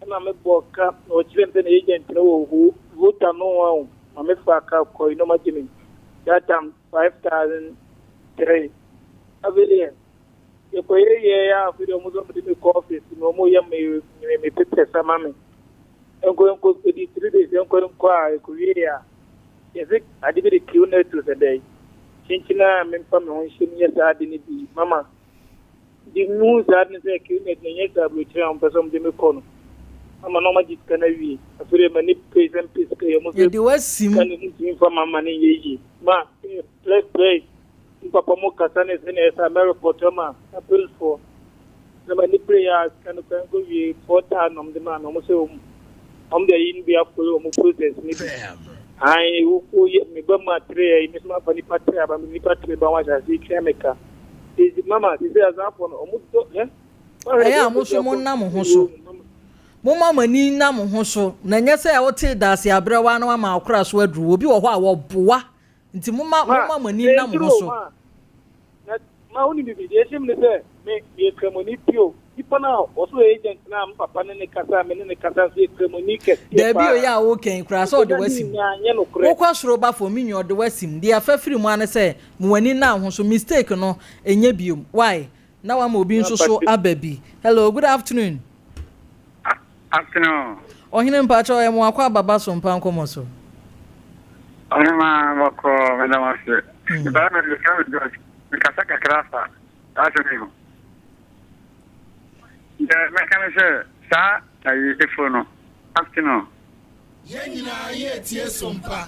Ɛna me bɔɔ ka, na ɔkyerɛ me sɛ ne agent no wɔ Ho, Volta nohoa o. Ma me faa car kɔe na ɔma gye me that time 5,003. Afei deɛ, Yɛkɔyɛ yɛɛ a afei deɛ ɔmo sɛ ɔmo de me kɔ office na ɔmo yɛ me me me papers ama me. Nkɔ nkɔ edi 3 days nkɔ nkɔ a ɛkɔwie a yɛsɛ ade bi de kill neto sɛ dɛn. Kyenkyen a memfa me ho nhyɛ mu nyɛ saa ade no bi mama. Nti mehu saa ade no sɛ kill net na ɛnyɛ sɛ aburokyire a ɔmo pɛ sɛ ɔmo de me kɔ no. Ama na ɔmo agye sika no awie. Afei deɛ m'ani pere sɛ mpɛ sika yi ɔmo sɛ Yɛde wo asim. sika no ntumi mfa ma ma no nyɛ yie. Ma eh, plɛ plɛ. Me papa mo kasa ne sɛnea ɛsɛ a mɛ report ama apolicefoɔ na m'ani bere a sika no kora nkɔ wie 4,000 na ɔmo de maa me ɔmo sɛ ɔmo ɔmo de ayi no bi afolo ɔmo process no bi ae wo wo yɛ me ba mu atere ayi me so ma fa nipa tere aba me nipa tere ba ho ahyɛ ase twɛn me ka sisi mama sisi azafoɔ no ɔmo dɔ ɛ wɔhwɛ Ɛyɛ deɛ a mo ɛkɔ nso bi mo akɔ nna mo ho so. Momma mo ani nna mo ho so, na ɛnyɛ sɛ wotee daase abrɛwa na wama wo kra so aduru. Obi wɔ hɔ a wɔboa Nti momma Ma, momma mo ani nna mo ɛnturu ho o, so. ma, na, ma wonim biribi, deɛ ɛhyɛ mu ne sɛ, me, meyɛ Kramoni pio. Nipa no a ɔso yɛ agent no a me papa ne no kasa a me ne no kasa nso yɛ Kramoni kɛseɛ Daabi o, paa. yɛ a woka yi koraa sɛ ɔde Ɔkɔnya wo ne asim. nyinaa nyɛ nokorɛ. Wokɔ soro ba fam, me nua, ɔde wo asim. Deɛ ɛfa firi mu ara ne sɛ, ma w'ani nna wo ho so. Mistake no, ɛnyɛ biom. Why? Na wama obi Ma nso so pate. aba bi. Hello, good afternoon. Afternoon. Ɔhene mpakyɛw yɛ mo akɔ aba ba so mpa nkɔmɔ so. Ɔhema bɔkɔɔ meda mo ase. Mepɛ me mefrɛ me George mekasa kakra afa saa asɛm yi ho. Deɛ mɛka ne sɛ saa ayi efo no afternoon. Yɛn nyinaa yɛ tie so mpa.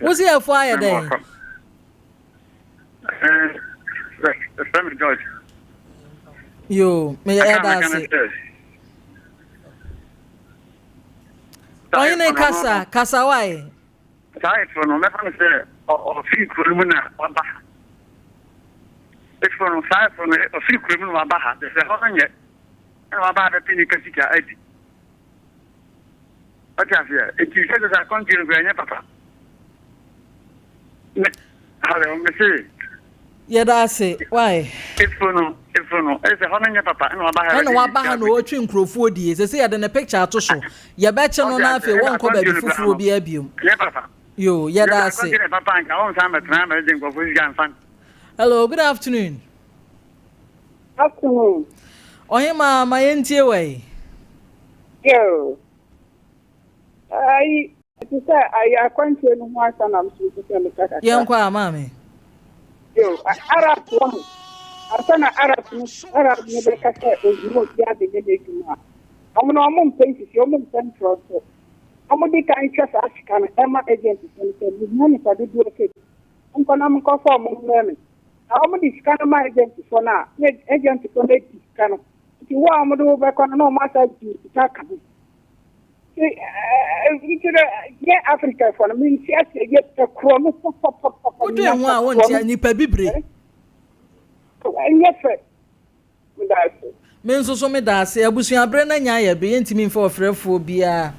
Wo se ɛfo ayɛ dɛn? Ɛfrɛ me George. Yo, meyɛ ɛda ase. Ɔhene kasa, kasa wae. Saa efo no, mɛfa no sɛ ɔfiri kuro no mu na waba ha. Efo no, saa efo no, ɔfiri kuro mu na waba ha. Sɛ hɔ no nyɛ, ɛna waba ha bɛpɛ nipa sika adi. Ɔte aseɛ? Eti sɛ sɛ akwantuo no koraa ɛnyɛ papa. Me, hello, me se. Yɛda ase, why? Efo no, efo no, ɛsɛ hɔ no nyɛ papa, ɛna waba ha. Ɛna waba ha na ɔretwe nkurɔfoɔ die, sɛ sɛ yɛde ne picture ato so, yɛbɛkye no na afei wɔnkɔ baabi foforɔ biara biom. Nyɛ papa. Yo, yɛda ase. Akwantuo no papa nka, wɔnsan bɛtena bɛgye nkurɔfoɔ sika nfa. Hello, good afternoon. Afternoon. Ɔhemaa, ma yɛntie wo ɛ. Yo. Ayi, ɛte sɛ ayi akwantuo no ho asɛm na mso mepɛ sɛ meka kakra. Yɛnkɔ a, maame. Yo, Arab wɔ ho. Ansa na Arab no Arab no bɛka sɛ ohia obi abɛyɛ n'adwuma a, wɔn no wɔn mpɛ nsisi, wɔn mpɛ ntorɔ nso. Wɔn di kan twa saa sika no ɛma agent fo no sɛ mehia nipa dodoɔ sei, monkɔ na monkɔfa wɔn mmrɛ me. Na wɔde sika no ma agyɛntefoɔ no a, na agyɛntefoɔ no adi sika no. Nti wo a wɔde wo bɛkɔ no, na wɔn asa agye sika aka ho. Nti nti no, yɛ Afrikafoɔ no, mente aseɛ, yɛpɛ korɔ no papapapapa. Wodwen ho a wonte nipa bibire. Ɛnyɛ fɛ. Meda ase. Me nso so meda ase. Abusua bere no anya ayɛ bere, yɛntumi mfa ɔfrɛfoɔ biara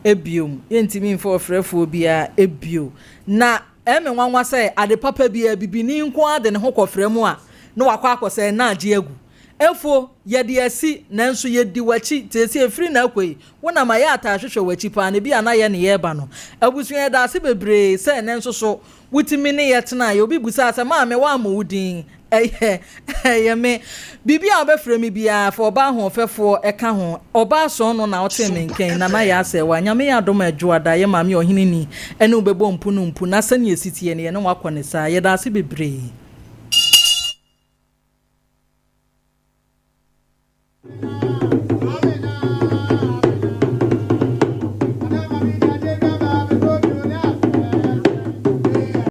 biom. Yɛntumi mfa ɔfrɛfoɔ biara bio. Na ɛyɛ me nwanwa sɛ ade papa biara, bibini nko ara de ne ho kɔfrɛ mu a, na wakɔ akɔsɛe na agye agu. Efo, yɛde asi, nanso yɛdi w'akyi. Seesei ɛfiri nnɛ rekɔ yi, wo na ma yɛataa hwehwɛ w'akyi paa, na ebia na yɛn na yɛreba no. Abusua, yɛda ase bebree sɛ ɛnnɛ nso so Wotumi ne yɛ tenaeɛ. Obi bisaa sɛ, Maame, woammɔ wo din? Ɛyɛ, ɛyɛ me. Biribi a wobɛfrɛ me biara, fa ɔbaa ahoɔfɛfoɔ ka ho. Ɔbaa sɔn no na wotee me nka yi, Nana Yaa Asɛɛwa. Nyame yɛ adom a Adwoada, yɛ maame ɔheneni, ne wo bɛbɔ mpu no mpu, na sɛnea ɛsi teɛ no, yɛne wo akɔ no saa. Yɛda ase bebree.